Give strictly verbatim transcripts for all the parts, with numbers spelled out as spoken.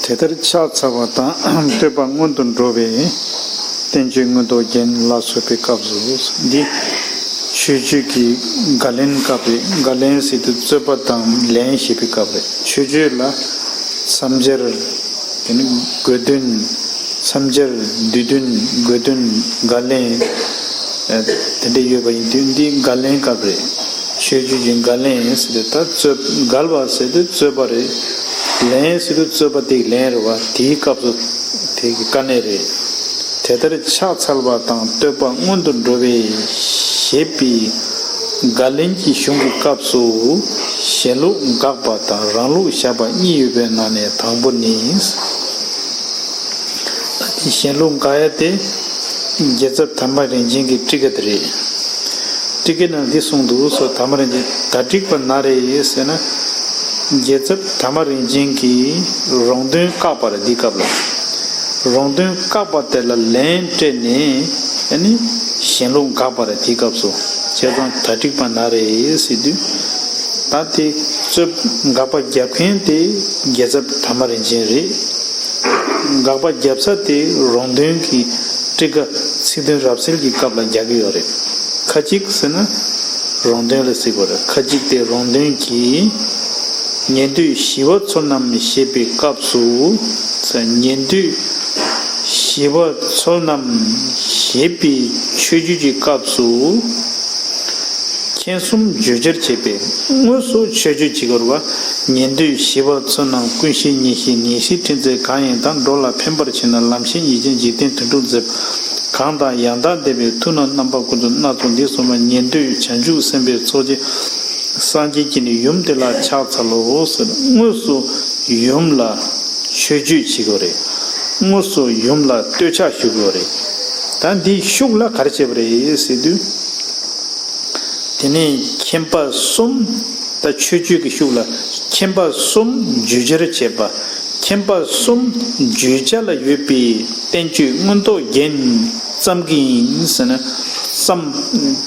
དེ་ལྟར་ཕྱག་འཚལ་བ་དང་བསྟོད་པ་སྔོན་དུ་འགྲོ་བས། བསྟན་བཅོས་མངོན་རྟོགས་རྒྱན་ལ་སོགས་པའི་སྐབས་སུ། འདི་མཆོད་བརྗོད་ཀྱི་བརྒལ་ལན་སྐབས་རེད། བརྒལ་ལན་ཟེར་དུས་རྩོད་པ་དང་ལན་ཞེས་པའི་སྐབས་རེད། མཆོད་བརྗོད་ལ་མཚམས་སྦྱར། དེ་ནི་དགོས་འདུན། མཚམས་སྦྱར། བསྡུས་འདུན། དགོས་འདུན། བརྒལ་ལན། དེ་འདྲ་ཡོད་པ་ཡིན་དུས་འདི་བརྒལ་ལན་སྐབས་རེད། མཆོད་བརྗོད་ཀྱི་བརྒལ་ལན་ཟེར་དུས་ད་རྩོད་བརྒལ་བ་ཟེར་དུས་རྩོད་པ་རེད། ལན་ཟེར་དུས་རྩོད་པ་དེའི་ལན་རེད་བ། དེའི་སྐབས་སུ་དེ་གི་དཀའ་གནད་རེད། དེ་ལྟར་ཕྱག་འཚལ་བ་དང་བསྟོད་པ་སྔོན་དུ་འགྲོ་བས་ཞེས་པའི་བརྒལ་ལན་གྱི་གཞུང་གི་སྐབས་སུ་གཞན་ལུགས་དགག་པ་དང་རང་ལུགས་བཞག་པ་གཉིས་ཡོད་པའི་ནང་ནས་དང་པོ་ནི། གཞན་ལུགས་དགག་ཡ་དེ་རྒྱལ་ཚབ་དར་མ་རིན་ཆེན་གྱི་ཊཱི་ཀ་དེ་རེད། ཊཱི་ཀའི་ནང་འདི་གསུངས་འདུག་སོ། དར་མ་རིན་ཆེན་གདགས་ཊཱིཀ་པ་ན་རེ་ཟེར་ན། རྒྱལ་ཚབ་དར་མ་རིན་ཆེན་གྱིས་རོང་སྟོན་བཀག་པ་རེད་འདི་སྐབས་ལ། རོང་སྟོན་བཀག་པ་དེ་ལ་ལན་སྤྲད་ནས་ཨ་ནི་གཞན་ལུགས་དགག་པ་རེད་དེའི་སྐབས་སུ། བྱས་ཙང་གདགས་ཊཱིཀ་པ་ན་རེ་ཟེར་དུས། ད་དེ་རྩོད་དགག་པ་རྒྱབ་མཁན་དེ་རྒྱལ་ཚབ་དར་མ་རིན་ཆེན་རེད། དགག་པ་རྒྱབ་ས་དེ་རོང་སྟོན་གྱི་ཊཱིཀ་ཚིག་དོན་རབ་གསལ་གྱི་སྐབས་ལ་རྒྱག་གི་ཡོད་རེད། ཁ་ཅིག་ཟེར་ན་རོང་སྟོན་ལ་ཟེར་དགོས་རེད། ཁ་ཅིག་དེ་རོང་སྟོན་གྱིས་ཉན་ཐོས་ཞི་བ་ཚོལ་རྣམས་ཞེས་པའི་སྐབས་སུ། ཉན་ཐོས་ཞི་བ་ཚོལ་རྣམས་ཞེས་པའི་མཆོད་བརྗོད་ཀྱི་སྐབས་སུ། མཁྱེན་གསུམ་བརྗོད་བྱར་བྱེད་པས་དངོས་སུ་མཆོད་བརྗོད་བྱེད་དགོས་པ། ཉན་ཐོས་ཞི་བ་ཚོལ་རྣམས་ཀུན་ཤེས་ཉེར་ཞི་ཉེར་ཞིའི་ཕྲིན་ཚེ་གང་ཡིན་དང་། འགྲོ་ལ་ཕན་པར་བྱེད་ན་ལམ་ཤེས་ཉེར་སྦྱིན་འཇིག་རྟེན་དོན་གྲུབ་མཛད། གང་དང་ཡང་དག་ལྡན་པའི་མཐུ་རྣམས་རྣམ་པ་ཀུན་ཏུ་སྣ་ཚོགས་འདི་གསུངས་པ། ཉན་ཐོས་བྱང་ཆུབ་སེམས་དཔའི་ཚོགས་ཀྱིས་སངས་རྒྱས་ཀྱི་ནི་ཡུམ་དེ་ལ་ཕྱག་འཚལ་ལོ་ཟེར། དངོས་སུ་ཡུམ་ལ་མཆོད་བརྗོད་བྱེད་དགོས་རེད། དངོས་སུ་ཡུམ་ལ་བསྟོད་ཕྱག་ཞུ་དགོས་རེད། ད་འདིའི་ཤུགས་ལ་ག་རེ་བྱས་པ་རེད་ཟེར་དུས། དེ་ནས་མཁྱེན་པ་གསུམ། ད་མཆོད་བརྗོད་ཀྱི་ཤུགས་ལ་མཁྱེན་པ་གསུམ་བརྗོད་བྱར་བྱེད་པ། མཁྱེན་པ་གསུམ་བརྗོད་བྱ་ལ་ཡོད་པའི་བསྟན་བཅོས་མངོན་རྟོགས་རྒྱན་ཙམ་གྱི་ཡིན་ཟེར་ན། ཙམ་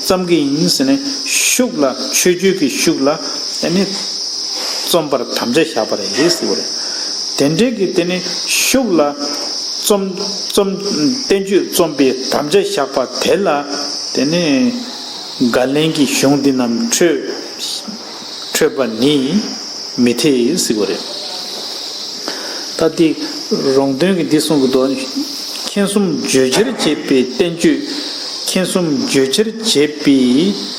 ཙམ་གྱི་ཡིན་ཟེར་ནས་ཤུགས་ལ་མཆོད་བརྗོད་ཀྱི་ཤུགས་ལ་ཨ་ནི་རྩོམ་པར་དམ་བཅའ་བཞག་པ་རེད་ཟེར་བ་རེད། དེ་འདྲའི་གི་དེ་ནི་ཤུགས་ལ་རྩོམ་རྩོམ་བསྟན་བཅོས་རྩོམ་པའི་དམ་བཅའ་བཞག་པ་དེ་ལ་དེ་ནི་བརྒལ་ལན་གྱི་གཞུང་འདི་རྣམས་འཕྲོད་འཕྲོད་པ་ནི་མི་འཐད་ཟེར་བ་རེད། ད་དེ་རོང་སྟོན་གྱིས་འདི་གསུང་གི་འདུག་མཁྱེན་གསུམ་བརྗོད་བྱར་བྱེད་པའི་བསྟན་བཅོས། མཁྱེན་གསུམ་བརྗོད་བྱར་བྱེད་པའི་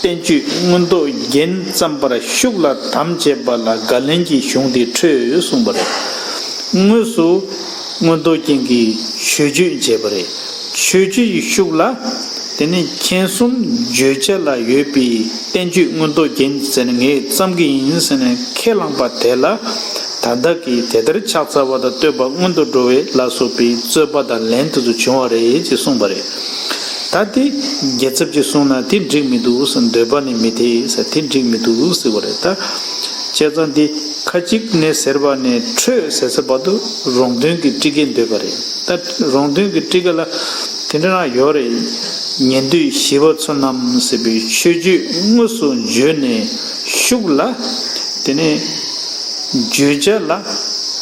བསྟན་བཅོས་མངོན་རྟོགས་རྒྱན་བརྩམས་པར་ཤུགས་ལ་དམ་བཅས་པ་ལ་བརྒལ་ལན་གྱི་གཞུང་དེ་འཕྲོད་གསུངས་པ་རེད། དངོས་སུ་མངོན་རྟོགས་རྒྱན་གྱི་མཆོད་བརྗོད་བྱས་པ་རེད། མཆོད་བརྗོད་ཀྱི་ཤུགས་ལ། དེ་ནས་མཁྱེན་གསུམ་བརྗོད་བྱ་ལ་ཡོད་པའི་བསྟན་བཅོས་མངོན་རྟོགས་རྒྱན་ཟེར་ནས་ངས་བརྩམས་ཀྱི་ཡིན་ཟེར་ནས་ཁས་བླངས་པ་དེ་ལ། ད་ལྟ་གི་དེ་ལྟར་ཕྱག་འཚལ་བ་དང་བསྟོད་པ་སྔོན་དུ་འགྲོ་བས་ལ་སོགས་པའི་རྩོད་པ་དང་ལན་དེ་ཚོ་བྱུང་བ་རེད་ཅེས་གསུངས་པ་རེད། ད་དེ་རྒྱལ་ཚབ་ཀྱིས་གསུངས་ན་དེ་འགྲིག་མི་འདུག་ཟེར། འདོད་པ་ནི་མི་འཐད་ཟེར། དེ་འགྲིག་མི་འདུག་ཟེར་བ་རེད། ད་བྱས་ཙང་འདི་ཁ་ཅིག་ནས་ཟེར་བ་ནས་འཕྲོས་ཟེར་ས་བར་དུ་རོང་སྟོན་གྱི་ཊཱི་ཀའི་འདོད་པ་རེད། ད་རོང་སྟོན་གྱི་ཊཱི་ཀ་ལ་དེ་འདྲ་རང་ཡོད་རེད། ཉན་ཐོས་ཞི་བ་ཚོལ་རྣམས་ཟེར་བའི་མཆོད་བརྗོད་དངོས་སུ་བརྗོད་ནས་ཤུགས་ལ་དེ་ནས་བརྗོད་བྱ་ལ་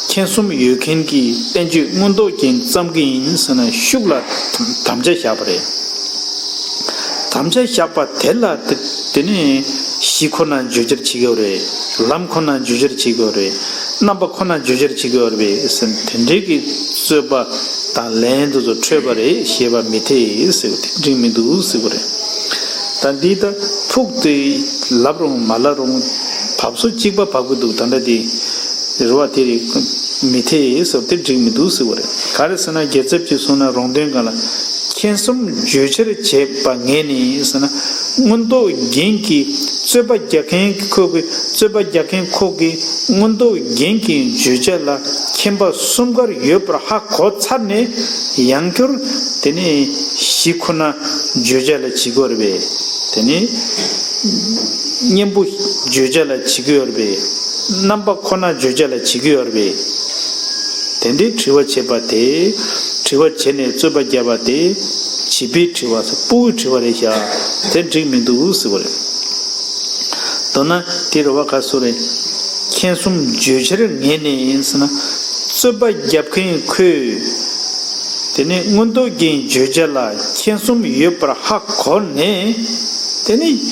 མཁྱེན་གསུམ་ཡོད་མཁན་གྱི་བསྟན་བཅོས་མངོན་རྟོགས་རྒྱན་བརྩམས་ཀྱི་ཡིན་ཟེར་ན་ཤུགས་ལ་དམ་བཅའ་བཞག་པ་རེད། དམ་བཅའ་བཞག་པ་དེ་ལ་དེ་དེ་ནས་གཞི་ཁོ་ན་བརྗོད་བྱར་བྱེད་ཀྱི་ཡོད་རེད། ལམ་ཁོ་ན་བརྗོད་བྱར་བྱེད་ཀྱི་ཡོད་རེད། རྣམ་པ་ཁོ་ན་བརྗོད་བྱར་བྱེད་ཀྱི་ཡོད་རེད་ཟེར། དེ་འདྲའི་གི་རྩོད་པ་དང་ལན་དེ་ཚོ་འཕྲོད་པ་རེད། ཞེས་པ་མི་འཐད་ཟེར་བ་དེ་འགྲིག་མི་འདུག་ཟེར་བ་རེད། ད་འདི་ད་ཕུགས་དེ་ལབ་རུང་མ་ལབ་རུང་བབས་སོ་གཅིག་པ་བབས་ཀྱི་འདུག་ད་ལྟ་དེ་རེད་བ། དེ་རེད། མི་འཐད་ཟེར་བ་དེ་འགྲིག་མི་འདུག་ཟེར་བ་རེད། ག་རེ་ཟེར་ན་རྒྱལ་ཚབ་ཀྱིས་གསུངས་ན་རོང་སྟོན་སྒང་ལ། མཁྱེན་གསུམ་བརྗོད་བྱར་བྱེད་པ་ངེས་ནས་ཟེར་ན། མངོན་རྟོགས་རྒྱན་གྱི་རྩོད་པ་རྒྱག་མཁན་གྱི་ཁོ་གི་རྩོད་པ་རྒྱག་མཁན་ཁོ་གི་མངོན་རྟོགས་རྒྱན་གྱི་བརྗོད་བྱ་ལ་མཁྱེན་པ་གསུམ་ཀར་ཡོད་པར་ཧ་གོ་ཚར་ནས་ཡང་བསྐྱར་དེ་ནས་གཞི་ཁོ་ན་བརྗོད་བྱ་ལ་བྱེད་དགོས་རེད་པས། དེ་ནས་གཉེན་པོ་བརྗོད་བྱ་ལ་བྱེད་ཀྱི་ཡོད་རེད་པས། རྣམ་པ་ཁོ་ན་བརྗོད་བྱ་ལ་བྱེད་ཀྱི་ཡོད་རེད་པས། དེ་འདྲའི་དྲི་བ་བྱེད་པ་དེ། དྲི་བ་བྱས་ནས་རྩོད་པ་བརྒྱབ་པ་དེ། བྱིས་པའི་དྲི་བ་ཟེར། ཕྲུ་གུའི་དྲི་བ་རེད་ཤག་དེ་འགྲིག་མི་འདུག་ཟེར་བ་རེད། མདོར་ན་དེ་རེད་བ། ག་སུ་རེད། མཁྱེན་གསུམ་བརྗོད་བྱར་ངེས་ནས་ཟེར་ན། རྩོད་པ་རྒྱབ་མཁན་ཁོས་དེ་ནས་མངོན་རྟོགས་རྒྱན་བརྗོད་བྱ་ལ་མཁྱེན་གསུམ་ཡོད་པར་ཧ་གོ་ནས། དེ་ནས་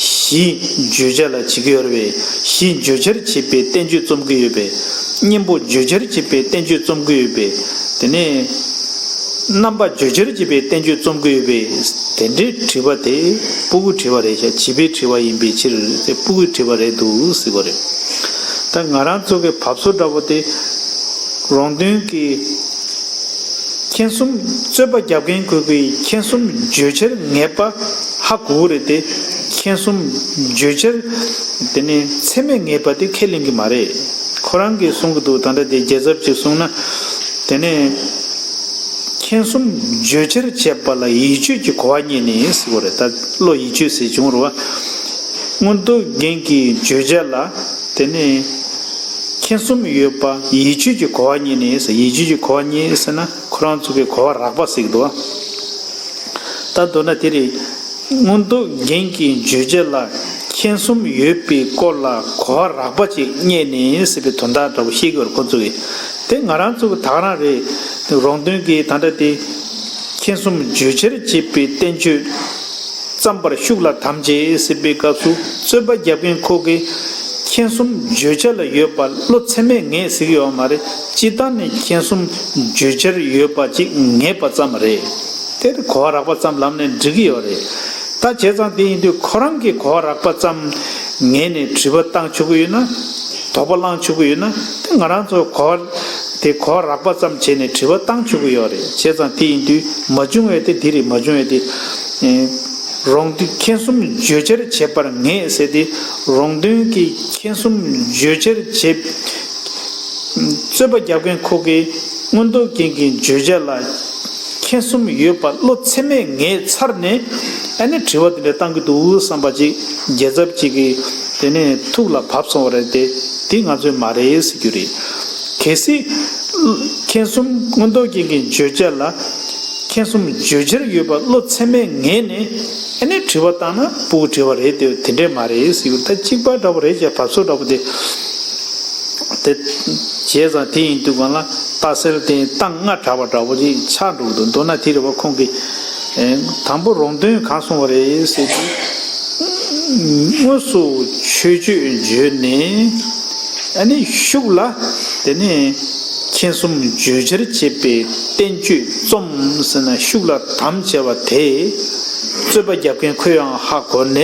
གཞི་བརྗོད་བྱ་ལ་བྱེད་ཀྱི་ཡོད་རེད་པས། གཞི་བརྗོད་བྱར་བྱེད་པའི་བསྟན་བཅོས་རྩོམ་གྱི་ཡོད་པས། གཉེན་པོ་བརྗོད་བྱར་བྱེད་པའི་བསྟན་བཅོས་རྩོམ་གྱི་ཡོད་པས། དེ་ནས་རྣམ་པ་བརྗོད་བྱར་བྱེད་པའི་བསྟན་བཅོས་རྩོམ་གྱི་ཡོད་པས། དེ་འདྲའི་དྲི་བ་དེ་སྤུ་གུའི་དྲི་བ་རེད་ཤག་བྱིས་པའི་དྲི་བ་ཡིན་པའི་ཕྱིར། དེ་སྤུ་གུའི་དྲི་བ་རེད་འདུག་ཟེར་བ་རེད། ད་ང་རང་ཚོ་གི་བབས་ཚོད་འདྲ་པོ་དེ། རོང་སྟོན་གྱིས་མཁྱེན་གསུམ། རྩོད་པ་རྒྱབ་མཁན་ཁོ་གིས་མཁྱེན་གསུམ་བརྗོད་བྱར་ངེས་པ་ཧ་གོ་གི་རེད་དེ། མཁྱེན་གསུམ་བརྗོད་བྱར་དེ་ནས་ཚད་མས་ངེས་པ་དེ་ཁས་ལེན་གྱི་མ་རེད། ཁོ་རང་གིས་གསུང་གི་འདུག་ད་ལྟ་དེ་རྒྱལ་ཚབ་ཀྱིས་གསུངས་ན། དེ་ནས་མཁྱེན་གསུམ་བརྗོད་བྱར་བྱེད་པ་ལ་ཡིད་དཔྱོད་ཀྱི་གོ་བ་རྙེད་ནས་ཟེར་བ་རེད། ད་བློ་ཡིད་དཔྱོད་ཟེར་བྱུང་རུང་བ། མངོན་རྟོགས་རྒྱན་གྱི་བརྗོད་བྱ་ལ་དེ་ནས་མཁྱེན་གསུམ་ཡོད་པ་ཡིད་དཔྱོད་ཀྱི་གོ་བ་རྙེད་ནས་ཟེར། ཡིད་དཔྱོད་ཀྱི་གོ་བ་རྙེད་ཟེར་ན་ཁོ་རང་ཚོ་གི་གོ་བ་རགས་པ་ཟེར་གྱི་འདུག་ད་མདོར་ན་དེ་རེད། མངོན་རྟོགས་རྒྱན་གྱི་བརྗོད་བྱ་ལ་མཁྱེན་གསུམ་ཡོད་པའི་སྐོར་ལ་གོ་བ་རགས་པ་ཅིག་རྙེད་ནས་ཟེར་བའི་དོན་དག་འདྲ་པོ་བཤད་ཀྱི་ཡོད་རེད་ཁོ་ཚོ་གིས། དེ་ང་རང་ཚོ་གི་ད་ག་རང་རེད། རོང་སྟོན་གྱིས་ད་ལྟ་དེ་མཁྱེན་གསུམ་བརྗོད་བྱར་བྱེད་པའི་བསྟན་བཅོས་བརྩམས་པར་ཤུགས་ལ་དམ་བཅས་ཟེར་བའི་སྐབས་སུ། རྩོད་པ་རྒྱབ་མཁན་ཁོ་གིས་མཁྱེན་གསུམ་བརྗོད་བྱ་ལ་ཡོད་པ་བློ་ཚད་མས་ངེས་ཟེར་གྱི་ཡོད་མ་རེད། སྤྱིར་བཏང་ནས་མཁྱེན་གསུམ་བརྗོད་བྱར་ཡོད་པ་ཅིག་ངེས་པ་ཙམ་རེད། དེར་གོ་བ་རགས་པ་ཙམ་ལབ་ནས་འགྲིག་གི་ཡོད་རེད། ད་བྱས་ཙང་དེ་ཡིན་དུས་ཁོ་རང་གིས་གོ་བ་རགས་པ་ཙམ་ངེས་ནས་དྲི་བ་བཏང་ཆོག་གི་ཡོད་ན། དོགས་པ་བསླང་ཆོག་གི་ཡོད་ན། དེ་ང་རང་ཚོ་གོ་བ་དེ་གོ་བ་རགས་པ་ཙམ་བྱས་ནས་དྲི་བ་བཏང་ཆོག་གི་ཡོད་རེད། བྱས་ཙང་དེ་ཡིན་དུས་མ་བྱུང་བས་དེ་འདི་རེད། མ་བྱུང་བས་དེ། ཨེ། རོང་སྟོན་མཁྱེན་གསུམ་བརྗོད་བྱར་བྱེད་པར་ངེས་ཟེར་ཏེ། རོང་སྟོན་གྱིས་མཁྱེན་གསུམ་བརྗོད་བྱར་བྱེད། རྩོད་པ་རྒྱབ་མཁན་ཁོ་གིས་མངོན་རྟོགས་རྒྱན་གྱི་བརྗོད་བྱ་ལ་མཁྱེན་གསུམ་ཡོད་པ་བློ་ཚད་མས་ངེས་ཚར་ནས། ཨ་ནི་དྲི་བ་དེ་འདྲ་བཏང་གི་འདུག་བསམ་པ་ཅིག་རྒྱལ་ཚབ་ཅིག་གིས་དེ་ནས་ཐུགས་ལ་བབས་སོང་བ་རེད་དེ། དེ་ང་ཚོས་མ་རེད་ཟེར་རྒྱུ་རེད། གལ་སྲིད་མཁྱེན་གསུམ་མངོན་རྟོགས་རྒྱན་གྱི་བརྗོད་བྱ་ལ་མཁྱེན་གསུམ་བརྗོད་བྱར་ཡོད་པ་བློ་ཚད་མས་ངེས་ནས། ཨ་ནི་དྲི་བ་བཏང་ན་སྤུ་གུ་དྲི་བ་རེད་དེ། དེ་འདྲས་མ་རེད་ཟེར་གྱི་ད་གཅིག་པ་འདྲ་པོ་རེད་ཅེས་བབས་ཚོད་འདྲ་པོ་དེ། དེ་བྱས་ཙང་དེ་ཡིན་དུས་གང་ལ་རྟགས་གསལ་དེ་རྟགས་ལྔ་བྲལ་བ་འདྲ་པོ་ཅིག་ཆགས་འགྲོ་གི་འདུག་མདོར་ན་དེ་རེད་བ། ཁོང་གིས་ཨེ། དང་པོ་རོང་སྟོན་གང་གསུངས་པ་རེད་ཟེར་དུས། དངོས་སུ་མཆོད་བརྗོད་བརྗོད་ནས། ཨ་ནི་ཤུགས་ལ་དེ་ནས་མཁྱེན་གསུམ་བརྗོད་བྱར་བྱེད་པའི་བསྟན་བཅོས་རྩོམ་ཟེར་ན། ཤུགས་ལ་དམ་བཅས་པ་དེ་རྩོད་པ་རྒྱབ་མཁན་ཁོས་ཡང་ཧ་གོ་ནས།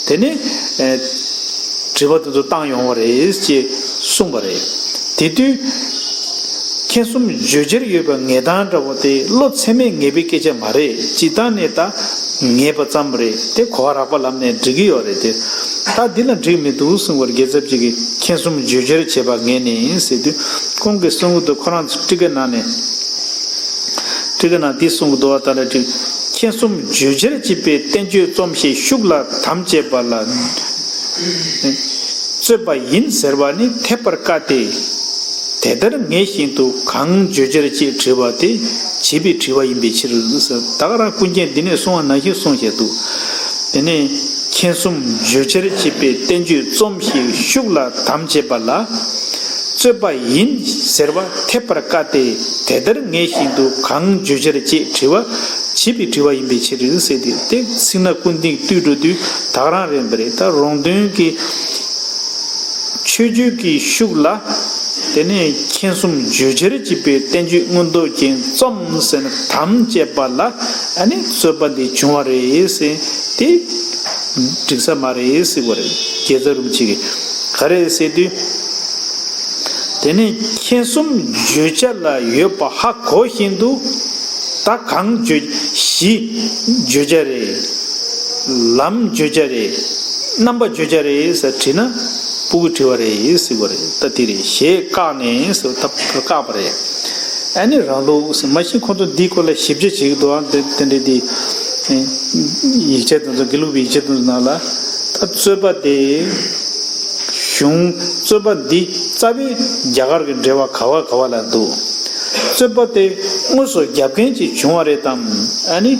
དེ་ནས་ཨེ། དྲི་བ་དེ་ཚོ་བཏང་ཡོང་བ་རེད་ཅེས་གསུངས་པ་རེད། དེ་དུས་མཁྱེན་གསུམ་བརྗོད་བྱར་ཡོད་པའི་ངེས་སྟངས་འདྲ་པོ་དེ་བློ་ཚད་མས་ངེས་པའི་སྐད་ཆ་མ་རེད། སྤྱིར་བཏང་ནས་ད་ངེས་པ་ཙམ་རེད། དེ་གོ་བ་རགས་པ་ལབ་ནས་འགྲིག་གི་ཡོད་རེད་དེ། ད་འདི་ལ་འགྲིག་མི་འདུག་གསུངས་པར། རྒྱལ་ཚབ་ཅིག་གིས་མཁྱེན་གསུམ་བརྗོད་བྱར་བྱེད་པ་ངེས་ནས་ཟེར་དུས། ཁོང་གིས་གསུང་གི་འདུག་ཁོ་རང་ཚོ་ཊཱི་ཀའི་ནང་ནས། ཊཱི་ཀའི་ནང་འདི་གསུང་གི་འདུག་བ། ད་ལྟ་ཊཱི། མཁྱེན་གསུམ་བརྗོད་བྱར་བྱེད་པའི་བསྟན་བཅོས་རྩོམ་ཞེས་ཤུགས་ལ་དམ་བཅས་པ་ལ་རྩོད་པ་ཡིན་ཟེར་བ་ནི་འཐད་པར་དཀའ་སྟེ། དེ་ལྟར་ངེས་བཞིན་དུ་གང་བརྗོད་བྱར་ཅེས་དྲི་བ་དེ་བྱིས་པའི་དྲི་བ་ཡིན་པའི་ཕྱིར། ད་ག་རང་ཀུན་མཁྱེན་འདི་ནས་གསུང་བ་ནང་བཞིན་གསུངས་བཞག་འདུག་དེ་ནས་མཁྱེན་གསུམ་བརྗོད་བྱར་བྱེད་པའི་བསྟན་བཅོས་རྩོམ་ཞེས་ཤུགས་ལ་དམ་བཅས་པ་ལ། རྩོད་པ་ཡིན་ཟེར་བ་འཐད་པར་དཀའ་སྟེ། དེ་ལྟར་ངེས་བཞིན་དུ་གང་བརྗོད་བྱར་ཅེས་དྲི་བ་བྱིས་པའི་དྲི་བ་ཡིན་པའི་ཕྱིར་ཟེར་ཏེ། དེ་ཚིག་སྣ་ཀུན་ཏིག་བཏུས་འགྲོ་དུས་ད་ག་རང་རེད་པ་རེད། ད་རོང་སྟོན་གྱི་མཆོད་བརྗོད་ཀྱི་ཤུགས་ལ། དེ་ནས་མཁྱེན་གསུམ་བརྗོད་བྱར་བྱེད་པའི་བསྟན་བཅོས་མངོན་རྟོགས་རྒྱན་རྩོམ་ཟེར་ནས་དམ་བཅས་པ་ལ། ཨ་ནི་རྩོད་པ་འདི་བྱུང་བ་རེད་ཟེར་ཏེ། འགྲིག་ས་མ་རེད་ཟེར་བ་རེད། རྒྱལ་ཚབ་རིན་པོ་ཆེ་གིས་ག་རེ་ཟེར་དུས། དེ་ནས་མཁྱེན་གསུམ་བརྗོད་བྱ་ལ་ཡོད་པ་ཧ་གོ་བཞིན་དུ། ད་གང་བརྗོད། གཞི་བརྗོད་བྱ་རེད། ལམ་བརྗོད་བྱ་རེད། རྣམ་པ་བརྗོད་བྱ་རེད་ཟེར་དྲིས་ན། སྤུ་གུ་དྲི་བ་རེད་ཟེར་བ་རེད། ད་དེ་རེད། ཞེས་བཀག་ནས་ཟེར་བ་ད་བཀག་པ་རེད། ཨ་ནི་རང་ལུགས་ཟེར། མ་གཞི་ཁོང་ཚོ་འདིའི་སྐོར་ལ་ཞིབ་ཆ་བྱེད་ཀྱི་འདུག་ཨང་། དེ་དེ་འདྲའི་དེ་ཡིག་ཆ་དེ་ཚོ། དགེ་ལུགས་པའི་ཡིག་ཆ་དེ་ཚོ་ནང་ལ། ད་རྩོད་པ་དེ། གཞུང་རྩོད་པ་འདི་རྩ་བའི་རྒྱ་གར་གྱི་འགྲེལ་པ་ག་བ་ག་བ་ལ་འདུག་རྩོད་པ་དེ་དངོས་སུ་རྒྱབ་མཁན་གྱིས་བྱུང་བ་རེད་དམ། ཨ་ནི་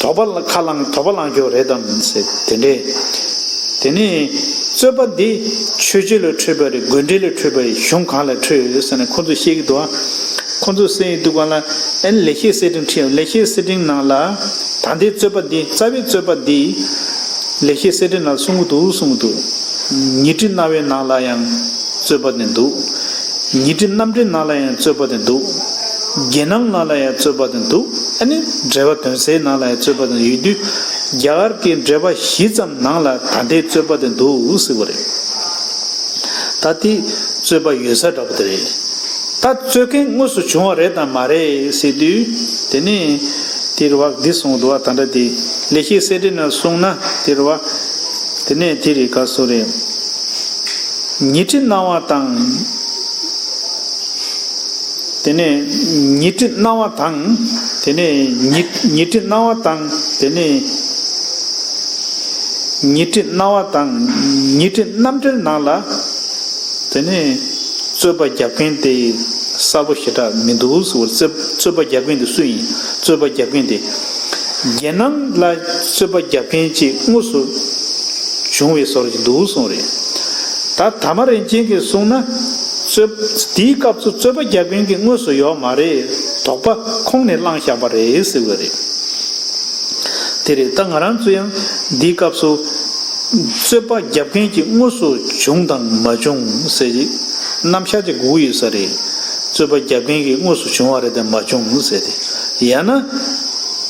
དོགས་པ་ལ་ཁ་བླངས། དོགས་པ་བླངས་རྒྱུ་རེད་དམ་ཟེར། དེ་འདྲས། དེ་ནས་ རྩོད་པ་འདི་ཆོས་བརྒྱུད་ལ་འཕྲོད་པ་རེད། དགོན་སྡེ་ལ་འཕྲོད་པ་རེད། གཞུང་གང་ལ་འཕྲོད་ཡོད་ཟེར་ནས་ཁོང་ཚོས་བཤད་ཀྱི་འདུག་ཨ། ཁོང་ཚོས་བཤད་ཀྱི་འདུག་ག་ལ། ཨ་ནི་ལེགས་བཤད་གསེར་ཕྲེང་ཁྲིད་ཡོང་། ལེགས་བཤད་གསེར་ཕྲེང་ནང་ལ། ད་ལྟའི་རྩོད་པ་འདི། རྩ་བའི་རྩོད་པ་འདི་ལེགས་བཤད་གསེར་ཕྲེང་ནང་གསུང་གི་འདུག་གསུང་གི་འདུག་ཉི་ཁྲི་རྣ་བའི་ནང་ལ་ཡང་རྩོད་པ་འདི་འདུག་ཉི་ཁྲི་རྣམ་འགྲེལ་ནང་ལ་ཡང་རྩོད་པ་འདི་འདུག་རྒྱན་སྣང་ནང་ལ་ཡང་རྩོད་པ་འདི་འདུག་ཨ་ནི་འགྲེལ་པ་དོན་གསལ་ནང་ལ་ཡང་རྩོད་པ་འདི་ཡོད་དུས། རྒྱ་གར་གྱི་འགྲེལ་པ་བཞི་ཙམ་ནང་ལ་ད་ལྟའི་རྩོད་པ་འདི་འདུག་ཟེར་བ་རེད། ད་དེ་རྩོད་པ་ཡོད་ས་འདྲ་པོ་དེ་རེད། ད་རྩོད་མཁན་དངོས་སུ་བྱུང་བ་རེད་དམ་མ་རེད་ཟེར་དུས། དེ་ནས་དེ་རུ་བ་འདི་གསུངས་འདུག་བ། ད་ལྟ་དེ་ལེགས་བཤད་གསེར་ཕྲེང་ནང་གསུངས་ན་དེ་རུ་བ། དེ་ནས་དེ་རེད། ག་སོ་རེད། ཉི་ཁྲི་སྣང་བ་དང་། དེ་ནས་ཉི་ཁྲི་སྣང་བ་དང་། དེ་ནས་ཉི་ཉི་ཁྲི་སྣང་བ་དང་། དེ་ནས་ཉི་ཁྲི་སྣང་བ་དང་། ཉི་ཁྲི་རྣམ་འགྲེལ་ནང་ལ། དེ་ནས་རྩོད་པ་རྒྱབ་མཁན་དེ་གསལ་པོ་ཞེ་དྲག་མི་འདུག་ཟེར་བ། རྩོད་རྩོད་པ་རྒྱབ་མཁན་དེ་སུ་ཡིན། རྩོད་པ་རྒྱབ་མཁན་དེ། རྒྱན་སྣང་ལ་རྩོད་པ་རྒྱབ་མཁན་ཅིག་དངོས་སུ་བྱུང་བའི་བཟོ་འདྲ་ཅིག་འདུག་གསུངས་རེད། ད་དར་མ་རིན་ཆེན་གྱིས་གསུངས་ན། རྩོད་དེའི་སྐབས་སུ་རྩོད་པ་རྒྱབ་མཁན་གྱི་དངོས་སུ་ཡོད་མ་རེད། དོགས་པ་ཁོང་ནས་བསླངས་བཞག་པ་རེད་ཟེར་བ་རེད། དེ་རེད། ད་ང་རང་ཚོ་ཡང་འདིའི་སྐབས་སུ་རྩོད་པ་རྒྱབ་མཁན་གྱི་དངོས་སུ་བྱུང་དང་མ་བྱུང་ཟེར་གྱི་རྣམ་གཞག་ཅིག་དགོས་ཡོད་ས་རེད། རྩོད་པ་རྒྱབ་མཁན་གྱི་དངོས་སུ་བྱུང་བ་རེད་དམ་མ་བྱུང་ཟེར་ཏེ། ཡང་ན།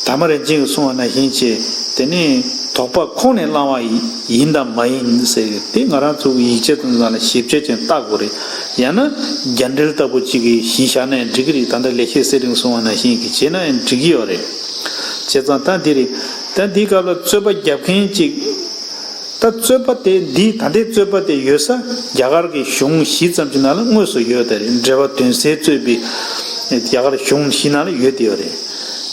དར་མ་རིན་ཆེན་གྱིས་གསུངས་པ་ནང་བཞིན་བྱས། དེ་ནས་དོགས་པ་ཁོང་ནས་བསླངས་པ་ཡིན་དམ་མ་ཡིན་ཟེར་དེ་ང་རང་ཚོ་གི་ཡིག་ཆ་དེ་ཚོ་ལ་ཞིབ་དཔྱད་ཀྱང་བལྟ་དགོས་རེད། ཡང་ན་རྒྱ་འགྲེལ་ལྟ་བུ་གཅིག་གིས་གཞི་བཞག་ན་ཡང་འགྲིག་གི་རེད། ད་ལྟ་ལེགས་བཤད་གསེར་ཕྲེང་གསུངས་པ་ནང་བཞིན་གྱི་བྱས་ན་ཡང་འགྲིག་གི་ཡོད་རེད། བྱས་ཙང་ད་འདི་རེད། ད་འདིའི་སྐབས་ལ་རྩོད་པ་རྒྱབ་མཁན་གཅིག་ད་རྩོད་པ་དེ་འདི་ད་ལྟའི་རྩོད་པ་དེ་ཡོད་ས་རྒྱ་གར་གྱི་གཞུང་བཞི་ཙམ་གྱི་ནང་ལ་དངོས་སུ་ཡོད་དེ་རེད། འགྲེལ་པ་དོན་གསལ་རྩོད་པའི་རྒྱ་གར་གཞུང་བཞི་ནང་ལ་ཡོད་དེ་ཡོད་རེད།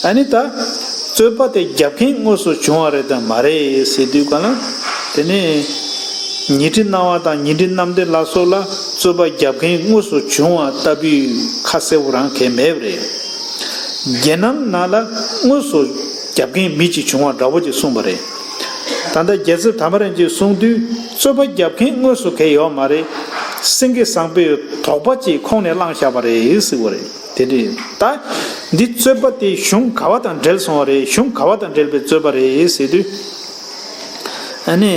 ཨ་ནི་ད་རྩོད་པ་དེ་རྒྱབ་མཁན་དངོས་སུ་བྱུང་བ་རེད་དམ་མ་རེད་ཟེར་དུས་ག་ལ། དེ་ནས་ཉི་ཁྲི་སྣང་བ་དང་ཉི་ཁྲི་རྣམ་འགྲེལ་ལ་སོགས་ལ་རྩོད་པ་རྒྱབ་མཁན་དངོས་སུ་བྱུང་བ་ལྟ་བུའི་ཁ་གསལ་པོ་རང་གང་ཡང་མེད་པ་རེད། རྒྱན་སྣང་ནང་ལ་དངོས་སུ་རྒྱབ་མཁན་མི་གཅིག་བྱུང་བ་འདྲ་པོ་ཅིག་གསུངས་པ་རེད། ད་ལྟ་རྒྱལ་ཚབ་དར་མ་རིན་ཆེན་གྱིས་གསུངས་དུས་རྩོད་པ་རྒྱབ་མཁན་དངོས་སུ་གང་ཡང་ཡོད་མ་རེད། སེང་གེ་བཟང་པོས་དོགས་པ་ཅིག་ཁོང་ནས་བསླངས་བཞག་པ་རེད་ཟེར་བ་རེད། དེ་འདྲ་ད་འདི་རྩོད་པ་དེ་གཞུང་ག་བ་དང་འབྲེལ་སོང་བ་རེད། གཞུང་ག་བ་དང་འབྲེལ་བའི་རྩོད་པ་རེད་ཟེར་དུས། ཨ་ནི་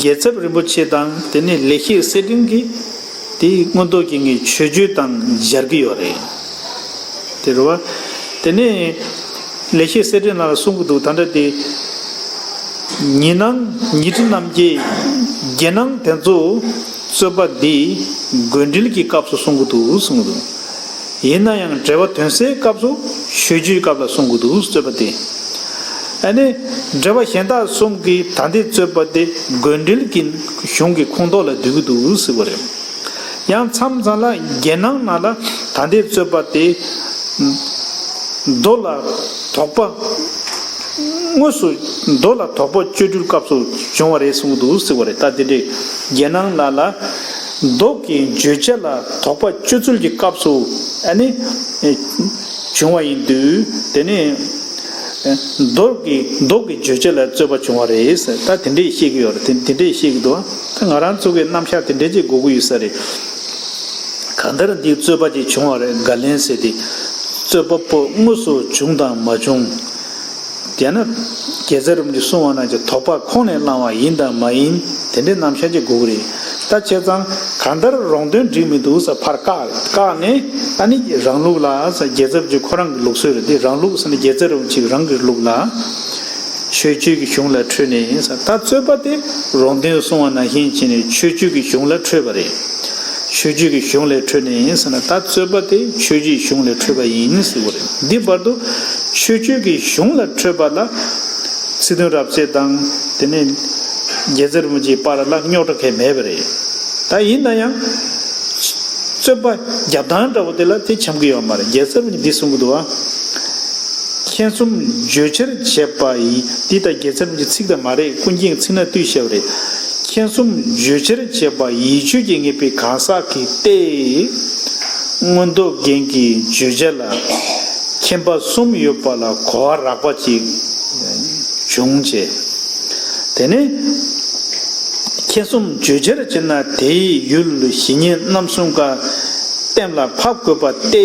རྒྱལ་ཚབ་རིན་པོ་ཆེ་དང་དེ་ནས་ལེགས་བཤད་གསེར་ཕྲེང་གིས་དེ་མངོན་རྟོགས་རྒྱན་གྱི་མཆོད་བརྗོད་དང་སྦྱར་གྱི་ཡོད་རེད། དེ་རེད་བ། དེ་ནས་ལེགས་བཤད་གསེར་ཕྲེང་ནང་ལ་གསུང་གི་འདུག་ད་ལྟ་དེ། ཉི་སྣང་ཉི་ཁྲི་རྣམ་འགྲེལ་རྒྱན་སྣང་དེ་ཚོ་རྩོད་པ་འདི་དགོན་འགྲེལ་གྱི་སྐབས་སུ་གསུང་གི་འདུག་གསུང་གི་འདུག་ཡིན་ན་ཡང་འགྲེལ་པ་དོན་གསལ་སྐབས་སུ་མཆོད་བརྗོད་སྐབས་ལ་གསུང་གི་འདུག་རྩོད་པ་དེ། ཨ་ནི་འགྲེལ་པ་གཞན་དག་གསུམ་གྱིས་ད་ལྟའི་རྩོད་པ་དེ་དགོན་འགྲེལ་གྱི་གཞུང་གི་ཁོངས་གཏོགས་ལ་འདུ་གི་འདུག་ཟེར་བ་རེད། ཡང་མཚམས་མཚམས་ལ་རྒྱན་སྣང་ནང་ལ་ད་ལྟའི་རྩོད་པ་དེ་མདོ་ལ་དོགས་པ། དངོས་སུ་མདོ་ལ་དོགས་པ་གཅོད་འགྲུལ་སྐབས་སུ་བྱུང་བ་རེད་གསུངས་འདུག་ཟེར་བ་རེད། ད་དེ་འདྲའི་རྒྱན་སྣང་ལ་ལ་མདོ་གི་བརྗོད་བྱ་ལ་དོགས་པ་གཅོད་ཚུལ་གྱི་སྐབས་སུ་ཨ་ནི་བྱུང་བ་ཡིན་དུས། དེ་ནས་མདོ་གི་མདོ་གི་བརྗོད་བྱ་ལ་རྩོད་པ་བྱུང་བ་རེད་ཟེར། ད་དེ་འདྲས་བཤད་ཀྱི་ཡོད་རེད། དེ་དེ་འདྲས་བཤད་ཀྱི་འདུག་ད་ང་རང་ཚོ་གི་རྣམ་གཞག་དེ་འདྲས་ཅིག་དགོས་ཀྱི་ཡོད་ས་རེད། གང་ལྟར་འདི་རྩོད་པ་ཅིག་བྱུང་བ་རེད། དགག་ལན་ཟེར་ཏེ། རྩོད་པ་པོ་དངོས་སུ་བྱུང་དང་མ་བྱུང་། དེ་ན་རྒྱལ་ཚབ་རིན་པོ་ཆེས་གསུངས་པ་ནང་བཞིན་དོགས་པ་ཁོང་ནས་བསླངས་པ་ཡིན་དང་མ་ཡིན། དེ་འདྲའི་རྣམ་གཞག་ཅིག་དགོས་ཀྱི་རེད། ད་བྱས་ཙང་གང་ལྟར་རོང་སྟོན་འགྲིག་མི་འདུག་ཟེར་ཕར་བཀག་བཀག་ནས། ཨ་ནི་རང་ལུགས་ལ་ཟེར། རྒྱལ་ཚབ་ཀྱི་ཁོ་རང་གི་ལུགས་སྲོལ་རེད་དེ། རང་ལུགས་ཟེར་ན་རྒྱལ་ཚབ་རིན་པོ་ཆེ་རང་གི་ལུགས་ལ། མཆོད་བརྗོད་ཀྱི་གཞུང་ལ་འཕྲོས་ནས་ཟེར། ད་རྩོད་པ་དེ་རོང་སྟོན་གསུངས་པ་ནང་བཞིན་བྱས་ནས་མཆོད་བརྗོད་ཀྱི་གཞུང་ལ་འཕྲོས་པ་རེད། མཆོད་བརྗོད་ཀྱི་གཞུང་ལ་འཕྲོས་ནས་ཟེར་ན། ད་རྩོད་པ་དེ་མཆོད་བརྗོད་གཞུང་ལ་འཕྲོས་པ་ཡིན་ཟེར་བ་རེད། འདི་བར་དུ་མཆོད་བརྗོད་ཀྱི་གཞུང་ལ་འཕྲོས་པ་ལ་ཚིག་དོན་རབ་གསལ་དང་། དེ་ནས་རྒྱལ་ཚབ་རིན་པོ་ཆེའི་བར་ལ་རྙོག་དྲ་གང་ཡང་མེད་པ་རེད། ད་ཡིན་ན་ཡང་རྩོད་པ་རྒྱབ་སྟངས་འདྲ་བོ་དེ་ལ་དེ་འཆམ་གྱི་ཡོད་མ་རེད། རྒྱལ་ཚབ་རིན་པོ་ཆེས་འདི་གསུང་གི་འདུག་བ། མཁྱེན་གསུམ་བརྗོད་བྱར་བྱེད་པ་ཡི། འདི་ད་རྒྱལ་ཚབ་རིན་པོ་ཆེའི་ཚིག་ད་མ་རེད། ཀུན་མཁྱེན་ཚིག་སྣ་བཏུས་བཤད་པ་རེད། མཁྱེན་གསུམ་བརྗོད་བྱར་བྱེད་པ་ཡིད་དཔྱོད་ཀྱིས་ངེས་པའི་གང་ཟག་གི་སྟེ། མངོན་རྟོགས་རྒྱན་གྱི་བརྗོད་བྱ་ལ་མཁྱེན་པ་གསུམ་ཡོད་པ་ལ་གོ་བ་རགས་པ་ཅིག་བྱུང་བྱས། དེ་ནས་ མཁྱེན་གསུམ་བརྗོད་བྱར་བྱེད་ན་དེའི་ཡུལ་གཞི་གཉིས་རྣམ་གསུམ་ཀ་གཏན་ལ་ཕབ་དགོས་པ་སྟེ།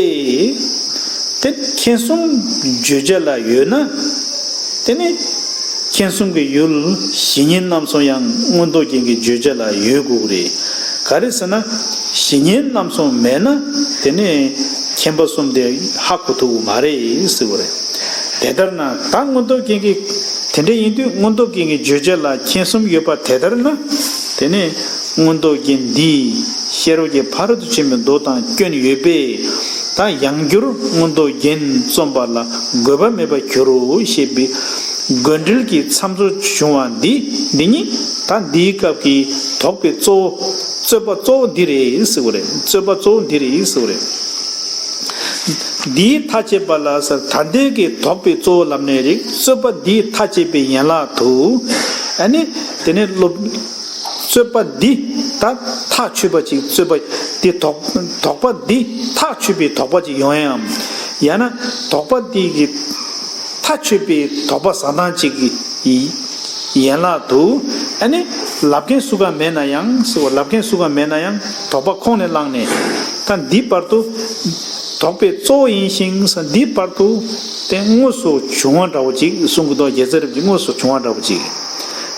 དེ་མཁྱེན་གསུམ་བརྗོད་བྱ་ལ་ཡོད་ན། དེ་ནི་མཁྱེན་གསུམ་གྱི་ཡུལ་གཞི་གཉིས་རྣམ་གསུམ་ཡང་མངོན་རྟོགས་རྒྱན་གྱི་བརྗོད་བྱ་ལ་ཡོད་དགོས་ཀྱི་རེད། ག་རེ་ཟེར་ན། གཞི་གཉིས་རྣམ་གསུམ་མེད་ན། དེ་ནི་མཁྱེན་པ་གསུམ་དེ་ཧ་གོ་ཐུབ་ཀྱི་མ་རེད་ཟེར་བ་རེད། དེ་ལྟར་ན་ད་མངོན་རྟོགས་རྒྱན་གྱི། དེ་འདྲ་ཡིན་དུས་མངོན་རྟོགས་རྒྱན་གྱི་བརྗོད་བྱ་ལ་མཁྱེན་གསུམ་ཡོད་པ་དེ་ལྟར་ན། དེ་ནི་མངོན་རྟོགས་རྒྱན་འདིས་ཤེས་རབ་ཀྱི་ཕ་རོལ་ཏུ་ཕྱིན་པའི་མདོ་དང་སྐྱོན་ཡོད་པས། ད་ཡང་བསྐྱར་མངོན་རྟོགས་རྒྱན་རྩོམ་པ་ལ་དགོས་པ་མེད་པར་འགྱུར་རོ་ཞེས་པའི་དགོས་འབྲེལ་གྱི་མཚམས་སྦྱོར་བྱུང་བ་འདི། འདི་ཉིད་ད་འདིའི་སྐབས་ཀྱི་དོགས་པའི་གཙོ་བོ། རྩོད་པ་གཙོ་བོ་འདི་རེད་ཟེར་བ་རེད། རྩོད་པ་གཙོ་བོ་འདི་རེད་ཟེར་བ་རེད། འདིའི་མཐའ་དཔྱད་པ་ལ་ཟེར། ད་ལྟའི་གི་དོགས་པའི་གཙོ་བོ་ལབ་ནའི་རེད། རྩོད་པ་འདིའི་མཐའ་དཔྱད་པའི་ཡན་ལག་ཏུ། ཨ་ནི་དེ་ནས་སློབ། རྩོད་པ་འདི་ད་ཐག་ཆོད་པ་ཅིག་རྩོད་པ་འདི་དོགས། དོགས་པ་འདི་ཐག་ཆོད་པའི་དོགས་པ་ཅིག་ཡོང་ཡའམ། ཡང་ན་དོགས་པ་འདི་གི་ཐག་ཆོད་པའི་དོགས་པ་ཟ་སྟངས་ཅིག་གི་ཡན་ལག་ཏུ། ཨ་ནི་ལབ་མཁན་སུ་གང་མེད་ན་ཡང་ཟེར་བ། ལབ་མཁན་སུ་གང་མེད་ན་ཡང་དོགས་པ་ཁོང་ནས་བླངས་ནས། ད་འདི་བར་དུ་དོགས་པའི་གཙོ་བོ་ཡིན་ཞིང་། འདི་བར་དུ་དེ་དངོས་སུ་བྱུང་བ་འདྲ་བོ་ཅིག་གསུང་གི་འདུག་རྒྱལ་སྲས་རབ་ཀྱིས་དངོས་སུ་བྱུང་བ་འདྲ་བོ་ཅིག་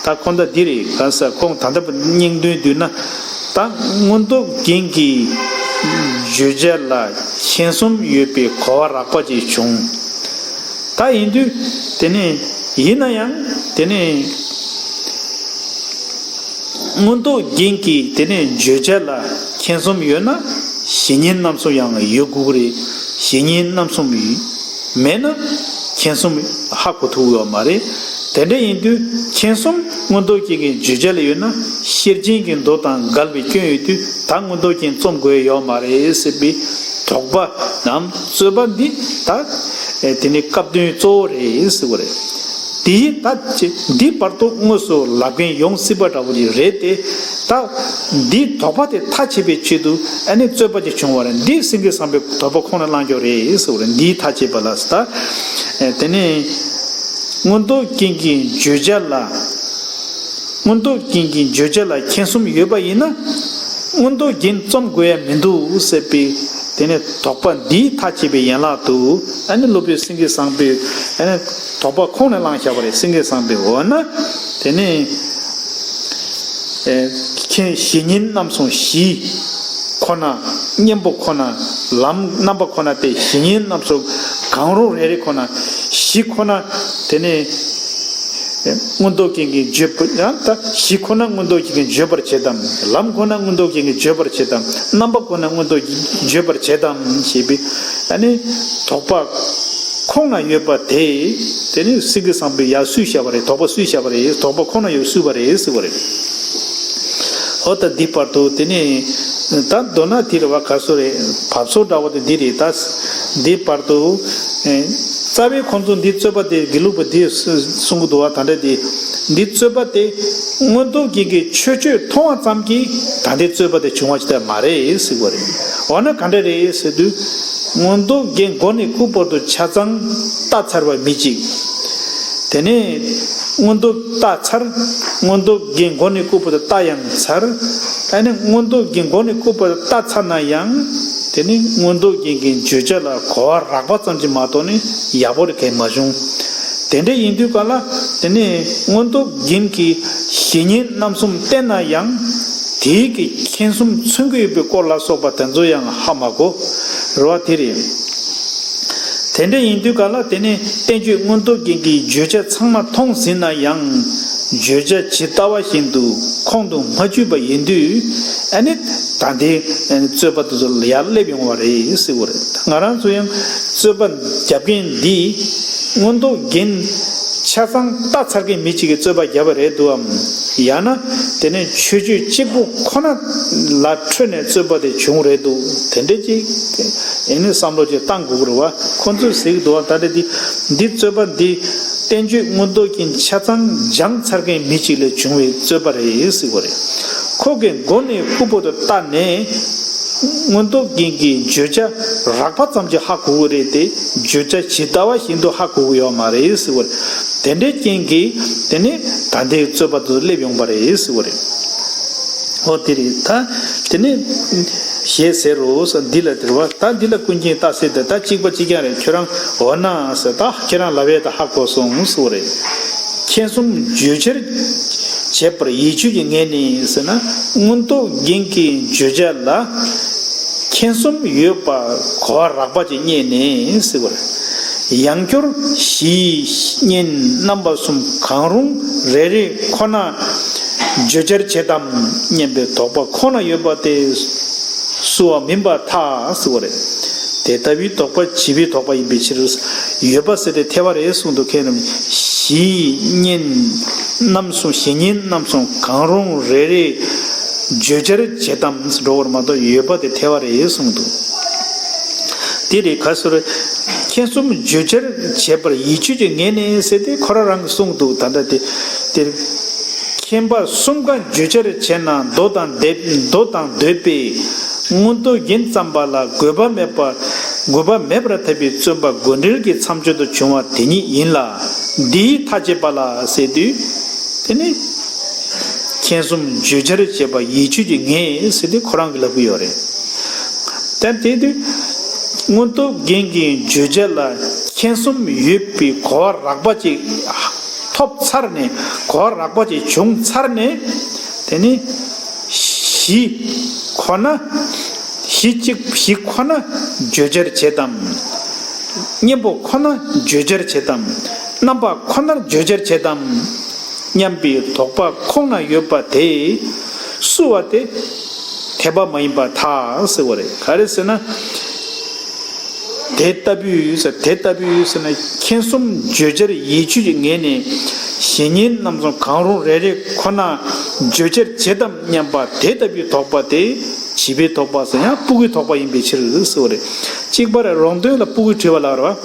ད་ཁོང་ད་འདི་རེད། ག་ས་ཁོང་ད་ལྟ་བུ་སྙིང་དོན་བསྡུས་ན། ད་མངོན་རྟོགས་རྒྱན་གྱི་བརྗོད་བྱ་ལ་མཁྱེན་གསུམ་ཡོད་པའི་གོ་བ་རགས་པ་ཅིག་བྱུང་། ད་ཡིན་དུས་དེ་ནས་ཡིན་ན་ཡང་དེ་ནས་མངོན་རྟོགས་རྒྱན་གྱི་དེ་ནས་བརྗོད་བྱ་ལ་མཁྱེན་གསུམ་ཡོད་ན། གཞི་གཉིས་རྣམ་གསུམ་ཡང་ཡོད་དགོས་ཀྱི་རེད། གཞི་གཉིས་རྣམ་གསུམ་མེད་ན་མཁྱེན་གསུམ་ཧ་གོ་ཐུབ་ཡོད་མ་རེད། དེ་འདྲ་ཡིན་དུས་མཁྱེན་གསུམ་མངོན་རྟོགས་རྒྱན་གྱི་བརྗོད་བྱ་ལ་ཡོད་ན། ཤེར་ཕྱིན་གྱི་མདོ་དང་འགལ་བའི་སྐྱོན་ཡོད་དུས་ད་མངོན་རྟོགས་རྒྱན་རྩོམ་དགོས་ཡོད་མ་རེད་ཟེར་བའི་དོགས་པ་ནམ་རྩོད་པ་འདི་ད་དེ་ནི་སྐབས་དོན་གཙོ་བོ་རེད་ཟེར་བ་རེད། དེའི་ད་ཅི་འདི་བར་དུ་དངོས་སུ་ལབ་མཁན་ཡོང་སྲིད་པ་འདྲ་བོ་ཞིག་རེད་དེ། ད་འདི་དོགས་པ་དེ་མཐའ་ཕྱེ་བའི་ཆེད་དུ་ཨ་ནི་རྩོད་པ་ཅིག་བྱུང་བ་རེད། འདི་སེང་གེ་བཟང་པོའི་དོགས་པ་ཁོང་ལ་བླངས་ཀྱོག་རེད་ཟེར་བ་རེད། འདིའི་མཐའ་ཕྱེ་བ་ལ་ཟེར། ད་དེ་ནས་མངོན་རྟོགས་རྒྱན་གྱི་བརྗོད་བྱ་ལ། མངོན་རྟོགས་རྒྱན་གྱི་བརྗོད་བྱ་ལ་མཁྱེན་གསུམ་ཡོད་པ་ཡིན་ན། མངོན་རྟོགས་རྒྱན་རྩོམ་དགོས་ཡ་མི་འདུག་ཟེར་བའི་དེ་ནས་དོགས་པ་འདིའི་མཐའ་ཕྱེ་བའི་ཡན་ལག་ཏུ། ཨ་ནི་སློབ་དཔོན་སེང་གེ་བཟང་པོས་ཨ་ནི་དོགས་པ་ཁོང་ནས་བླངས་བཞག་པ་རེད། སེང་གེ་བཟང་པོས། འོ་ན་དེ་ནས་ཨེ་མཁྱེན་གཞི་གཉིས་རྣམ་གསུམ་གཞི་ཁོ་ན། གཉེན་པོ་ཁོ་ན། ལམ་རྣམ་པ་ཁོ་ན་སྟེ། གཞི་གཉིས་རྣམ་གསུམ་གང་རུང་རེ་རེ་ཁོ་ན། གཞི་ཁོ་ན་དེ་ནས་མངོན་རྟོགས་རྒྱན་གྱི་བརྗོད་པ་ཡང་ད་གཞི་ཁོ་ན་མངོན་རྟོགས་རྒྱན་གྱིས་བརྗོད་པར་བྱེད་དམ། ལམ་ཁོ་ན་མངོན་རྟོགས་རྒྱན་གྱིས་བརྗོད་པར་བྱེད་དམ། རྣམ་པ་ཁོ་ན་མངོན་རྟོགས་རྒྱན་གྱིས་བརྗོད་པར་བྱེད་དམ་ཞེས་པའི་ཨ་ནི་དོགས་པ་ཁོང་ན་ཡོད་པ་དེ། དེ་ནི་སེང་གེ་བཟང་པོས་ཡར་སུས་བཤད་པ་རེད། དོགས་པ་སུས་བཤད་པ་རེད། དོགས་པ་ཁོང་ན་ཡོད་སུས་པ་རེད་ཟེར་བ་རེད། འོ་ད་འདི་བར་དུ་དེ་ནི་ད་མདོར་ན་དེ་རེད་བ། ག་སོ་རེད། བབ་སོ་འདྲ་བོ་དེ་འདི་རེད། ད་འདི་བར་དུ་ཨེ་རྩ་བའི་ཁོང་ཚོ་འདི་རྩོད་པ་དེ་དགེ་ལུགས་པ་འདི་གསུང་གི་འདུག་བ། ད་འདྲ་དེ་འདི་རྩོད་པ་དེ་མངོན་རྟོགས་རྒྱན་གྱི་ཆོས་སྤྱོད་མཐོང་བ་ཙམ་གྱིས་ད་འདི་རྩོད་པ་དེ་བྱུང་བ་ཅི་ལྟར་མ་རེད་ཟེར་བ་རེད། འོ་ན་ག་འདྲ་རེད་ཟེར་དུས། མངོན་རྟོགས་རྒྱན་མགོ་ནས་སྐུ་བར་དུ་ཆ་ཚང་བལྟ་ཚར་བ་མི་གཅིག་དེ་ནས་མངོན་རྟོགས་བལྟ་ཚར། མངོན་རྟོགས་རྒྱན་མགོ་ནས་སྐུ་བར་དུ་བལྟ་ཡང་ཚར། ཨ་ནི་མངོན་རྟོགས་རྒྱན་མགོ་ནས་སྐུ་བར་དུ་བལྟ་ཚར་ན་ཡང་། དེ་ནི་མངོན་རྟོགས་རྒྱན་གྱི་བརྗོད་བྱ་ལ་གོ་བ་རགས་པ་ཙམ་གྱིས་མ་གཏོགས་ནི་ཡག་པོ་རེ་གང་མ་བྱུང་། དེ་འདྲ་ཡིན་དུས་ག་ལ་དེ་ནི་མངོན་རྟོགས་རྒྱན་གྱི་གཞི་གཉིས་རྣམ་གསུམ་བསྟན་ན་ཡང་། དེའི་གི་མཁྱེན་གསུམ་མཚོན་གྱི་ཡོད་པའི་སྐོར་ལ་སོགས་པ་དེ་ཚོ་ཡང་ཧ་མ་གོ་རེད་བ། དེ་རེད། དེ་འདྲ་ཡིན་དུས་ག་ལ་དེ་ནི་བསྟན་བཅོས་མངོན་རྟོགས་རྒྱན་གྱི་བརྗོད་བྱ་ཚང་མ་མཐོང་ཟིན་ན་ཡང་། བརྗོད་བྱ་ཇི་ལྟ་བ་བཞིན་དུ་ཁོང་དུ་མ་ཆུད་པ་ཡིན་དུས། ཨ་ནི་ད་ལྟའི་རྩོད་པ་དེ་ཚོ་ཡར་སླེབས་ཡོང་བ་རེད་ཟེར་བ་རེད། ང་རང་ཚོ་ཡང་རྩོད་པ་རྒྱབ་མཁན་འདི་མངོན་རྟོགས་རྒྱན་ཆ་ཚང་བལྟ་ཚར་མཁན་མི་གཅིག་གིས་རྩོད་པ་བརྒྱབ་པ་རེད་འདུག་གམ། ཡང་ན་དེ་ནས་ཆོས་སྤྱོད་གཅིག་པུ་ཁོ་ན་ལ་འཕྲོས་ནས་རྩོད་པ་དེ་བྱུང་རེད་འདུག་དེ་འདྲ་ཅིག་ཨེ་ནི་བསམ་བློ་ཅིག་བཏང་དགོས་ཀྱི་རེད་བ། ཁོ་ཚོས་ཟེར་གྱི་འདུག་བ། ད་ལྟ་འདི་འདི་རྩོད་པ་འདི་བསྟན་བཅོས་མངོན་རྟོགས་རྒྱན་ཆ་ཚང་སྦྱངས་ཚར་མཁན་མི་གཅིག་ལས་བྱུང་བའི་རྩོད་པ་རེད་ཟེར་བ་རེད། ཁོ་གི་མགོ་ནས་སྐུ་བར་དུ་བལྟས་ནས། མངོན་རྟོགས་རྒྱན་གྱི་བརྗོད་བྱ་རགས་པ་ཙམ་གྱིས་ཧ་གོ་གི་རེད་དེ། བརྗོད་བྱ་ཇི་ལྟ་བ་བཞིན་དུ་ཧ་གོ་གི་ཡོད་མ་རེད་ཟེར་བ་རེད། དེ་འདྲའི་རྐྱེན་གྱིས་དེ་ནི་ད་ལྟའི་རྩོད་པ་དེ་སླེབས་ཡོང་པ་རེད་ཟེར་བ་རེད། འོ་དེ་རེད་ད། དེ་ནས་ཞེས་ཟེར་རོ་ཟེར། འདི་ལ་དྲི་བ་ད། འདི་ལ་ཀུན་མཁྱེན་རྟགས་གསལ་དེ་ད་གཅིག་པ་གཅིག་རྐྱང་རེད། ཁྱོད་རང་འོ་ན་ཟེར། ད་ཁྱེད་རང་ལབ་པས་ད་ཧ་གོ་སོང་ཟེར་བ་རེད། མཁྱེན་གསུམ་བརྗོད་བྱར་བྱེད་པར་ཡིད་དཔྱོད་ཀྱི་ངོས་ནས་ཟེར་ན། མངོན་རྟོགས་རྒྱན་གྱི་བརྗོད་བྱ་ལ་མཁྱེན་གསུམ་ཡོད་པ་གོ་བ་རགས་པ་ཅིག་རྙེད་ནས་ཟེར་བ་རེད། ཡང་སྐྱར་གཞི་གཉིས་རྣམ་པ་གསུམ་གང་རུང་རེ་རེ་ཁོ་ན་བརྗོད་བྱར་བྱེད་དམ་སྙམ་པའི་དོགས་པ་ཁོ་ན་ཡོད་པ་དེ་སུ་བ་མིན་པར་ཐལ་ཟེར་བ་རེད། དེ་ལྟ་བུའི་དོགས་པ་བྱིས་པའི་དོགས་པ་ཡིན་པའི་ཕྱིར། ཡོད་པ་ཟེར་ཏེ་ཐལ་བ་རེད་གསུངས་འདུག་མཁན་རྣམས་གཞི་གཉིས་རྣམ་གསུམ། གཞི་གཉིས་རྣམ་གསུམ་གང་རུང་རེ་རེ་བརྗོད་བྱར་བྱེད་དམ་འགྲོ་བར་མ་གཏོགས་ཡོད་པ་དེ་ཐལ་བ་རེད་གསུངས་འདུག་དེ་རེད། ག་ཟེར། མཁྱེན་གསུམ་བརྗོད་བྱར་བྱེད་པར་ཡིད་དཔྱོད་ཀྱི་ངོས་ནས་ཟེར་ཏེ་ཁོ་རང་རང་གིས་གསུངས་འདུག་ད་ལྟ་དེ་དེར། མཁྱེན་པ་གསུམ་ཀ་བརྗོད་བྱར་བྱེད་ན་མདོ་དང་འདོད། མདོ་དང་འདོད་པས་མངོན་རྟོགས་རྒྱན་བརྩམས་པ་ལ་དགོས་པ་མེད་པ། དགོས་པ་མེད་པར་ཐལ་བའི་བརྩོན་པ་དགོས་འབྲེལ་གྱི་མཚམས་སྦྱོར་དུ་བྱུང་བ་དེ་ཉིད་ཡིན་ལ། འདིའི་མཐའ་དཔྱད་པ་ལ་ཟེར་དུས། དེ་ནི་མཁྱེན་གསུམ་བརྗོད་བྱར་བྱེད་པ་ཡིད་དཔྱོད་ཀྱི་ངོས་ཟེར་ཏེ་ཁོ་རང་གིས་ལབ་ཀྱི་ཡོད་རེད། ད་དེ་དུས་མངོན་རྟོགས་རྒྱན་གྱི་བརྗོད་བྱ་ལ་མཁྱེན་གསུམ་ཡོད་པའི་གོ་བ་རགས་པ་ཅིག་ཐོབ་ཚར་ནས། གོ་བ་རགས་པ་ཅིག་བྱུང་ཚར་ནས། དེ་ནི་གཞི་ཁོ་ན། གཞི་གཅིག་གཞི་ཁོ་ན་བརྗོད་བྱར་བྱེད་དམ། གཉེན་པོ་ཁོ་ན་བརྗོད་བྱར་བྱེད་དམ། རྣམ་པ་ཁོ་ནར་བརྗོད་བྱར་བྱེད་དམ་སྙམ་པའི་དོགས་པ་ཁོ་ན་ཡོད་པ་དེ་སུ་བ་དེ་འཐད་པ་མ་ཡིན་པར་ཐལ་ཟེར་བ་རེད། ག་རེ་ཟེར་ན། དེ་ལྟ་བུའི་ཟེར། དེ་ལྟ་བུའི་ཟེར་ན་མཁྱེན་གསུམ་བརྗོད་བྱར་ཡིད་དཔྱོད་ཀྱི་ངོས་ནས་གཞི་གཉིས་རྣམ་གསུམ་གང་རུང་རེ་རེ་ཁོ་ན་བརྗོད་བྱར་བྱེད་དམ་སྙམ་པ་དེ་ལྟ་བུའི་དོགས་པ་དེ་བྱིས་པའི་དོགས་པ་ཟེར་ཡང་སྤུ་གུའི་དོགས་པ་ཡིན་པའི་ཕྱིར་ཟེར་བ་རེད། གཅིག་པ་རེད། རོང་སྟོན་ལ་སྤུ་གུའི་དྲི་བ་ལབ་རེད་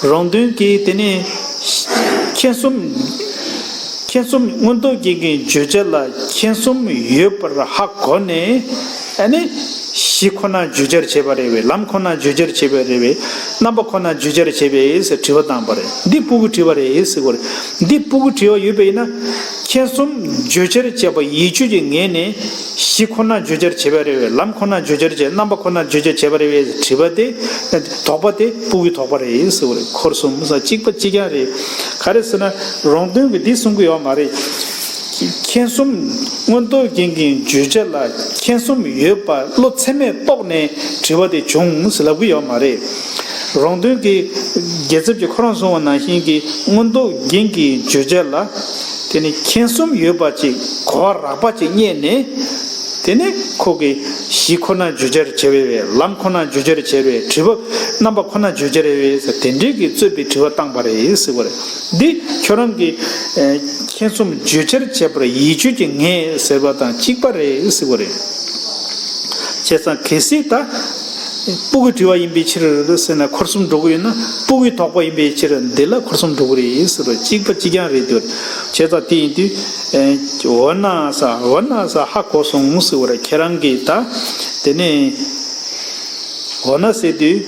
བ། རོང་སྟོན་གྱིས་དེ་ནས་མཁྱེན་གསུམ། མཁྱེན་གསུམ་མངོན་རྟོགས་རྒྱན་གྱི་བརྗོད་བྱ་ལ་མཁྱེན་གསུམ་ཡོད་པར་ཧ་གོ་ནས། ཨ་ནི་གཞི་ཁོ་ན་བརྗོད་བྱར་བྱེད་པ་རེད་པས། ལམ་ཁོ་ན་བརྗོད་བྱར་བྱེད་པ་རེད་པས། རྣམ་པ་ཁོ་ན་བརྗོད་བྱར་བྱེད་པས་ཟེར་དྲི་བ་བཏང་པ་རེད། འདི་སྤུ་གུའི་དྲི་བ་རེད་ཟེར་བ་རེད། འདི་སྤུ་གུའི་དྲི་བ་ཡོད་པ་ཡིན་ན། མཁྱེན་གསུམ་བརྗོད་བྱར་བྱེད་པ་ཡིད་དཔྱོད་ཀྱི་ངོས་ནས་གཞི་ཁོ་ན་བརྗོད་བྱར་བྱེད་པ་རེད་པས། ལམ་ཁོ་ན་བརྗོད་བྱར་བྱེད། རྣམ་པ་ཁོ་ན་བརྗོད་བྱར་བྱེད་པ་རེད་པས་ཟེར་དྲི་བ་དེ། དོགས་པ་དེ་སྤུ་གུའི་དོགས་པ་རེད་ཟེར་བ་རེད། འཁོར་གསུམ་ཟེར་གཅིག་པ་གཅིག་རྐྱང་རེད། ག་རེ་ཟེར་ན་རོང་སྟོན་གྱིས་འདི་གསུང་གི་ཡོད་མ་རེད། མཁྱེན་གསུམ་མངོན་རྟོགས་རྒྱན་གྱི་བརྗོད་བྱ་ལ་མཁྱེན་གསུམ་ཡོད་པ་བློ་ཚད་མས་རྟོགས་ནས་དྲི་བ་དེ་བྱུང་ཟེར་ལབ་ཀྱི་ཡོད་མ་རེད། རོང་སྟོན་གྱིས་རྒྱལ་ཚབ་ཀྱིས་ཁོ་རང་གསུངས་པ་ནང་བཞིན་གྱི་མངོན་རྟོགས་རྒྱན་གྱི་བརྗོད་བྱ་ལ་དེ་ནི་མཁྱེན་གསུམ་ཡོད་པ་ཅིག་གོ་བ་རགས་པ་ཅིག་རྙེད་ནས། དེ་ནས་ཁོ་གིས་གཞི་ཁོ་ན་བརྗོད་བྱར་བྱེད་པས། ལམ་ཁོ་ན་བརྗོད་བྱར་བྱེད་པས། དྲི་བ་རྣམ་པ་ཁོ་ན་བརྗོད་བྱར་བྱེད་པས་ཟེར་དེ་འདྲའི་གི་རྩོད་པའི་དྲི་བ་བཏང་པ་རེད་ཟེར་བ་རེད། འདི་ཁྱོད་རང་གིས་ཨེ་མཁྱེན་གསུམ་བརྗོད་བྱར་བྱེད་པར་ཡིད་དཔྱོད་ཀྱི་ངོས་ཟེར་བ་དང་གཅིག་པ་རེད་ཟེར་བ་རེད། བྱས་ཙང་གལ་སྲིད་ད་སྤུ་གུའི་དྲི་བ་ཡིན་པའི་ཕྱིར་ཟེར་ན་འཁོར་གསུམ་འགྲོ་གི་ཡོད་ན། སྤུ་གུའི་དོགས་པ་ཡིན་པའི་ཕྱིར་འདི་ལ་འཁོར་གསུམ་འགྲོ་གི་རེད་ཟེར་བ་གཅིག་པ་གཅིག་རྐྱང་རེད་འདུག་བྱས་ཙང་དེ་ཡིན་དུས་ཨེ་འོ་ན་ས་འོ་ན་ས་ཧ་གོ་སོང་ཟེར་བ་རེད། ཁྱེད་རང་གིས་ད་དེ་ནས་འོ་ན་ཟེར་དུས།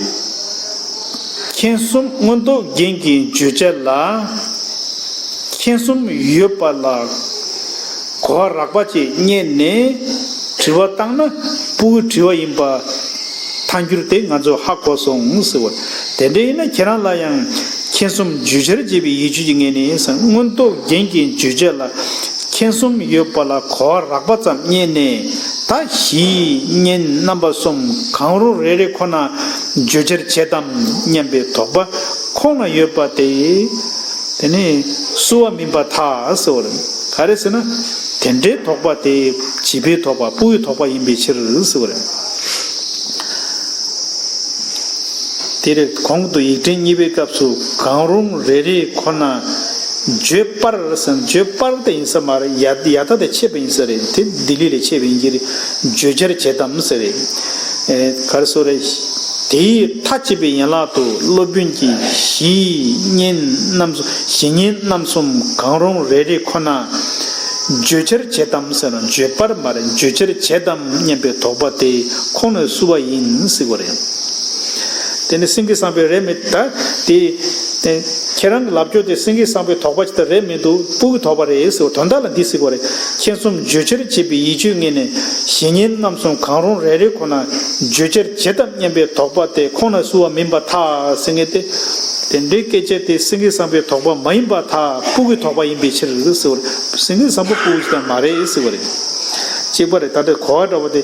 མཁྱེན་གསུམ་མངོན་རྟོགས་རྒྱན་གྱི་བརྗོད་བྱ་ལ། མཁྱེན་གསུམ་ཡོད་པ་ལ་གོ་བ་རགས་པ་ཅིག་རྙེད་ནས་དྲི་བ་བཏང་ན་སྤུ་གུའི་དྲི་བ་ཡིན་པ་ཐལ་འགྱུར་དེ་ང་ཚོས་ཧ་གོ་སོང་ཟེར་བ། དེ་འདྲ་ཡིན་ན་ཁྱེད་རང་ལ་ཡང་མཁྱེན་གསུམ་བརྗོད་བྱར་བྱེད་པའི་ཡིད་དཔྱོད་ཀྱི་ངོས་ནས་མངོན་རྟོགས་རྒྱན་གྱི་བརྗོད་བྱ་ལ། མཁྱེན་གསུམ་ཡོད་པ་ལ་གོ་བ་རགས་པ་ཙམ་རྙེད་ནས། ད་གཞི་གཉིས་རྣམ་པ་གསུམ་གང་རུང་རེ་རེ་ཁོ་ན་བརྗོད་བྱར་བྱེད་དམ་སྙམ་པའི་དོགས་པ་ཁོང་ན་ཡོད་པ་དེ། དེ་ནི་སུ་བ་མིན་པར་ཐལ་ཟེར་བ་རེད། ག་རེ་ཟེར་ན། དེ་འདྲའི་དོགས་པ་དེ་བྱིས་པའི་དོགས་པ། སྤུ་གུའི་དོགས་པ་ཡིན་པའི་ཕྱིར་ཟེར་བ་རེད། དེ་རེད། གོང་དུ་ཡིག་ཕྲེང་གཉིས་པའི་སྐབས་སུ་གང་རུང་རེ་རེ་ཁོ་ན་བརྗོད་པར་ཟེར། བརྗོད་པར་དེ་ཡིན་ས་མ་རེད། ཡ་ཡ་ད་དེ་ཆད་པ་ཡིན་ས་རེད། དེ་ལྡི་ལི་ལས་ཆད་པ་ཡིན་གྱི་རེད། བརྗོད་བྱར་བྱེད་དམ་ཟེར་རེད། ཨེ་ག་རེ་ཟེར་རེད། དེའི་མཐའ་དཔྱད་པའི་ཡན་ལག་ཏུ་སློབ་དཔོན་གྱིས་གཞི་གཉིས་རྣམ་གསུམ། གཞི་གཉིས་རྣམ་གསུམ་གང་རུང་རེ་རེ་ཁོ་ན་བརྗོད་བྱར་བྱེད་དམ་ཟེར་ན། བརྗོད་པར་མ་རེད། བརྗོད་བྱར་བྱེད་དམ་སྙམ་པའི་དོགས་པ་དེ་ཁོང་ནས་བསུ་བ་ཡིན་ཟེར་བ་རེད། དེ་ནི་སེང་གེ་བཟང་པོའི་རེད་མི་ད་དེ་དེ་ ཁྱེད་རང་གི་ལབ་ཕྱོགས་དེ་སེང་གེ་བཟང་པོའི་དོགས་པ་ཅིག་ད་རེད་མི་འདུག་སྤུ་གུའི་དོགས་པ་རེད་ཟེར་བ་དོན་དག་ལ་འདི་ཟེར་དགོས་རེད། མཁྱེན་གསུམ་བརྗོད་བྱར་བྱེད་པའི་ཡིད་དཔྱོད་ངོས་ནས་གཞི་ཉིད་རྣམ་གསུམ་གང་རུང་རེ་རེ་ཁོ་ན་བརྗོད་བྱར་བྱེད་དམ་སྙམ་པའི་དོགས་པ་དེ་ཁོང་ན་བསུ་བ་མིན་པར་ཐལ་ཟེར་མཁན་དེ། དེ་འདྲའི་སྐད་ཆ་དེ་སེང་གེ་བཟང་པོའི་དོགས་པ་མ་ཡིན་པར་ཐལ། སྤུ་གུའི་དོགས་པ་ཡིན་པའི་ཕྱིར་ཟེར་བ་རེད། སེང་གེ་བཟང་པོ་སྤུ་གུ་ཞིག་ད་མ་རེད་ཟེར་བ་རེད། གཅིག་པ་རེད། ད་ལྟའི་གོ་བ་འདྲ་བོ་དེ།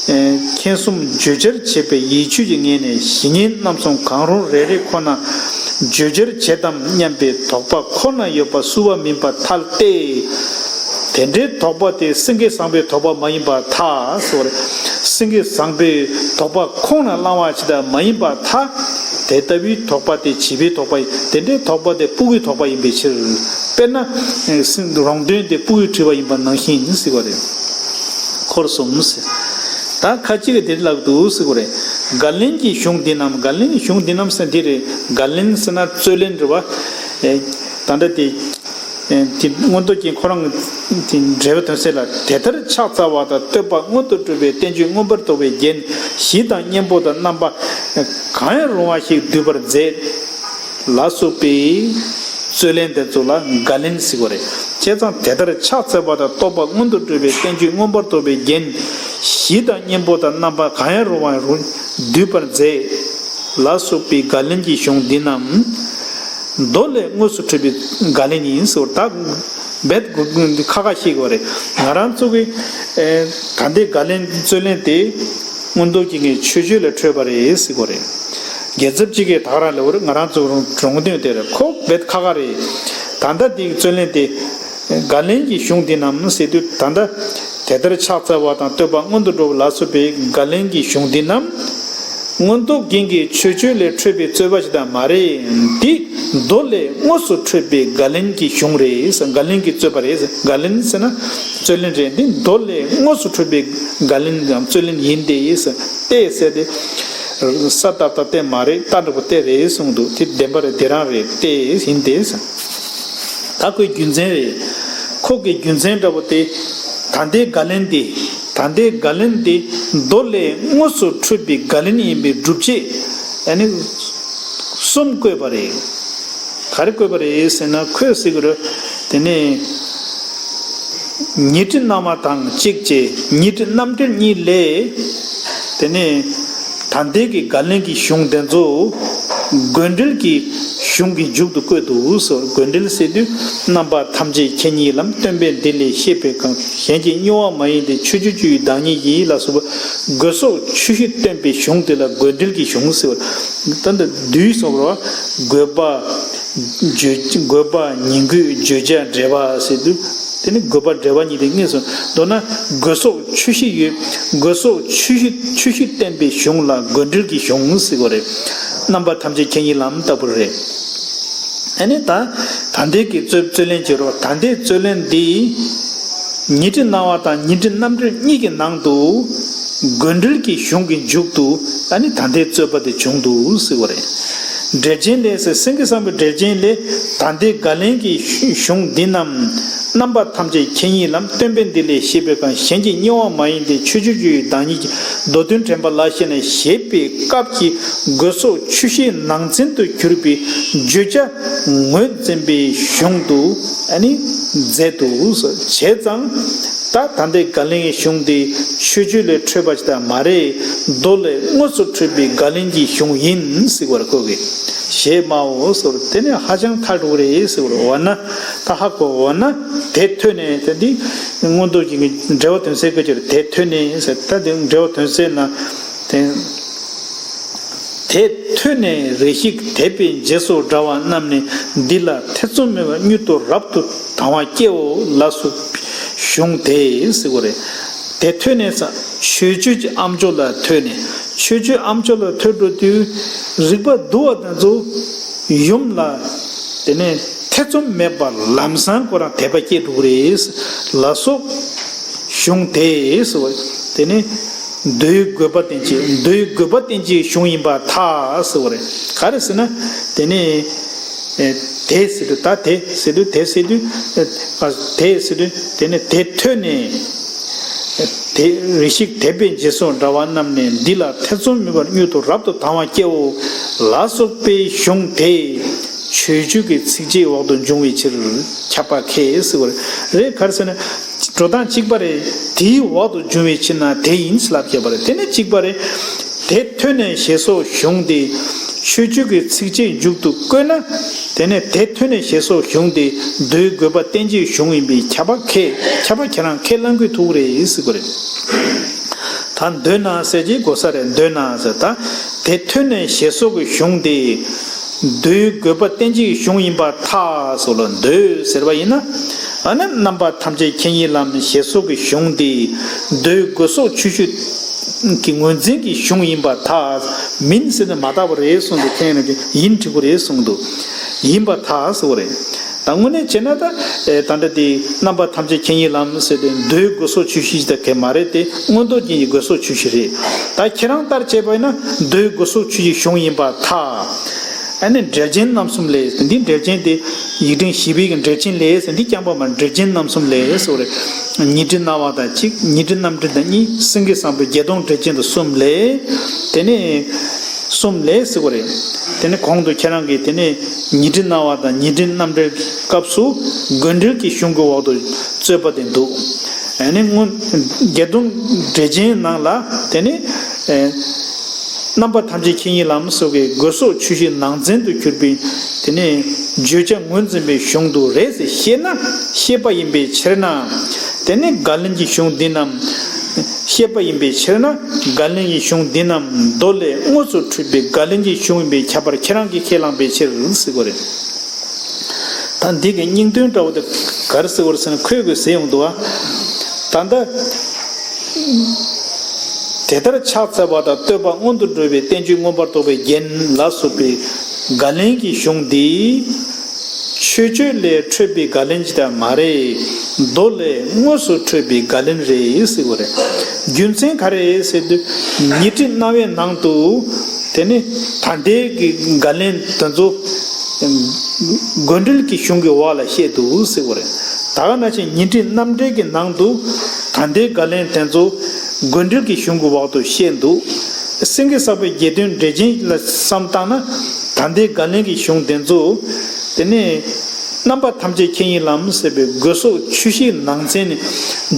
མཁྱེན་གསུམ་བརྗོད་བྱར་བྱེད་པའི་ཡིད་དཔྱོད་ཀྱི་ངོས་ནས་གཞི་ཉིད་རྣམ་གསུམ་གང་རུང་རེ་རེ་ཁོ་ན་བརྗོད་བྱར་བྱེད་དམ་སྙམ་པའི་དོགས་པ་ཁོ་ན་ཡོད་པ་བསུ་བ་མིན་པར་ཐལ་ཏེ། དེ་འདྲའི་དོགས་པ་དེ་སེང་གེ་བཟང་པོའི་དོགས་པ་མ་ཡིན་པར་ཐལ་ཟེར་བ་རེད། སེང་གེ་བཟང་པོའི་དོགས་པ་ཁོང་ན་བསླང་བ་ཇི་ལྟར་མ་ཡིན་པར་ཐལ། དེ་ལྟ་བུའི་དོགས་པ་དེ་བྱིས་པའི་དོགས་པ་ཡིན། དེ་འདྲའི་དོགས་པ་དེ་སྤུ་གུའི་དོགས་པ་ཡིན་པའི་ཕྱིར། དཔེར་ན། རོང་སྟོན་དེ་སྤུ་གུས་བྲིས་པ་ཡིན་པ་ནང་བཞིན་ཟེར་བ་རེད། འཁོར་གསུམ་ཟེར། ད་ཁ་ཅིག་གིས་དེ་ལབ་འདུག་ཟེར་བ་རེད། དགག་ལན་གྱི་གཞུང་འདི་རྣམས། དགག་ལན་གྱི་གཞུང་འདི་རྣམས་ཟེར་འདི་རེད། དགག་ལན་ཟེར་ན་རྩོད་ལན་རེད་བ། ད་ལྟ་དེ། དེ་མངོན་རྟོགས་རྒྱན་ཁོ་རང་གི་དེ་འགྲེལ་པ་དོན་གསལ་ལ། དེ་ལྟར་ཕྱག་འཚལ་བ་དང་བསྟོད་པ་མངོན་དུ་གྲུབ་པའི་བསྟན་བཅོས་མངོན་པར་རྟོགས་པའི་རྒྱན། གཞི་དང་གཉེན་པོ་དང་རྣམ་པ་གང་ཡང་རུང་བ་ཞིག་བསྡུས་པར་མཛད། ལ་སོགས་པའི་རྩོད་ལན་དེ་ཚོ་ལ་དགག་ལན་ཟེར་བ་རེད། བྱས་ཙང་དེ་ལྟར་ཕྱག་འཚལ་བ་དང་བསྟོད་པ་མངོན་དུ་གྲུབ་པའི་བསྟན་བཅོས་མངོན་པར་རྟོགས་པའི་རྒྱན། གཞི་དང་གཉེན་པོ་དང་རྣམ་པ་གང་ཡང་རུང་བ་རུ་བསྡུས་པར་མཛད། ལ་སོགས་པའི་དགག་ལན་གྱི་གཞུང་འདི་རྣམས། མདོ་ལས་དངོས་སུ་འཕྲོས་པའི་དགག་ལན་ཡིན་ཟེར་བ་ད་རྦད་ཁ་ཁ་ཤེས་དགོས་རེད། ང་རང་ཚོ་གི་ད་ལྟའི་དགག་ལན་རྩོད་ལན་དེ་མངོན་རྟོགས་རྒྱན་གྱི་མཆོད་བརྗོད་ལས་འཕྲོས་པ་རེད་ཟེར་དགོས་རེད། རྒྱལ་ཚབ་ཅིག་གིས་ད་ག་རང་ལབ་པ་རེད། ང་རང་ཚོ་རུང་གྲོང་སྟོན་དེ་རེད། ཁོ་རྦད་ཁ་ཁ་རེད། ད་ལྟ་འདི་གི་རྩོད་ལན་དེ། དགག་ལན་གྱི་གཞུང་འདི་རྣམས་ཟེར་དུས་ད་ལྟ་དེ་ལྟར་ཕྱག་འཚལ་བ་དང་བསྟོད་པ་མངོན་དུ་འགྲོ་བ་ལ་སོགས་པའི་དགག་ལན་གྱི་གཞུང་འདི་རྣམས། མངོན་རྟོགས་རྒྱན་གྱི་མཆོད་བརྗོད་ལས་འཕྲོས་པའི་རྩོད་པ་ཞིག་ད་མ་རེད། འདི་མདོ་ལས་དངོས་སུ་འཕྲོས་པའི་དགག་ལན་གྱི་གཞུང་རེད། དགག་ལན་གྱི་རྩོད་པ་རེད། དགག་ལན་ཟེར་ན་རྩོད་ལན་རེད། འདི་མདོ་ལས་དངོས་སུ་འཕྲོས་པའི་དགག་ལན་དང་རྩོད་ལན་ཡིན་ཏེ། ཏེ་ཟེར་ཏེ། ས་ཏ་བཏགས་སྟེ་མ་རེད། ཏ་འགྲེང་བུ་སྟེ་རེད་གསུངས་འདུག་དེ་བདེན་པ་རེད། དེ་རང་རེད། ཏེ་ཡིན་ཏེ། ད་ཁོའི་རྒྱུ་མཚན་རེད། ཁོ་གི་རྒྱུ་མཚན་འདྲ་པོ་དེ། ད་ལྟའི་དགག་ལན་དེ། ད་ལྟའི་དགག་ལན་དེ་མདོ་ལས་དངོས་སུ་འཕྲོས་པའི་དགག་ལན་ཡིན་པའི་སྒྲུབ་བྱེད་ཨ་ནི་གསུམ་བཀོད་པ་རེད། ག་རེ་བཀོད་པ་རེད་ཟེར་ན་ཁོས་ཟེར་གི་རེད། དེ་ནས་ཉི་ཁྲི་སྣང་བ་དང་གཅིག་བཅས་ཉི་ཁྲི་རྣམ་འགྲེལ་གཉིས་ལས། དེ་ནས་ད་ལྟའི་གི་དགག་ལན་གྱི་གཞུང་དེ་ཚོ་དགོས་འབྲེལ་གྱི་གཞུང་གི་མཇུག་ཏུ་བཀོད་འདུག་ཟེར། དགོས་འབྲེལ་ཟེར་དུས་རྣམ་པ་ཐམས་ཅད་མཁྱེན་ཉིད་ལམ་སྟོན་པས་འདི་ལས་བཤད་པའི་གང་གཞན་གྱིས་རྙེད་པ་མ་ཡིན་ཏེ་ཆོས་སྤྱོད་བཅུ་ཡི་བདག་ཉིད་ཀྱིས་ལ་སོགས་པ་དགོས་སོགས་ཆོས་བཞི་སྟོན་པའི་གཞུང་དེ་ལ་དགོས་འབྲེལ་གྱི་གཞུང་ཟེར་བ། ད་འདི་བསྡུས་སོང་རོ། དགོས་པ། བརྗོད་དགོས་པ་ཉིང་དགོས་བརྗོད་བྱ་འབྲེལ་བ་ཟེར་དུས། དེ་ནི་དགོས་པ་འབྲེལ་བ་གཉིས་དེ་ངེས་སོ། མདོར་ན་དགོས་སོགས་ཆོས་བཞི་ཡོད། དགོས་སོགས་ཆོས་བཞི་ཆོས་བཞི་བསྟན་པའི་གཞུང་ལ་དགོས་འབྲེལ་གྱི་གཞུང་ཟེར་དགོས་རེད། རྣམ་པ་ཐམས་ཅད་མཁྱེན་ཉིད་ལམ་ལྟ་བུ་རེད། ཨ་ནི་ད་ད་ལྟའི་གི་རྩོད་རྩོད་ལན་བྱེད་རོགས། ད་ལྟའི་རྩོད་ལན་འདི་ཉི་ཁྲི་སྣང་བ་དང་ཉི་ཁྲི་རྣམ་འགྲེལ་གཉིས་ཀྱི་ནང་དུ་དགོས་འབྲེལ་གྱི་གཞུང་གི་མཇུག་ཏུ་ཨ་ནི་ད་ལྟའི་རྩོད་པ་དེ་བྱུང་འདུག་ཟེར་བ་རེད། འགྲེལ་ཆེན་ལས་ཟེར། སེང་གེ་བཟང་པོའི་འགྲེལ་ཆེན་ལས། ད་ལྟའི་དགག་ལན་གྱི་གཞུང་འདི་རྣམས་རྣམ་པ་ཐམས་ཅད་མཁྱེན་ཉིད་ལམ་སྟོན་པས་འདི་ལས་བཤད་པའི་གང་གཞན་གྱིས་རྙེད་པ་མ་ཡིན་ཏེ་ཆོས་སྤྱོད་བཅུ་ཡི་བདག་ཉིད་ཀྱིས་མདོ་དོན་དྲན་པ་ལ་ཤེས་ནས་ཞེས་པའི་སྐབས་ཀྱི་དགོས་སོགས་ཆོས་བཞིའི་ནང་ཚན་དུ་གྱུར་པའི་བརྗོད་བྱ་ངོས་འཛིན་པའི་གཞུང་དུ་ཨ་ནི་མཛད་དོ། བྱས་ཙང་ད་ད་ལྟའི་དགག་ལན་གྱི་གཞུང་འདི་ཆོས་སྤྱོད་ལས་འཕྲོས་པ་ཞིག་ད་མ་རེད། མདོ་ལས་དངོས་སུ་འཕྲོས་པའི་དགག་ལན་གྱི་གཞུང་ཡིན་ཟེར་བར་གོ་གི། ཞེས་སྨྲའོ་ཟེར། དེ་ནས་ཧ་ཅང་ཐལ་འགྲོ་གི་རེད་ཟེར་བར་འོ་ན། ད་ཧ་གོ་འོ་ན། དེ་ཐོས་ནས་དེ་འདི་མངོན་རྟོགས་རྒྱན་གྱི་འགྲེལ་པ་དོན་གསལ་སྐད་ཅིག་རེད། དེ་ཐོས་ནས་ཟེར། ད་དེ་འགྲེལ་པ་དོན་གསལ་ན་དེ། དེ་ཐོས་ནས་རེ་ཞིག་དད་པས་མཇལ་སོགས་འདྲ་བ་རྣམས་ནི་འདི་ལ་ཐེ་ཚོམ་མེད་པར་མྱུར་དུ་རབ་ཏུ་དང་བ་སྐྱེའོ་ལ་སོགས་གཞུང་དེ་ཟེར་བ་རེད། དེ་ཐོས་ནས་ས་ཆོས་སྤྱོད་ཀྱི་ཨ་མཆོག་ལ་ཐོས་ནས། ཆོས་སྤྱོད་ཨ་མཆོག་ལ་ཐོས་འགྲོ་དུས་རིག་པ་དུལ་བ་དེ་ཚོ་ཡུམ་ལ་དེ་ནས་ཐེ་ཚོམ་མེད་པར་ལམ་སང་ཁོ་རང་དད་པ་སྐྱེ་འགྲོ་གི་རེད་ལ་སོགས་གཞུང་དེ་ཟེར་བ། དེ་ནས་མདོའི་དགོས་པ་བསྟན་བྱེད། མདོའི་དགོས་པ་བསྟན་བྱེད་གཞུང་ཡིན་པར་ཐལ་ཟེར་བ་རེད། ག་རེ་ཟེར་ན། དེ་ནས་ཨེ་དེ་ཟེར་དུས་ད་དེ་ཟེར་དུས་དེ་ཟེར་དུས་ཨེ་དེ་ཟེར་དུས་དེ་ནས་དེ་ཐོས་ནས་ཨེ་དེ་རེ་ཞིག་དད་པས་མཇལ་སོགས་འདྲ་བ་རྣམས་ནི་འདི་ལ་ཐེ་ཚོམ་མེད་པར་མྱུར་དུ་རབ་ཏུ་དང་བ་སྐྱེའོ་ལ་སོགས་པའི་གཞུང་དེ། ཆོས་བརྒྱུད་ཀྱི་ཚིགས་བཅད་འོག་ཏུ་འབྱུང་བའི་ཕྱིར། ཁྱབ་པ་མཁས་ཟེར་བ་རེད། ག་རེ་ཟེར་ན། འགྲོ་སྟངས་གཅིག་པ་རེད། དེའི་འོག་ཏུ་འབྱུང་བའི་ཕྱིར་ན་དེ་ཡིན་ལབ་བྱས་པ་རེད། དེ་ནས་གཅིག་པ་རེད། དེ་ཐོས་ནས་ཞེས་སོགས་གཞུང་སྟེ། ཆོས་བརྒྱུད་ཀྱི་ཚིགས་བཅད་མཇུག་ཏུ་བཀོད་ན། དེ་ནས་དེ་ཐོས་ནས་ཞེས་སོགས་གཞུང་སྟེ། མདོའི་དགོས་པ་བསྟན་བྱའི་གཞུང་ཡིན་པས་ཁྱབ་པ་མཁས། ཁྱབ་པ་ཁྱེད་རང་ཁས་བླང་དགོས་ཐུག་རེད་ཟེར་གོ་རེད། ད་འདོད་ན་ཟེར་གྱི་གོ་ས་རེད། འདོད་ན་ཟེར་ད། དེ་ཐོས་ནས་ཞེས་སོགས་ཀྱི་གཞུང་སྟེ། མདོའི་དགོས་པ་བསྟན་བྱའི་གཞུང་ཡིན་པར་ཐལ་སོགས་ལ་འདོད་ཟེར་བ་ཡིན་ན། ཨ་ནི་རྣམ་པ་ཐམས་ཅད་མཁྱེན་ཡུལ་ལམ་ཞེས་སོགས་ཀྱི་གཞུང་སྟེ། མདོའི་དགོས་སོགས་ཆོས་བརྒྱུད་ཀྱི་ངོས་འཛིན་གྱི་གཞུང་ཡིན་པར་ཐལ། མིན་ཟེར་ནས་མ་བཏགས་པ་རེད་གསུངས་འདུག་མཁན་ཡིན་ན་ཡིན་འགྲིག་པ་རེད་གསུངས་འདུག་ཡིན་པར་ཐལ་ཟེར་བ་རེད། ད་དངོས་གནས་བྱས་ན་ད། ཨེ་ད་འདྲ་དེ་རྣམ་པ་ཐམས་ཅད་མཁྱེན་ཡུལ་ལམ་ཟེར་ཏེ་མདོའི་དགོས་སོགས་ཆོས་བཞི་ཞིག་ད་གས་མ་རེད་དེ། མངོན་རྟོགས་རྒྱན་གྱི་དགོས་སོགས་ཆོས་བཞི་རེད། ད་ཁྱེད་རང་ལྟར་བྱས་པ་ཡིན་ན་མདོའི་དགོས་སོགས་ཆོས་བཞི་གཞུང་ཡིན་པར་ཐལ། ཨ་ནི་འགྲེལ་ཆེན་རྣམ་གསུམ་ལས། འདི་འགྲེལ་ཆེན་དེ་ཡིག་ཕྲེང་བཞི་པའི་གི་འགྲེལ་ཆེན་ལས་ཟེར། འདི་རྐྱང་པ་མ་རེད། འགྲེལ་ཆེན་རྣམ་གསུམ་ལས་ཟེར་བ་རེད། ཉི་ཁྲི་སྣང་བ་དང་གཅིག་ཉི་ཁྲི་རྣམ་འགྲེལ་དང་གཉིས། སེང་གེ་བཟང་པོའི་བརྒྱད་སྟོང་འགྲེལ་ཆེན་དང་གསུམ་ལས། དེ་ནས་གསུམ་ལས་ཟེར་བ་རེད། དེ་ནས་གོང་དུ་ཁྱེད་རང་གིས་དེ་ནས་ཉི་ཁྲི་སྣང་བ་དང་ཉི་ཁྲི་རྣམ་འགྲེལ་གྱི་སྐབས་སུ་དགོས་འབྲེལ་གྱི་གཞུང་གི་འོག་ཏུ་རྩོད་པ་དེ་འདུག་ཨ་ནི་སྔོན་བརྒྱད་སྟོང་འགྲེལ་ཆེན་ནང་ལ་དེ་ནས་ཨེ་རྣམ་པ་ཐམས་ཅད་མཁྱེན་ཡུལ་ལམ་སོགས་ཀྱི་དགོས་སོགས་ཆོས་བཞི་ནང་ཚན་དུ་གྱུར་པའི་དེ་ནས་བརྗོད་བྱ་ངོས་འཛིན་པའི་གཞུང་དུ་རེད་ཟེར་ཤེས་ན། ཤེས་པ་ཡིན་པའི་ཕྱིར་ན། དེ་ནས་བརྒལ་ལན་གྱི་གཞུང་འདི་རྣམས། ཤེས་པ་ཡིན་པའི་ཕྱིར་ན། བརྒལ་ལན་གྱི་གཞུང་འདི་རྣམས་མདོ་ལས་དངོས་སུ་འཕྲོས་པའི་བརྒལ་ལན་གྱི་གཞུང་ཡིན་པས་ཁྱབ་པར་ཁྱེད་རང་གིས་ཁས་བླངས་པའི་ཕྱིར་ཟེར་གྱི་ཡོད་རེད། ད་འདི་གི་སྙིང་དོན་འདྲ་བོ་དེ་ག་རེ་ཟེར་གྱི་ཡོད་རེད་ཟེར་ན། ཁོས་གོ་ཟེར་ཡོང་འདུག་ཨ། ད་ལྟ་དེ་ལྟར་ཕྱག་འཚལ་བ་དང་བསྟོད་པ་སྔོན་དུ་འགྲོ་བའི་བསྟན་བཅོས་མངོན་པར་རྟོགས་པའི་རྒྱན་ལ་སོགས་པའི་བརྒལ་ལན་གྱི་གཞུང་འདི། ཆོས་སྤྱོད་ལས་འཕྲོས་པའི་བརྒལ་ལན་ཅིག་ད་མ་རེད། མདོ་ལས་དངོས་སུ་འཕྲོས་པའི་བརྒལ་ལན་རེད་ཟེར་གྱི་ཡོད་རེད། རྒྱུ་མཚན་ག་རེ་ཟེར་དུས། ཉི་ཁྲི་སྣང་བའི་ནང་དུ་དེ་ནི་ད་ལྟའི་གི་བརྒལ་ལན་དེ་ཚོ་དགོས་འབྲེལ་གྱི་གཞུང་གི་འོག་ལ་བཤད་འདུག་ཟེར་གྱི་ཡོད་རེད། ད་ག་ནང་བཞིན་ཉི་ཁྲི་རྣམ་འགྲེལ་གྱི་ནང་དུ་ད་ལྟའི་བརྒལ་ལན་དེ་ཚོ་དགོས་འབྲེལ་གྱི་གཞུང་གི་འོག་ཏུ་བཤད་འདུག་སེང་གེ་བསགས་པའི་བརྒྱད་སྟོན་འགྲེལ་ཆེན་ལ་བསམ་བཏང་ན། ད་ལྟའི་བརྒལ་ལན་གྱི་གཞུང་དེ་ཚོ་དེ་ནས་རྣམ་པ་ཐམས་ཅད་མཁྱེན་ཡུལ་ལམ་ཟེར་བའི་དགོས་སོགས་ཆོས་བཞིའི་ནང་ཚན་ནས་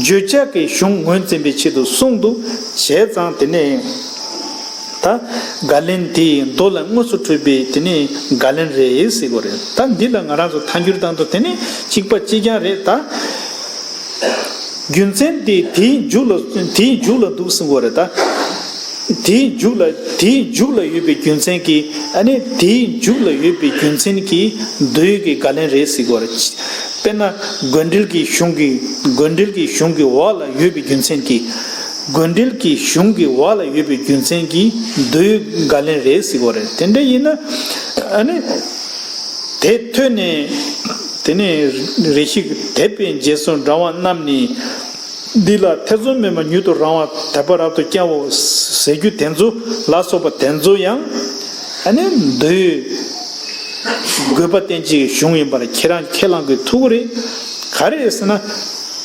བརྗོད་བྱ་གི་གཞུང་ངོས་འཛིན་པའི་ཆེད་དུ་གསུངས་འདུག་བྱས་ཙང་དེ་ནས་ད་བརྒལ་ལན་དེ་མདོ་ལ་དངོས་སུ་འཕྲོས་པའི་དེ་ནས་བརྒལ་ལན་རེད་ཟེར་གྱི་ཡོད་རེད། ད་འདི་ལ་ང་རང་ཚོ་ཐལ་འགྱུར་བཏང་དུས་དེ་ནི་གཅིག་པ་གཅིག་རྐྱང་རེད་ད། རྒྱུ་མཚན་དེ་དེའི་མཇུག་ལ་དེའི་མཇུག་ལ་འདུག་གསུང་གི་ཡོད་རེད་ད། དེའི་མཇུག་ལ་དེའི་མཇུག་ལ་ཡོད་པའི་རྒྱུ་མཚན་གྱིས། ཨ་ནི་དེའི་མཇུག་ལ་ཡོད་པའི་རྒྱུ་མཚན་གྱིས་མདོའི་གི་བརྒལ་ལན་རེད་ཟེར་གྱི་ཡོད་རེད། དཔེར་ན་དགོས་འབྲེལ་གྱི་གཞུང་གི་དགོས་འབྲེལ་གྱི་གཞུང་གི་འོག་ལ་ཡོད་པའི་རྒྱུ་མཚན་གྱིས། དགོས་འབྲེལ་གྱི་གཞུང་གི་འོག་ལ་ཡོད་པའི་རྒྱུ་མཚན་གྱིས་མདོའི་བརྒལ་ལན་རེད་ཟེར་གྱི་ཡོད་རེད། དེ་འདྲ་ཡིན་ན་ཨ་ནི་དེ་ཐོས་ནས། དེ་ནས་རེ་ཞིག་དད་པས་མཇལ་སོ་འདྲ་བ་རྣམས་ནི། འདི་ལ་ཐེ་ཚོམ་མེད་པར་མྱུར་དུ་རང་དབང་དད་པ་རབ་ཏུ་སྐྱེའོ་ཟེར་རྒྱུ་དེ་ཚོ་ལ་སོགས་པ་དེ་ཚོ་ཡང་། ཨ་ནི་མདོའི་དགོས་པ་བསྟན་བྱའི་གཞུང་ཡིན་པར་ཁྱེད་རང་ཁས་བླང་དགོས་ཐུག་གི་རེད། ག་རེ་ཟེར་ན།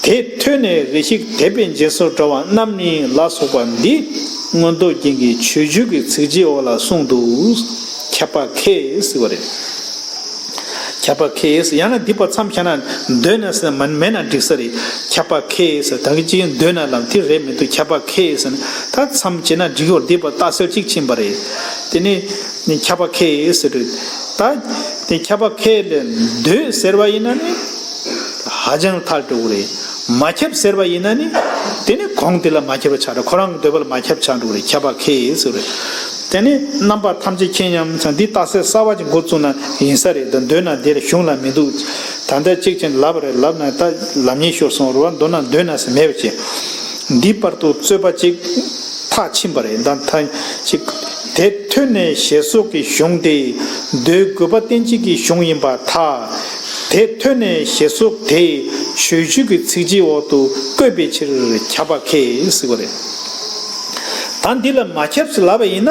དེ་ཐོས་ནས་རེ་ཞིག་དད་པས་མཇལ་སོ་འདྲ་བ་རྣམས་ནི་ལ་སོགས་པ་འདི་མངོན་རྟོགས་རྒྱན་གྱི་ཆོས་བརྒྱུད་ཀྱི་ཚིགས་བཅད་འོག་ལ་གསུངས་འདུག་ཁྱབ་པ་མཁས་ཟེར་བ་རེད། ཁྱབ་པ་མཁས། ཡང་ན་འདི་པ་མཚམས་བཞག་ན་འདོད་ན་ཟེར་ན་མ་མེད་ན་འགྲིག་ས་རེད། ཁྱབ་པ་མཁས་ཟེར་ད་གི་ཅིག་འདོད་ན་ལབ་དེ་རེད་མི་འདུག་ཁྱབ་པ་མཁས་ཟེར་ན་ད་མཚམས་བྱས་ན་འགྲིག་གི་ཡོད། འདི་པ་རྟགས་གསལ་གཅིག་ཕྱིན་པ་རེད། དེ་ནི་ནི་ཁྱབ་པ་མཁས་ཟེར་རེད། ད་དེ་ཁྱབ་པ་མཁས་ལས་འདོད་ཟེར་བ་ཡིན་ན་ནི་ཧ་ཅང་ཐལ་འགྲོ་གི་རེད། མ་ཁྱབ་ཟེར་བ་ཡིན་ན་ནི་དེ་ནི་གོང་དེ་ལ་མ་ཁྱབ་པ་ཆགས་འགྲོ། ཁོ་རང་གི་འདོད་པ་ལ་མ་ཁྱབ་ཆགས་འགྲོ་གི་རེད། ཁྱབ་པ་མཁས་ཟེར་རེད། དེ་ནི་རྣམ་པ་ཐམས་ཅད་མཁྱེན་ཡུལ་ལམ་ཟེར་འདི་རྟགས་གསལ་གསར་པ་ཅིག་འགོ་བཙུགས་ན་ཡིན་ས་རེད། ད་འདོད་ན་འདིར་གཞུང་ལ་མི་འདུག་ད་ལྟ་གཅིག་ཅན་ལབ་པ་རེད། ལབ་ན་ད་ལབ་ཉེས་ཤོར་སོང་རེད་བ། མདོར་ན་འདོད་ན་ཟེར་མེད་པ་ཅིག་འདི་བར་དུ་རྩོད་པ་ཅིག་ཐག་ཕྱིན་པ་རེད། ད་ད་ཅིག་དེ་ཐོས་ནས་ཞེས་སོགས་ཀྱི་གཞུང་དེ་མདོའི་དགོས་པ་བསྟན་བྱེད་ཀྱི་གཞུང་ཡིན་པར་ཐལ། དེ་ཐོས་ནས་ཞེས་སོགས་དེ་ཆོས་བརྒྱུད་ཀྱི་ཚིགས་བཅད་འོག་ཏུ་བཀོད་པའི་ཕྱིར་ཁྱབ་པ་མཁས་ཟེར་བ་རེད། ད་འདི་ལ་མ་ཁྱབ་ཟེར་ལབ་པ་ཡིན་ན།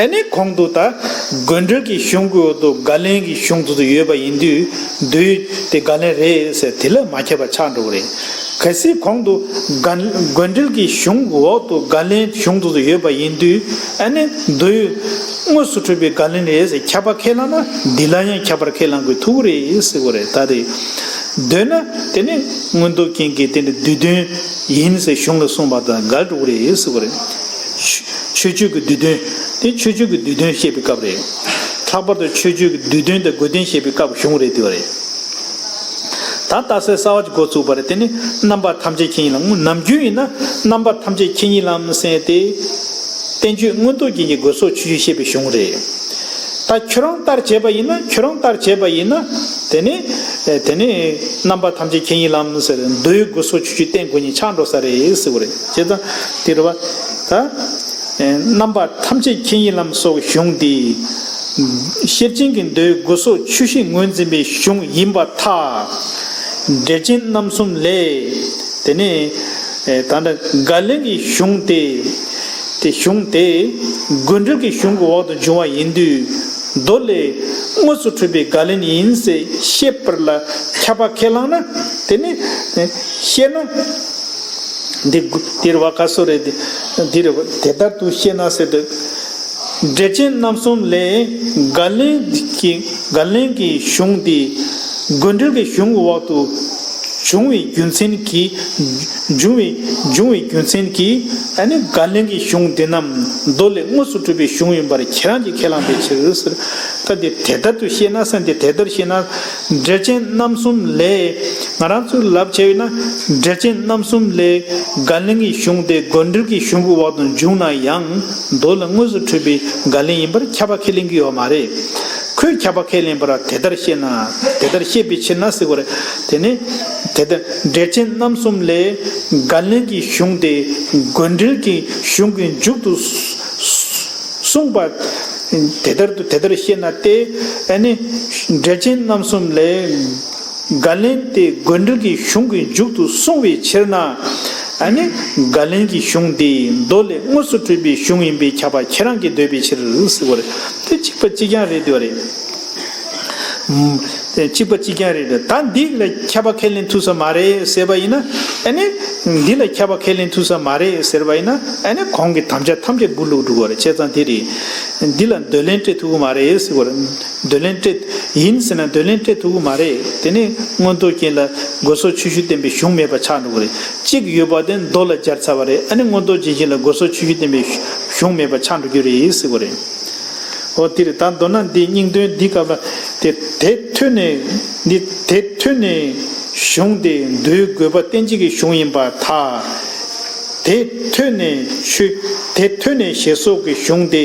ཨ་ནི་གོང་དུ་ད་དགོས་འབྲེལ་གྱི་གཞུང་གི་འོག་ཏུ་བརྒལ་ལན་གྱི་གཞུང་དེ་ཚོ་ཡོད་པ་ཡིན་དུས་འདོད་དེ་བརྒལ་ལན་རེད་ཟེར་དེ་ལ་མ་ཁྱབ་པ་ཆགས་འགྲོ་གི་རེད། གལ་སྲིད་གོང་དུ་བརྒལ་དགོས་འབྲེལ་གྱི་གཞུང་གི་འོག་ཏུ་བརྒལ་ལན་གཞུང་དེ་ཚོ་ཡོད་པ་ཡིན་དུས་ཨ་ནི་འདོད་ དངོས་སུ་གྲུབ་པའི་བརྒལ་ལན་རེད་ཟེར་ཁྱབ་པ་ཁས་བླངས་ན། འདི་ལ་ཡང་ཁྱབ་པར་ཁས་བླང་དགོས་ཐུག་རེད་ཟེར་བ་རེད། ད་རེད། འདོད་ན་དེ་ནི་མངོན་རྟོགས་རྒྱན་གྱི་དེ་ནི་བསྡུས་དོན་ཡིན་ཟེར་གཞུང་ལ་གསུངས་པ་དང་འགལ་འགྲོ་གི་རེད་ཟེར་བ་རེད། མཆོད་བརྗོད་ཀྱི་བསྡུས་དོན་དེ་མཆོད་བརྗོད་ཀྱི་བསྡུས་དོན་བཤད་པའི་སྐབས་རེད། ལྷག་པར་དུ་མཆོད་བརྗོད་ཀྱི་བསྡུས་དོན་དང་དགོས་དོན་བཤད་པའི་སྐབས་གཞུང་རེད་དེ་བ་རེད། ད་རྟགས་གསལ་གསལ་བ་ཅིག་འགོ་བཙུགས་པ་རེད། དེ་ནི་རྣམ་པ་ཐམས་ཅད་མཁྱེན་ཉིད་ལམ། ནམ་རྒྱུན་ཡིན་ན་རྣམ་པ་ཐམས་ཅད་མཁྱེན་ཉིད་ལམ་ཟེར་ཏེ། བསྟན་བཅོས་མངོན་རྟོགས་རྒྱན་གྱི་དགོས་སོགས་ཆོས་ཅན་བཤད་པའི་གཞུང་རེད། ད་ཁྱོད་རང་ལྟར་བྱས་པ་ཡིན་ན། ཁྱོད་རང་ལྟར་བྱས་པ་ཡིན་ན། དེ་ནི་དེ་ནི་རྣམ་པ་ཐམས་ཅད་མཁྱེན་ཉིད་ལམ་ཟེར་མདོའི་དགོས་སོགས་ཆོས་ཅན་བསྟན་དགོས་ཉིད་ཆགས་འགྲོ་ས་རེད་ཟེར་བ་རེད། བྱས་ཙང་དེ་རེད་བ། ད་རྣམ་པ་ཐམས་ཅད་མཁྱེན་ཉིད་ལམ་སོགས་གཞུང་འདི་ཤེར་ཕྱིན་གྱི་མདོའི་དགོས་སོགས་ཆོས་བཤད་ངོས་འཛིན་པའི་གཞུང་ཡིན་པར་ཐལ། འགྲེལ་ཆེན་རྣམ་གསུམ་ལས། དེ་ནས་ད་ལྟ་བརྒལ་ལན་གྱི་གཞུང་དེ། དེ་གཞུང་དེ་དགོས་འབྲེལ་གྱི་གཞུང་གི་འོག་ཏུ་འབྱུང་བ་ཡིན་དུས། མདོ་ལས་དངོས་སུ་གྲུབ་པའི་བརྒལ་ལན་ཡིན་ཟེར་བཤད་པར་ལ་ཁྱབ་པ་ཁས་བླངས་ན། དེ་ནི་བཤད་ན། འདི་འདིར་བ་ཁ་སོ་རེད། འདིར་དེ་ལྟར་དུ་བཤད་ན་ཟེར་དུས། འགྲེལ་ཆེན་རྣམ་གསུམ་ལས་བརྒལ་ལན་གྱི་བརྒལ་ལན་གྱི་གཞུང་འདི་དགོས་འབྲེལ་གྱི་གཞུང་གི་འོག་ཏུ་འབྱུང་བའི་རྒྱུ་མཚན་གྱིས། འབྱུང་བའི་འབྱུང་བའི་རྒྱུ་མཚན་གྱིས་ཨ་ནི་བརྒལ་ལན་གྱི་གཞུང་འདི་རྣམས་མདོ་ལས་དངོས་སུ་གྲུབ་པའི་གཞུང་ཡིན་པར་ཁྱེད་རང་གིས་ཁས་བླངས་པའི་ཕྱིར་ཟེར། ད་འདི་དེ་ལྟར་དུ་བཤད་ན་ཟེར། འདི་དེ་ལྟར་བཤད་ན། འགྲེལ་ཆེན་རྣམ་གསུམ་ལས། ང་རང་ཚོས་ལབ་བྱས་ཡོད་ན། འགྲེལ་ཆེན་རྣམ་གསུམ་ལས་བརྒལ་ལན་གྱི་གཞུང་དེ་དགོས་འབྲེལ་གྱི་གཞུང་གི་འོག་ཏུ་འབྱུང་ན་ཡང་། མདོ་ལ་དངོས་སུ་གྲུབ་པའི་བརྒལ་ལན་ཡིན་པར་ཁྱབ་པ་ཁས་ལེན་གྱི་ཡོད་མ་རེད། ཁོས་ཁྱབ་པ་ཁས་ལེན་པར་དེ་ལྟར་བཤད་ན། དེ་ལྟར་བཤད་པའི་ཕྱིར་ན་ཟེར་བ་རེད། དེ་ནི་དེ་ལྟར་འགྲེལ་ཆེན་རྣམ་གསུམ་ལས་བརྒལ་ལན་གྱི་གཞུང་དེ་དགོས་འབྲེལ་གྱི་གཞུང་གི་མཇུག་ཏུ་གསུངས་པ། དེ་ལྟར་དུ་དེ་ལྟར་བཤད་ན་སྟེ། ཨ་ནི་འགྲེལ་ཆེན་རྣམ་གསུམ་ལས་བརྒལ་ལན་དེ་དགོས་འབྲེལ་གྱི་གཞུང་གི་མཇུག་ཏུ་གསུངས་པའི་ཕྱིར་ན། ཨ་ནི་བརྒལ་ལན་གྱི་གཞུང་དེ་མདོ་ལས་དངོས་སུ་གྲུབ་པའི་གཞུང་ཡིན་པས་ཁྱབ་པ་ཁྱེད་རང་གིས་འདོད་པའི་ཕྱིར་ཟེར་བ་རེད། དེ་གཅིག་པ་གཅིག་རྐྱང་རེད་འདོད་རེད། ཨུམ། དེ་གཅིག་པ་གཅིག་རྐྱང་རེད། ད་འདི་ལ་ཁྱབ་པ་ཁས་ལེན་ཐུབ་ས་མ་རེད་ཟེར་བ་ཡིན་ན། ཨ་ནི་འདི་ལ་ཁྱབ་པ་ཁས་ལེན་ཐུབ་ས་མ་རེད་ཟེར་བ་ཡིན་ན། ཨ་ནི་གོང་གི་དམ་བཅའ་ཐམས་ཅད་སྦུག་ལུག་འགྲོ་གི་རེད། བྱས་ཙང་དེ་རེད། འདི་ལ་འདོད་ལན་སྤྲད་ཐུབ་ཀྱི་མ་རེད་ཟེར་བ་རེད། འདོད་ལན་སྤྲད་ཡིན་ཟེར་ན་འདོད་ལན་སྤྲད་ཐུབ་ཀྱི་མ་རེད། དེ་ནི་མངོན་རྟོགས་རྒྱན་ལ་དགོས་སོགས་ཆོས་ཤུགས་བསྟན་པའི་གཞུང་མེད་པ་ཆགས་འགྲོ་གི་རེད། གཅིག་ཡོད་པ་དེ་མདོ་ལ་སྦྱར་ཚར་བ་རེད། ཨ་ནི་མངོན་རྟོགས་རྒྱན་གཞན་ལ་དགོས་སོགས་ཆོས་ཤུགས་བསྟན་པའི་གཞུང་མེད་པ་ཆགས་འགྲོ་རྒྱུ་རེད་ཟེར་བ་རེད། འོ་དེ་རེད། ད་མདོར་ན་འདི་སྙིང་དོན་འདི་སྐབས་ལ་དེ་དེ་ཐོས་ནས། འདི་དེ་ཐོས་ནས་གཞུང་དེ་མདོའི་དགོས་པ་བསྟན་བྱེད་ཀྱི་གཞུང་ཡིན་པར་ཐལ། དེ་ཐོས་ནས་ཆོས། དེ་ཐོས་ནས་ཞེས་སོགས་ཀྱི་གཞུང་དེ་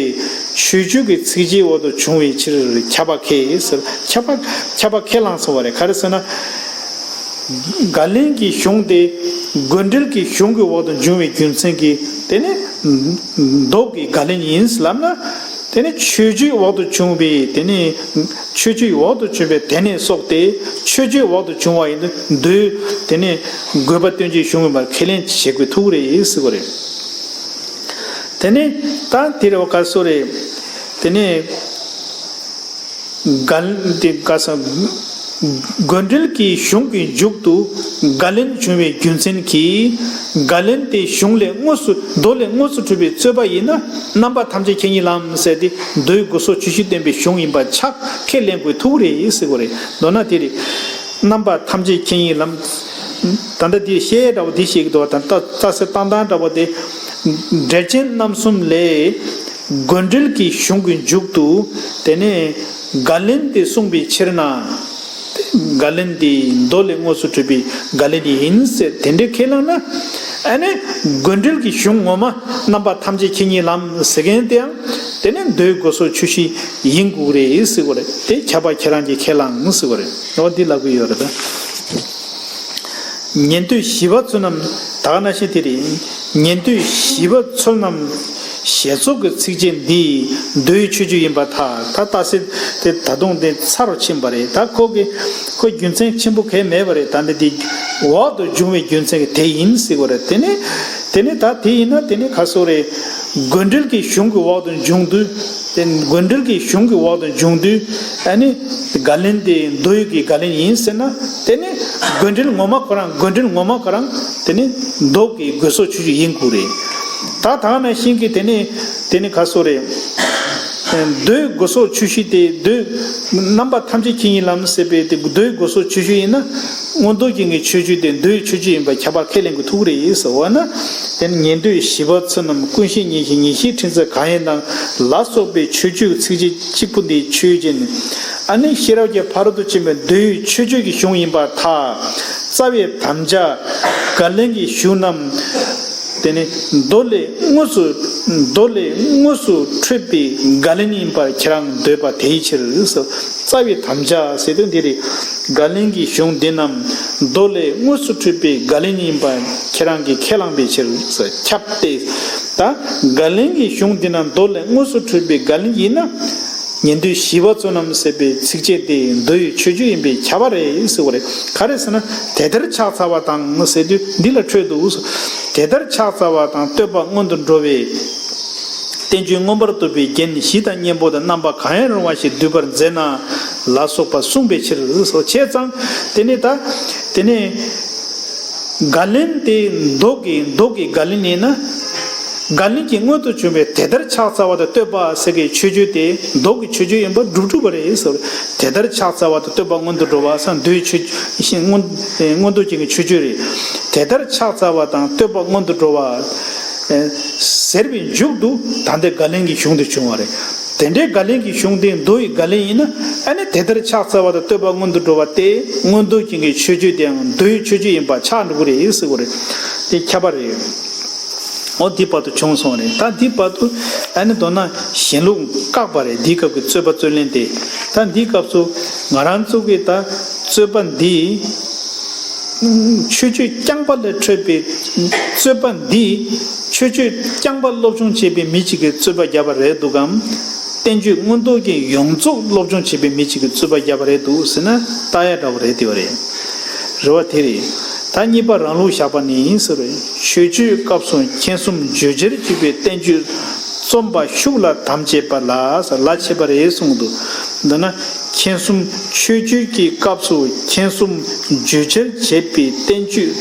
མཆོད་བརྗོད་ཀྱི་ཚིགས་བཅད་འོག་ཏུ་འབྱུང་བའི་ཕྱིར་ཁྱབ་པ་ཁས་ཟེར། ཁྱབ་པ་ཁྱབ་པ་ཁས་བླངས་སོང་བ་རེད། ག་རེ་ཟེར་ན། བརྒལ་ལན་གྱི་གཞུང་དེ་དགོས་འབྲེལ་གྱི་གཞུང་གི་འོག་ཏུ་འབྱུང་བའི་རྒྱུ་མཚན་གྱིས་དེ་ནི་མདོ་གི་བརྒལ་ལན་ཡིན་ལབ་ན། དེ་ནི་མཆོད་བརྗོད་འོག་ཏུ་བྱུང་བའི་དེ་ནི་མཆོད་བརྗོད་འོག་ཏུ་བྱུང་བའི་དེ་ནས་སོགས་ཏེ། མཆོད་བརྗོད་འོག་ཏུ་བྱུང་བ་ཡིན་དུས་མདོའི་དེ་ནི་དགོས་པ་སྟོན་བྱེད་གཞུང་ཡིན་པར་ཁས་ལེན་བྱེད་དགོས་ཐུག་རེད་ཟེར་བ་རེད། དེ་ནི་ད་དེ་རེད་བ། ག་སོ་རེད། དེ་ནི་བརྒལ་དེ་ག་ས། དགོས་འབྲེལ་གྱི་གཞུང་གི་མཇུག་ཏུ་བརྒལ་ལན་བྱུང་བའི་རྒྱུ་མཚན་གྱིས། བརྒལ་ལན་དེ་གཞུང་ལས་དངོས་སུ་མདོ་ལས་དངོས་སུ་གྲུབ་པའི་རྩོད་པ་ཡིན་ན། རྣམ་པ་ཐམས་ཅད་མཁྱེན་ཉིད་ལམ་ཟེར་ཏེ་མདོའི་དགོས་སོགས་ཆོས་ཤུགས་བསྟན་པའི་གཞུང་ཡིན་པ་ཆགས་ཁས་ལེན་དགོས་ཐུག་རེད་ཟེར་བ་རེད། མདོར་ན་དེ་རེད། རྣམ་པ་ཐམས་ཅད་མཁྱེན་ཉིད་ལམ། ད་ལྟ་འདི་བཤད་འདྲ་བོ་འདི་བཤད་ཀྱི་འདུག་བ། ད་ལྟ་རྩ་ཟེར་བཏང་སྟངས་འདྲ་བོ་དེ། འགྲེལ་ཆེན་རྣམ་གསུམ་ལས། དགོས་འབྲེལ་གྱི་གཞུང་གི་མཇུག་ཏུ་དེ་ནས་བརྒལ་ལན་དེ་གསུངས་པའི་ཕྱིར་ན། བརྒལ་ལན་དེ་མདོ་ལས་དངོས་སུ་གྲུབ་པའི་བརྒལ་ལན་ཡིན་ཟེར་དེ་འདྲའི་ཁས་བླངས་ན། ཨ་ནི་དགོས་འབྲེལ་གྱི་གཞུང་ངོ་མ་རྣམ་པ་ཐམས་ཅད་མཁྱེན་ཉིད་ལམ་ཟེར་མཁན་དེའང་དེ་ནི་མདོའི་དགོས་སོགས་ཆོས་ཤུགས་ཡིན་དགོས་རེད་ཟེར་བ་རེད། དེ་ཁྱབ་པ་ཁྱེད་རང་གིས་ཁས་བླངས་ཟེར་བ་རེད། འོ་འདི་ལབ་གི་ཡོད་རེད་ད། ཉན་ཐོས་བཞི་པ་ཚོ་རྣམས་ད་ག་ནང་བཞིན་དེ་རེད། ཉན་ཐོས་བཞི་པ་ཚོ་རྣམས་ཞེས་སོགས་ཀྱི་ཚིགས་བཅད་འདིས་མདོའི་མཆོད་བརྗོད་ཡིན་པར་ཐལ། ད་རྟགས་གསལ་དེ་ད་དུང་དེ་ཚ་རུ་ཕྱིན་པ་རེད། ད་ཁོ་གི་ཁོ་རྒྱུ་མཚན་ཆེན་པོ་གང་ཡང་མེད་པ་རེད། ད་འདི་དེ་འོག་ཏུ་འབྱུང་བའི་རྒྱུ་མཚན་གྱིས་དེ་ཡིན་ཟེར་བ་རེད། དེ་ནི་དེ་ནི་ད་དེ་ཡིན་ན་དེ་ནི་ག་སོ་རེད། དགོས་འབྲེལ་གྱི་གཞུང་གི་འོག་ཏུ་འབྱུང་དུས། དེ་དགོས་འབྲེལ་གྱི་གཞུང་གི་འོག་ཏུ་འབྱུང་དུས། ཨ་ནི་བརྒལ་ལན་དེ་མདོ་ཡི་གི་བརྒལ་ལན་ཡིན་ཟེར་ན། དེ་ནི་དགོས་འབྲེལ་ངོ་མ་ཁོ་རང་། དགོས་འབྲེལ་ངོ་མ་ཁོ་རང་དེ་ནི་མདོ་གི་དགོས་སོགས་ཆོས་ཅན་ཡིན་དགོས་རེད། ད་ད་ག་ནང་བཞིན་གྱི་དེ་ནི་དེ་ནི་ག་སོ་རེད། མདོའི་སྒོ་ཟོག་ཆོས་བཞི་དེ། མདོའི་རྣམ་པ་ཐམས་ཅད་མཁྱེན་ཡུལ་ལམ་ཟེར་བའི་དེ་མདོའི་སྒོ་ཟོག་ཆོས་བཞི་ཡིན་ན། མངོན་རྟོགས་རྒྱན་གྱི་མཆོད་བརྗོད་དེ་མདོའི་མཆོད་བརྗོད་ཡིན་པ་ཁྱད་པར་ཁས་ལེན་དགོས་ཐུག་རེད་ཟེར་བ་ན། དེ་ནི་ཉན་ཐོས་ཞི་བ་འཚོ་རྣམས་ཀུན་ཤེས་ཉན་ཤེས་ཉན་ཤེས་ཕྲན་ཚེགས་གང་ཡིན་དང་ལ་སོགས་པའི་མཆོད་བརྗོད་ཚིགས་བཅད་གཅིག་པུ་འདི་ཆོས་ཅན། ཨ་ནི་ཤེས་རབ་ཀྱི་ཕ་རོལ་ཏུ་ཕྱིན་པའི་མདོའི་མཆོད་བརྗོད་ཀྱི་གཞུང་ཡིན་པར་ཐལ། རྩ་བའི་དམ་བཅའ་བརྒལ་ལན་གྱི་གཞུང་རྣམས། དེ་ནི་མདོ་ལས་དངོས་སུ། མདོ་ལས་དངོས་སུ་འཕྲོས་པའི་བརྒལ་ལན་ཡིན་པར་ཁྱེད་རང་འདོད་པ་དེའི་ཕྱིར། རྩ་བའི་དམ་བཅའ་ཟེར་དོན་འདི་རེད། བརྒལ་ལན་གྱི་གཞུང་འདི་རྣམས་མདོ་ལས་དངོས་སུ་འཕྲོས་པའི་བརྒལ་ལན་ཡིན་པར་ཁྱེད་རང་གིས་ཁས་བླངས་པའི་ཕྱིར། ཁྱབ་སྟེ། ད་བརྒལ་ལན་གྱི་གཞུང་འདི་རྣམས་མདོ་ལས་དངོས་སུ་འཕྲོས་པའི་བརྒལ་ལན་ཡིན་ན། ཉན་ཐོས་ཞི་བ་འཚོ་རྣམས་ཟེར་བའི་ཚིགས་བཅད་དེ་མདོའི་མཆོད་བརྗོད་ཡིན་པས་ཁྱབ་པ་རེད་ཟེར་བ་རེད། ག་རེ་ཟེར་ན། དེ་ལྟར་ཕྱག་འཚལ་བ་དང་ཟེར་དུས་འདི་ལ་འཕྲོད་འདུག། དེ་ལྟར་ཕྱག་འཚལ་བ་དང་བསྟོད་པ་སྔོན་དུ་འགྲོ་བས། བསྟན་བཅོས་མངོན་པར་རྟོགས་པའི་རྒྱན་བཞི་དང་གཉེན་པོ་དང་རྣམ་པ་གང་ཡང་རུང་བ་ཞིག་བསྡུས་པར་མཛད་ན་ལ་སོགས་པ་གསུངས་པའི་ཕྱིར་སོ། བྱས་ཙང་དེ་ནས་ད་དེ་ནས་བརྒལ་ལན་དེ་མདོ་གི་མདོ་གི་བརྒལ་ལན་ཡིན་ན། བརྒལ་ལན་གྱི་སྔོན་དུ་བྱུང་བའི་དེ་ལྟར་ཕྱག་འཚལ་བ་དང་བསྟོད་པ་ཟེར་གྱི་མཆོད་བརྗོད་དེ་མདོ་གི་མཆོད་བརྗོད་ཡིན་པ་སྒྲུབ་གྲུབ་པ་རེད་ཟེར། དེ་ལྟར་ཕྱག་འཚལ་བ་དང་བསྟོད་པ་སྔོན་དུ་འགྲོ་བ་ཟེར་མདོའི་མཆོད་སྔོན་མངོན་རྟོགས་རྒྱན་གྱི་མཆོད་བརྗོད་རེད། དེ་ལྟར་ཕྱག་འཚལ་བ་དང་བསྟོད་པ་སྔོན་དུ་འགྲོ་བ། ཟེར་བའི་མཇུག་ཏུ་ད་ལྟའི་བརྒལ་ལན་གྱི་གཞུང་དུ་བྱུང་བ་རེད། དེ་འདྲའི་བརྒལ་ལན་གྱི་གཞུང་དེ་མདོ་ཡི་བརྒལ་ལན་ཡིན་ན། ཨ་ནི་དེ་ལྟར་ཕྱག་འཚལ་བ་དང་བསྟོད་པ་སྔོན་དུ་འགྲོ་བ་སྟེ། མངོན་རྟོགས་རྒྱན་གྱི་མཆོད་བརྗོད་དེའང་མདོའི་མཆོད་བརྗོད་ཡིན་པ་ཆགས་འགྲོ་གི་རེད་ཟེར་བ་རེད། དེ་ཁྱབ་པ་རེད། འོ་འདི་བར་དུ་བྱུང་སོང་རེད། ད་འདི་བར་དུ་ཨ་ནི་མདོར་ན་གཞན་ལུགས་བཀག་པ་རེད། འདིའི་སྐབས་ཀྱི་རྩོད་པ་རྩོད་ལེན་དེ། ད་འདིའི་སྐབས་སུ་ང་རང་ཚོ་གི་ད་རྩོད་པ་འདི། མཆོད་བརྗོད་རྐྱང་པ་ལས་འཕྲོས་པའི་རྩོད་པ་འདི། མཆོད་བརྗོད་རྐྱང་པ་སློབ་སྦྱོང་བྱས་པའི་མི་གཅིག་གིས་རྩོད་པ་བརྒྱབ་པ་རེད་འདུག་གམ། བསྟན་བཅོས་མངོན་རྟོགས་རྒྱན་ཡོངས་རྫོགས་སློབ་སྦྱོང་བྱས་པའི་མི་གཅིག་གིས་རྩོད་པ་བརྒྱབ་པ་རེད་འདུག་ཟེར་ན་ལྟ་ཡ་འདྲ་བོ་རེད། དེ་བ་རེད། རེ་བ་དེ་རེད། ད་གཉིས་པ་རང་ལུགས་བཞག་པ་ནི་ཟེར་བས། མཆོད་བརྗོད་སྐབས་སུ་མཁྱེན་གསུམ་བརྗོད་བྱར་བྱེད་པའི་བསྟན་བཅོས་རྩོམ་པ་ཤུགས་ལ་དམ་བཅས་པ་ལ་ལ་ཕྱེད་པ་རེད་གསུངས་འདུག། འདི་ན་མཁྱེན་གསུམ་མཆོད་བརྗོད་ཀྱི་སྐབས་སུ་མཁྱེན་གསུམ་བརྗོད་བྱར་བྱེད་པའི་བསྟན་བཅོས་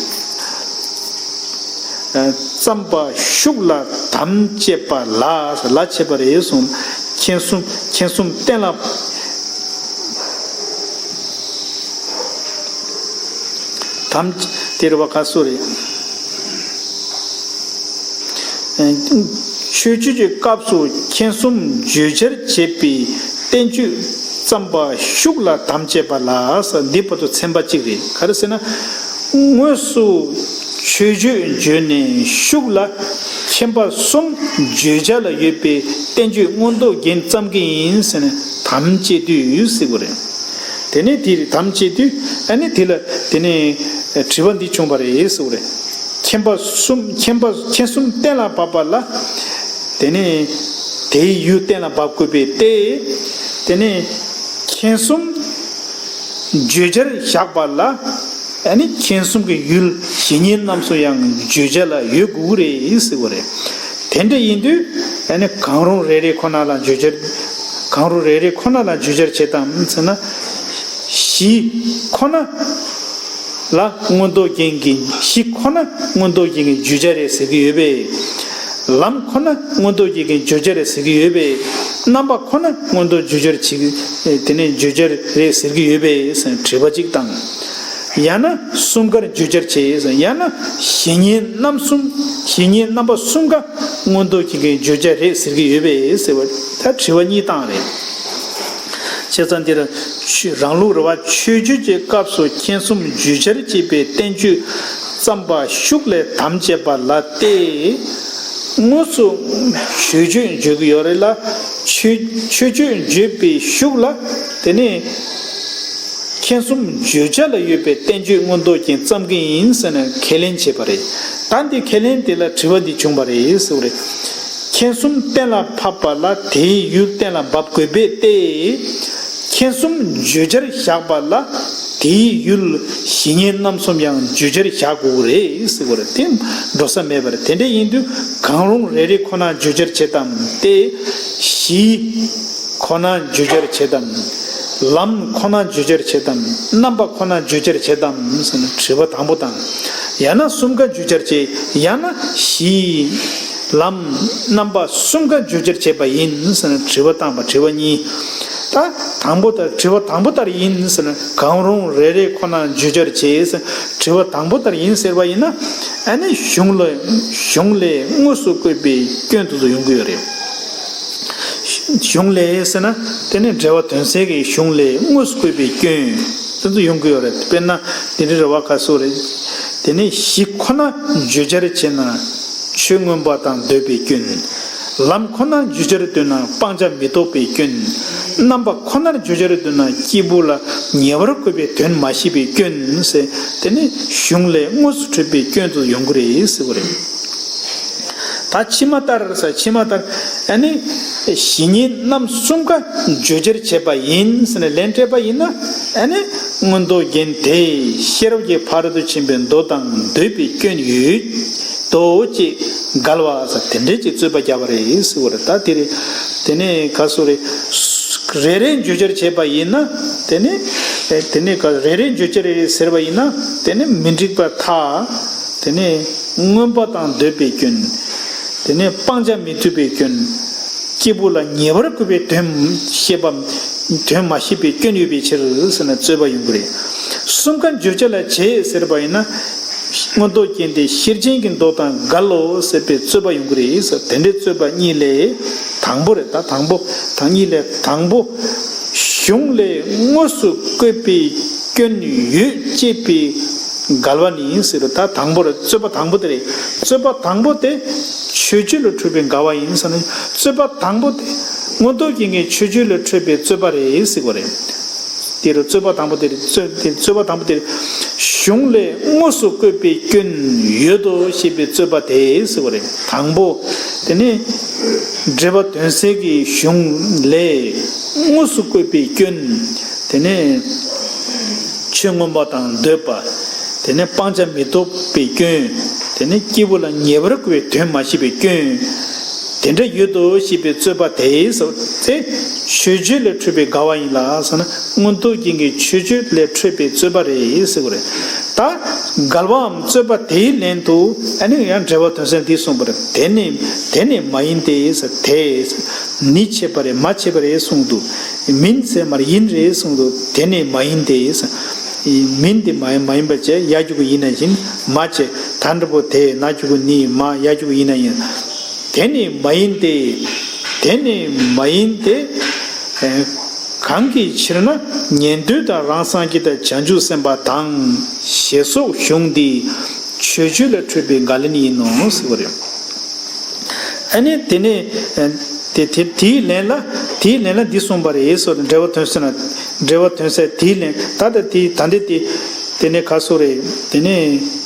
རྩོམ་པ་ཤུགས་ལ་དམ་བཅས་པ་ལ་ལ་ཕྱེད་པ་རེད་གསུངས། མཁྱེན་གསུམ་མཁྱེན་གསུམ་གཏན་ལ། དམ། དེ་རེད་བ། ག་སུ་རེད། མཆོད་བརྗོད་ཀྱི་སྐབས་སུ་མཁྱེན་གསུམ་བརྗོད་བྱར་བྱེད་པའི་བསྟན་བཅོས་རྩོམ་པ་ཤུགས་ལ་དམ་བཅས་པ་ལ་ཟེར། འདི་བར་དུ་ཚན་པ་གཅིག་རེད། ག་རེ་ཟེར་ན། དངོས་སུ་མཆོད་བརྗོད་བརྗོད་ནས་ཤུགས་ལ་མཁྱེན་པ་གསུམ་བརྗོད་བྱ་ལ་ཡོད་པའི་བསྟན་བཅོས་མངོན་རྟོགས་རྒྱན་བརྩམ་གྱི་ཡིན་ཟེར་ནས་དམ་བཅས་དུས་ཟེར་བ་རེད། དེ་ནས་དེ་དམ་བཅས་དུས་ཨ་ནི་དེ་ལ་དེ་ནས་དྲི་བ་འདི་བྱུང་བ་རེད་ཟེར་བ་རེད། མཁྱེན་པ་གསུམ་མཁྱེན་པ་མཁྱེན་གསུམ་གཏན་ལ་ཕབ་པ་ལ། དེ་ནས་དེའི་ཡུལ་གཏན་ལ་ཕབ་དགོས་པས་ཏེ། དེ་ནས་མཁྱེན་གསུམ་བརྗོད་བྱར་བཞག་པ་ལ། ཨ་ནི་མཁྱེན་གསུམ་གྱི་ཡུལ་གཞི་གཉིས་རྣམ་གསུམ་ཡང་བརྗོད་བྱ་ལ་ཡོད་དགོས་རེད་ཟེར་བ་རེད། དེ་འདྲ་ཡིན་དུས་ཨ་ནི་གང་རུང་རེ་རེ་ཁོ་ན་ལ་བརྗོད་བྱར། གང་རུང་རེ་རེ་ཁོ་ན་ལ་བརྗོད་བྱར་བྱེད་དམ་ཟེར་ན། གཞི་ཁོ་ན་ལ་མངོན་རྟོགས་རྒྱན་གྱི། གཞི་ཁོ་ན་མངོན་རྟོགས་རྒྱན་གྱི་བརྗོད་བྱ་རེད་ཟེར་གྱི་ཡོད་པས། ལམ་ཁོ་ན་མངོན་རྟོགས་རྒྱན་གྱི་བརྗོད་བྱ་རེད་ཟེར་གྱི་ཡོད་པས། རྣམ་པ་ཁོ་ན་མངོན་རྟོགས་བརྗོད་བྱར་བྱེད་ཀྱི། དེ་ནས་བརྗོད་བྱ་རེད་ཟེར་གྱི་ཡོད་པས་ཟེར་དྲི་བ་གཅིག་དང་། ཡང་ན་གསུམ་ཀར་བརྗོད་བྱར་བྱེད་ཟེར། ཡང་ན་གཞི་གཉིས་རྣམ་གསུམ། གཞི་གཉིས་རྣམ་པ་གསུམ་ཀ་མངོན་རྟོགས་རྒྱན་གྱི་བརྗོད་བྱ་རེད་ཟེར་གྱི་ཡོད་པས་ཟེར་བ། ད་དྲི་བ་གཉིས་བཏང་རེད། བྱས་ཙང་འདིར་ཆོས་རང་ལུགས་རེད་བ། མཆོད་བརྗོད་ཀྱི་སྐབས་སུ་མཁྱེན་གསུམ་བརྗོད་བྱར་བྱེད་པའི་བསྟན་བཅོས་རྩོམ་པ་ཤུགས་ལས་དམ་བཅས་པ་ལ་སྟེ། དངོས་སུ་མཆོད་བརྗོད་བརྗོད་ཀྱི་ཡོད་རེད་ལ། མཆོད་མཆོད་བརྗོད་བརྗོད་པའི་ཤུགས་ལ། དེ་ནས་མཁྱེན་གསུམ་བརྗོད་བྱ་ལ་ཡོད་པའི་བསྟན་བཅོས་མངོན་རྟོགས་རྒྱན་བརྩམ་གྱི་ཡིན་ཟེར་ནས་ཁས་ལེན་བྱས་པ་རེད། ད་འདི་ཁས་ལེན་དེ་ལ་དྲི་བ་འདི་བྱུང་བ་རེད་ཟེར་བ་རེད། མཁྱེན་གསུམ་གཏན་ལ་ཕབ་པ་ལ་དེའི་ཡུལ་གཏན་ལ་འབབ་དགོས་པས་ཏེ། མཁྱེན་གསུམ་བརྗོད་བྱར་བཞག་པ་ལ་དེའི་ཡུལ་གཞི་གཉིས་རྣམ་གསུམ་ཡང་བརྗོད་བྱར་བཞག་དགོས་རེད་ཟེར་བ་རེད། དེ་འགྲོ་ས་མེད་པ་རེད། དེ་འདྲ་ཡིན་དུས་གང་རུང་རེ་རེ་ཁོ་ན་བརྗོད་བྱར་བྱེད་དམ་སྟེ། གཞི་ཁོ་ན་བརྗོད་བྱར་བྱེད་དམ། ལམ་ཁོ་ན་བརྗོད་བྱར་བྱེད་དམ། རྣམ་པ་ཁོ་ན་བརྗོད་བྱར་བྱེད་དམ་ཟེར་ནས་དྲི་བ་དང་པོ་དང་། ཡང་ན་གསུམ་ཀ་བརྗོད་བྱར་བྱེད། ཡང་ན་གཞི། ལམ་རྣམ་པ་གསུམ་ཀ་བརྗོད་བྱར་བྱེད་པ་ཡིན་ཟེར་ན་དྲི་བ་བཏང་བ་དྲི་བ་གཉིས། ད་དང་པོ་ལྟར་དྲི་བ་དང་པོ་ལྟར་ཡིན་ཟེར་ན་གང་རུང་རེ་རེ་ཁོ་ན་བརྗོད་བྱར་བྱེད་ཟེར་དྲི་བ་དང་པོ་ལྟར་ཡིན་ཟེར་བ་ཡིན་ན། ཨ་ནི་གཞུང་ལས་གཞུང་ལས་དངོས་སུ་བཀོད་པའི་སྐྱོན་དེ་ཚོ་ཡོང་གི་ཡོད་རེད། གཞུང་ལས་ཟེར་ན་དེ་ནི་འགྲེལ་པ་དོན་གསལ་གྱི་གཞུང་ལས་དངོས་སུ་བཀོད་པའི་སྐྱོན་དེ་ཚོ་ཡོང་གི་ཡོད་རེད། དཔེར་ན་དེ་འདྲའི་རེ་བ་ཁ་སོ་རེད། དེ་ནི་གཞི་ཁོ་ན་བརྗོད་བྱར་བྱེད་ན། ཆོས་མངོན་པ་དང་འདོད་པའི་སྐྱོན། ལམ་ཁོ་ནར་བརྗོད་བྱར་འདོད་ན་སྤང་བྱ་མི་རྟོགས་པའི་སྐྱོན། རྣམ་པ་ཁོ་ནར་བརྗོད་བྱར་འདོད་ན་སྐྱེས་བུ་ལ་ཉེ་བར་བཀོད་པའི་དོན་མ་ཤེས་པའི་སྐྱོན་ཟེར་དེ་ནི་གཞུང་ལས་དངོས་སུ་འཕྲོས་པའི་སྐྱོན་དུ་ཡོང་གི་རེད་ཟེར་བ་རེད། ད་ཕྱི་མ་ལྟར་ཟེར་ཕྱི་མ་ལྟར་ཨ་ནི་གཞི་ཉིད་རྣམ་གསུམ་ཀ་བརྗོད་བྱར་བྱེད་པ་ཡིན་ཟེར་ནས་ལན་སྤྲད་པ་ཡིན་ན། ཨ་ནི་མངོན་རྟོགས་རྒྱན་དེ་ཤེས་རབ་ཀྱི་ཕ་རོལ་ཏུ་ཕྱིན་པའི་མདོ་དང་འདོད་པའི་སྐྱོན་ཡོད་དོ་ཅེས་འགལ་བ་ཟེར་དེ་འདྲས་ཀྱི་རྩོད་པ་བརྒྱབ་པ་རེད་ཟེར་བ་རེད། ད་དེ་རེད། དེ་ནས་ག་སོ་རེད། རེ་རེ་བརྗོད་བྱར་བྱེད་པ་ཡིན་ན། དེ་ནས་དེ་ནས་ག་རེ་རེ་བརྗོད་བྱར་རེད་ཟེར་བ་ཡིན་ན་དེ་ནས་མི་འགྲིག་པར་ཐལ། དེ་ནས་མངོན་པ་དང་འདོད་པའི་སྐྱོན། དེ་ནས་སྤང་བྱ་མི་མཐུན་པའི་སྐྱོན། སྐྱེས་བུ་ལ་ཉེ་བར་བཀོད་པའི་དོན་ཤེས་པ། དོན་མ་ཤེས་པའི་སྐྱོན་ཡོད་པའི་ཕྱིར་ཟེར་ན་རྩོད་པ་ཡོང་གི་རེད། གསུམ་ཀ་བརྗོད་བྱ་ལ་བྱེད་ཟེར་བ་ཡིན་ན། མངོན་རྟོགས་རྒྱན་དེ་ཤེར་ཕྱིན་གྱི་མདོ་དང་འགལ་ལོ་ཟེར་བའི་རྩོད་པ་ཡོང་གི་རེད་ཟེར། དེ་འདྲའི་རྩོད་པ་གཉིས་ལས་དང་པོ་རེད། ད་དང་པོ་དང་གཉིས་ལས་དང་པོ། གཞུང་ལས་དངོས་སུ་བཀོད་པའི་སྐྱོན་ཡོད་ཅེས་པའི་འགལ་བ་ནི་ཟེར། ད་དང་པོ་རེད། རྩོད་པ་དང་པོ་དེ་རེད། རྩོད་པ་དང་པོ་དེ་མཆོད་བརྗོད་ལ་འཕྲོད་པའི་འགལ་བ་ཡིན་ཟེར་ན། རྩོད་པ་དང་པོ་དེ་མངོན་རྟོགས་རྒྱན་གྱི་མཆོད་བརྗོད་ལ་འཕྲོད་པའི་རྩོད་པ་རེད་ཟེར་བ་རེད། དེ་རུ་རྩོད་པ་དང་པོ་དེ་རེད། རྩོད་དེ་རྩོད་པ་དང་པོ་དེ་རེད། གཞུང་ལས་དངོས་སུ་བཀོད་པའི་སྐྱོན་ཡོད་དོ་ཞེས་པའི་རྩོད་པ་དེ་ཟེར་བ་རེད། དང་པོ་དེ་ནི་འགྲེལ་པ་དོན་གསལ་གྱི་གཞུང་ལས་དངོས་སུ་བཀོད་པའི་སྐྱོན། དེ་ནས་ཆོས་མངོན་པ་དང་འདོད་པ། དེ་ནས་སྤང་བྱ་མི་རྟོགས་པའི་སྐྱོན། དེ་ནས་སྐྱེས་བུ་ལ་ཉེ་བར་བཀོད་པའི་དོན་མ་ཤེས་པའི་སྐྱོན། དེ་འདྲ་ཡོད་དོ་ཞེས་པའི་རྩོད་པ་དེ་ཟེར་ཚེ། མཆོད་བརྗོད་ལས་འཕྲོས་པའི་འགལ་བ་ཡིན་ལ་ཟེར་ན། མངོན་རྟོགས་རྒྱན་གྱི་མཆོད་བརྗོད་ལས་འཕྲོས་པའི་རྩོད་པ་རེད་ཟེར་བ་རེད། ད་འགལ་བའམ་རྩོད་པ་དེའི་ལན་དུ་ཨ་ནི་ཡང་འགྲེལ་པ་དོན་གསལ་འདིས་གསུངས་པ་རེད། དེ་ནི་དེ་ནི་མ་ཡིན་ཏེ་ཟེར། དེ་ནི་བྱས་པ་རེད། མ་བྱས་པ་རེད་གསུངས་འདུག་མིན་ཟེར་མར་ཡིན་རེད་གསུངས་འདུག་དེ་ནི་མ་ཡིན་ཏེ་ཟེར། མིན་ཏེ་མ་ཡིན་མ་ཡིན་པ་བྱས་ཡ་གི་གུ་ཡིན་ན་ཡིན། མ་བྱས་ད་འདྲ་པོ་དེ་ན་གི་གུ་ནི་མ་ཡ་གི་གུ་ཡིན་ན་ཡིན། དེ་ནི་མ་ཡིན་ཏེ། དེ་ནི་མ་ཡིན་ཏེ། གང་གི་ཕྱིར་ན་ཉན་ཐོས་དང་རང་སངས་རྒྱས་དང་བྱང་ཆུབ་སེམས་དཔའ་དང་ཞེས་སོགས་གཞུང་འདིའི་མཆོད་བརྗོད་ལས་འཕྲོས་པའི་འགལ་ལན་ཡིན་ནོ་ཟེར་བ་རེད། ཨ་ནི་དེ་ནས་དེ་དེ་དེའི་ལན་ལ་དེའི་ལན་ལ་འདི་གསུངས་པ་རེད་ཟེར། འགྲེལ་པ་དོན་གསལ་ན་འགྲེལ་པ་དོན་གསལ་དེའི་ལན་ད་ལྟ་དེ་ད་འདི་དེ་དེ་ནས་ག་སོ་རེད། དེ་ནས་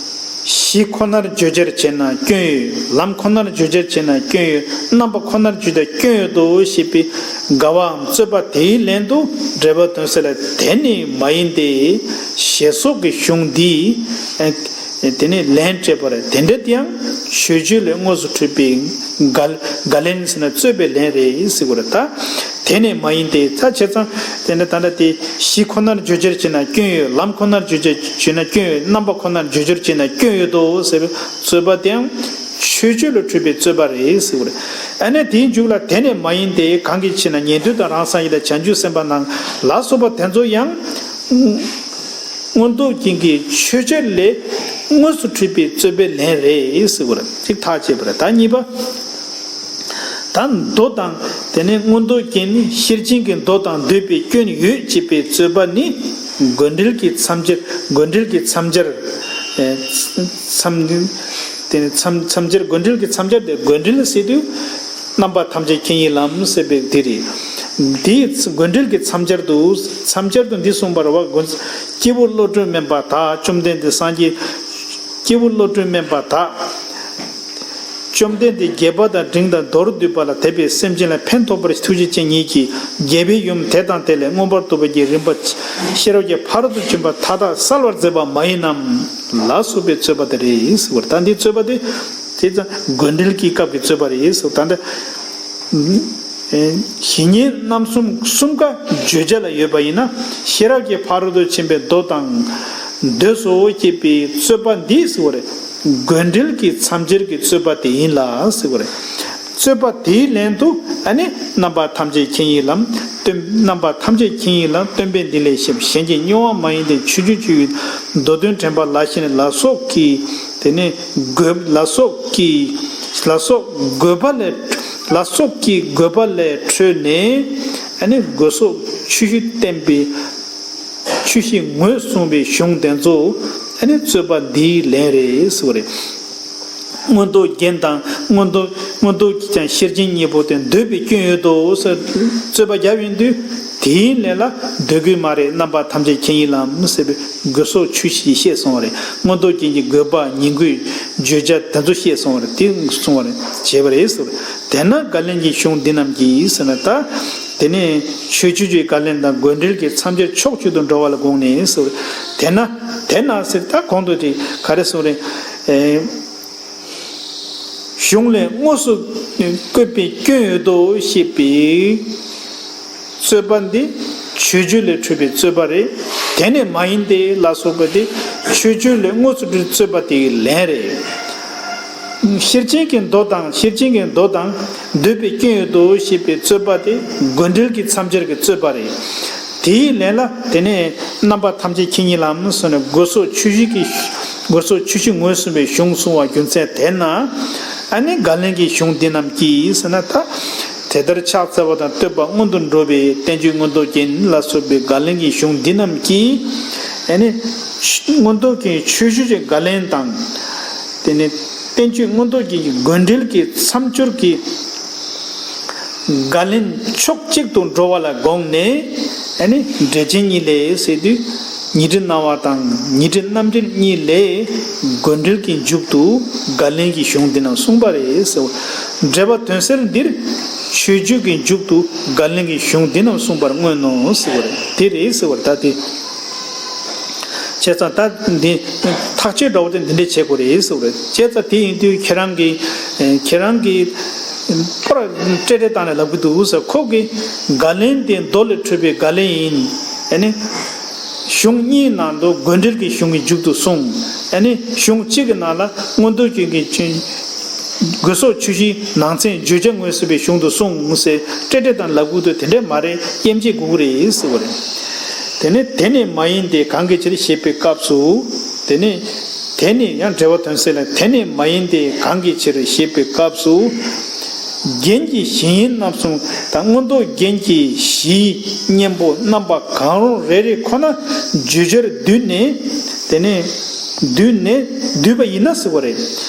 གཞི་ཁོ་ནར་བརྗོད་བྱར་བྱེད་ན་སྐྱོན་ཡོད། ལམ་ཁོ་ནར་བརྗོད་བྱར་བྱེད་ན་སྐྱོན་ཡོད། རྣམ་པ་ཁོ་ནར་བརྗོད་ན་སྐྱོན་ཡོད་དོ་ཞེས་པའི་འགལ་བའམ་རྩོད་པ་དེའི་ལན་དུ་འགྲེལ་པ་དོན་གསལ་ལ་དེ་ནི་མ་ཡིན་ཏེ་ཞེས་སོགས་ཀྱི་གཞུང་འདིས། དེ་ནས་ལན་སྤྲད་པ་རེད། དེ་འདྲ་དེ་ཡང་མཆོད་བརྗོད་ལས་དངོས་སུ་འཕྲོས་པའི་འགལ་འགལ་ལན་ཟེར་ན་རྩོད་པའི་ལན་རེད་ཟེར་དགོས་རེད། ད་དེ་ནས་མ་ཡིན་ཏེ་ད་བྱས་ཙང་དེ་འདྲ་ད་ལྟ་དེ་གཞི་ཁོ་ནར་བརྗོད་བྱར་བྱེད་ན་སྐྱོན་ཡོད། ལམ་ཁོ་ནར་བརྗོད་བྱར་བྱེད་ན་སྐྱོན་ཡོད། རྣམ་པ་ཁོ་ནར་བརྗོད་བྱར་བྱེད་ན་སྐྱོན་ཡོད་དོ་ཟེར་བའི་རྩོད་པ་དེ་ཡང་མཆོད་བརྗོད་ལས་འཕྲོས་པའི་རྩོད་པ་རེད་ཟེར་དགོས་རེད། ཨ་ནི་དེའི་མཇུག་ལ་དེ་ནས་མ་ཡིན་ཏེ་གང་གི་ཕྱིར་ན་ཉན་ཐོས་དང་རང་སངས་རྒྱས་དང་བྱང་ཆུབ་སེམས་དཔའ་རྣམས་ལ་སོགས་པ་དེ་ཚོ་ཡང་། མངོན་རྟོགས་རྒྱན་གྱི་མཆོད་བརྗོད་ལས་དངོས་སུ་འཕྲོས་པའི་རྩོད་པའི་ལན་རེད་ཟེར་བ་རེད། གཅིག་ཐག་བཅད་པ་རེད། ད་གཉིས་པ། ད་མདོ་དང་དེ་ནས་མངོན་རྟོགས་རྒྱན་ནི་ཤེར་ཕྱིན་གྱི་མདོ་དང་འདོད་པའི་སྐྱོན་ཡོད་ཅེས་པའི་རྩོད་པ་ནི་དགོས་འབྲེལ་གྱི་མཚམས་སྦྱར་དགོས་འབྲེལ་གྱི་མཚམས་སྦྱར། མཚམས་དེ་ནས་མཚམས་མཚམས་སྦྱར་དགོས་འབྲེལ་གྱི་མཚམས་སྦྱར་དེ་དགོས་འབྲེལ་ཟེར་དུས། རྣམ་པ་ཐམས་ཅད་མཁྱེན་ཡུལ་ལམ་ཟེར་བའི་དེ་རེད། དེའི་དགོས་འབྲེལ་གྱི་མཚམས་སྦྱར་དུ་མཚམས་སྦྱར་དུ་འདི་གསུངས་པ་རེད་བ། སྐྱེས་བུ་བློ་གྲོས་དམན་པ་དག་བཅོམ་ལྡན་འདས་སངས་རྒྱས། སྐྱེས་བུ་བློ་གྲོས་དམན་པ་དག་བཅོམ་ལྡན་འདས་དགྱེས་པ་དང་འབྲིང་དང་མདོར་བསྡུས་པ་ལ་དད་པའི་སེམས་ཅན་ལ་ཕན་ཐོགས་པར་ཐུགས་རྗེ་ཅན་ཉིད་ཀྱིས་དགྱེས་པའི་ཡུམ་དེ་དང་དེ་ལས་མངོན་པར་རྟོགས་པའི་རིམ་པ་ཤེས་རབ་ཀྱི་ཕ་རོལ་ཏུ་ཕྱིན་པ་མཐའ་དག་གསལ་བར་མཛད་པ་མ་ཡིན་ནམ་ལ་སོགས་པའི་རྩོད་པ་དེ་རེད་ཟེར་བ་རེད། ད་འདིའི་རྩོད་པ་དེ། དེ་ཙང་དགོས་འབྲེལ་གྱི་སྐབས་ཀྱི་རྩོད་པ་རེད་ཟེར། ད་ལྟ་གཞི་ཉིད་རྣམ་གསུམ་གསུམ་ཀ་བརྗོད་བྱ་ལ་ཡོད་པ་ཡིན་ན་ཤེས་རབ་ཀྱི་ཕ་རོལ་ཏུ་ཕྱིན་པའི་མདོ་དང་འདོད་སོ་ཞེས་པའི་རྩོད་པ་འདི་ཟེར་བ་རེད། དགོས་འབྲེལ་གྱི་མཚམས་སྦྱར་གྱི་རྩོད་པ་དེ་ཡིན་ལ་ཟེར་བ་རེད། རྩོད་པ་དེའི་ལན་དུ་ཨ་ནི་རྣམ་པ་ཐམས་ཅད་མཁྱེན་ཡིན་ལམ་སྟོན། རྣམ་པ་ཐམས་ཅད་མཁྱེན་ཡིན་ལམ་སྟོན་པས་འདི་ལས་བཤད་པ། གཞན་གྱིས་རྙོག་པ་མ་ཡིན་ཏེ། ཆོས་རྒྱུད་ཆོས་ཀྱི་མདོ་དོན་དྲན་པ་ལ་ཞེན་ལ་སོགས་ཀྱིས་དེ་ནི་དགོས་ལ་སོགས་ཀྱིས་ལ་སོགས་དགོས་པ་ལས་ལ་སོགས་ཀྱིས་དགོས་པ་ལས་འཕྲོས་ནས་ཨ་ནི་དགོས་སོགས་ཆོས་བཞི་བསྟན་པའི་ཆོས་བཞི་ངོས་བཟུང་བའི་གཞུང་དེ་ཚོ་ཨ་ནི་རྩོད་པ་འདིའི་ལན་རེད་ཟེར་བ་རེད། མངོན་རྟོགས་རྒྱན་དང་མངོན་རྟོགས་མངོན་རྟོགས་ཀྱིས་ཀྱང་ཤེར་ཕྱིན་གཉིས་པོ་དེ་འདོད་པའི་སྐྱོན་ཡོད་དོ་ཟེར་རྩོད་པ་བརྒྱབ་ཡོང་དུས། དེའི་ལན་ལ་འདོད་དགོས་མ་རེད། རྣམ་པ་ཐམས་ཅད་མཁྱེན་ཡིན་ལམ་ཟེར་བའི་དགོས་སོགས་ཆོས་བཞི་བཤད་སོང་བ་རེད། མངོན་རྟོགས་རྒྱན་གྱི་དགོས་པ་ཉིང་དགོས་བརྗོད་བྱ་དེ་ཚོ་བཤད་སོང་བ་རེད། དེ་གསུངས་པ་རེད། བྱས་པ་རེད་ཟེར། དེས་ན་བརྒལ་ལན་གྱི་གཞུང་འདི་རྣམས་ཀྱིས་ཟེར་ན། ད་དེ་ནས་ཆོས་བརྒྱུད་ཀྱི་བརྒལ་ལན་དང་དགོས་འབྲེལ་གྱི་མཚམས་སྦྱར་ཕྱོགས་གཅིག་ཏུ་འགྲོ་བ་ལ་དགོངས་ནས་ཟེར། དེས་ན་དེས་ན་ཟེར། ད་གོང་དུ་དེ་ག་རེ་གསུངས་རེད། ཨེ། གཞུང་ལས་དངོས་སུ་བཀོད་པའི་སྐྱོན་ཡོད་དོ་ཞེས་པའི་རྩོད་པ་འདི་ཆོས་བརྒྱུད་ལས་འཕྲོས་པའི་རྩོད་པ་རེད། དེ་ནི་མ་ཡིན་ཏེ་ལ་སོགས་པ་དེ་ཆོས་བརྒྱུད་ལས་དངོས་སུ་འགྲོ་རྩོད་པ་དེའི་ལན་རེད། ཤེར་ཕྱིན་གྱི་མདོ་དང་ཤེར་ཕྱིན་གྱི་མདོ་དང་འདོད་པའི་སྐྱོན་ཡོད་དོ་ཞེས་པའི་རྩོད་པ་དེ་དགོས་འབྲེལ་གྱི་མཚམས་སྦྱར་གྱི་རྩོད་པ་རེད། དེའི་ལན་ལ་དེ་ནས་རྣམ་པ་ཐམས་ཅད་མཁྱེན་ཡིན་ལམ་ཟེར་ནས་དགོས་སོགས་ཆོས་བཞི་གི་དགོས་སོགས་ཆོས་བཞི་ངོས་ཟིན་པའི་གཞུང་གསུངས་པ་རྒྱུ་མཚན་དེས་ན། ཨ་ནི་བརྒལ་ལན་གྱི་གཞུང་འདི་རྣམས་ཀྱིས་ཟེར་ན། ད་དེ་ལྟར་ཕྱག་འཚལ་བ་དང་བསྟོད་པ་སྔོན་དུ་འགྲོ་བའི་བསྟན་བཅོས་མངོན་རྟོགས་རྒྱན་ལ་སོགས་པའི་བརྒལ་ལན་གྱི་གཞུང་འདི་རྣམས་ཀྱིས་ཨ་ནི་མངོན་རྟོགས་རྒྱན་ཆོས་བརྒྱུད་ཀྱི་བརྒལ་ལན་དང་། དེ་ནས་བསྟན་བཅོས་མངོན་རྟོགས་རྒྱན་གྱི་དགོས་འབྲེལ་གྱི་མཚམས་སྦྱོར་གྱི་བརྒལ་ལན་ཕྱོགས་གཅིག་ཏུ་འགྲོ་བ་ལ་དགོངས་ནས། ཨ་ནི་འགྲེལ་ཆེན་གཉིས་ལས་ཟེར་དུས། ཉི་ཁྲི་སྣང་བ་དང་ཉི་ཁྲི་རྣམ་འགྲེལ་གཉིས་ལས་དགོས་འབྲེལ་གྱི་མཇུག་ཏུ་བརྒལ་ལན་གྱི་གཞུང་འདི་རྣམས་གསུངས་པ་རེད་ཟེར། འགྲེལ་པ་དོན་གསལ་འདིར་ཆོས་བརྒྱུད་ཀྱི་མཇུག་ཏུ་བརྒལ་ལན་གྱི་གཞུང་འདི་རྣམས་གསུངས་པར་མངོན་ནོ་ཟེར་བ་རེད། དེ་རེད་ཟེར་བ་རེད། ད་དེ། བྱས་ཙང་ད་འདི་ཐག་གཅོད་འདྲ་བོ་དེ་འདི་འདྲས་བྱེད་དགོས་རེད་ཟེར་བ་རེད། བྱས་ཙང་དེ་ཡིན་དུས་ཁྱེད་རང་གིས་ཁྱེད་རང་གིས་པར་སྤྲེལ་སྤྲེལ་བཏང་ནས་ལབ་ཀྱི་འདུག་ཟེར། ཁོ་གིས་བརྒལ་ལན་དེ་མདོ་ལས་འཕྲོས་པའི་བརྒལ་ལན་ཡིན། ཨ་ནི་གཞུང་གཉིས་ནང་དུ་དགོས་འབྲེལ་གྱི་གཞུང་གི་མཇུག་ཏུ་གསུངས། ཨ་ནི་གཞུང་གཅིག་གི་ནང་ལ་མངོན་རྟོགས་རྒྱན་གྱི་དགོས་སོགས་ཆོས་བཞིའི་ནང་ཚན་བརྗོད་བྱ་ངོས་ཟིན་པའི་གཞུང་དུ་གསུངས་ཟེར་སྤྲེལ་སྤྲེལ་བཏང་ལབ་ཀྱི་འདུག། དེ་འདྲས་མ་རེད། དབྱེ་འབྱེད་དགོས་ཀྱི་རེད་ཟེར་བ་རེད། དེ་ནས་དེ་ནི་མ་ཡིན་ཏེ་གང་གི་ཕྱིར་ཞེས་པའི་སྐབས་སུ། དེ་ནས་དེ་ནི་ཡང་འགྲེལ་པ་དོན་གསལ་ལ། དེ་ནི་མ་ཡིན་ཏེ་གང་གི་ཕྱིར་ཞེས་པའི་སྐབས་སུ། རྒྱན་གྱི་གཞི་ཡིན་རྣམ་གསུམ་དང་མངོན་རྟོགས་རྒྱན་གྱི་གཞིའི་གཉེན་པོ་རྣམ་པ་གང་རུང་རེ་རེ་ཁོ་ན་བརྗོད་བྱར་བསྡུས་ནས། དེ་ནས་བསྡུས་ནས་བསྡུས་པ་ཡིན་ན་ཟེར་བ་རེད།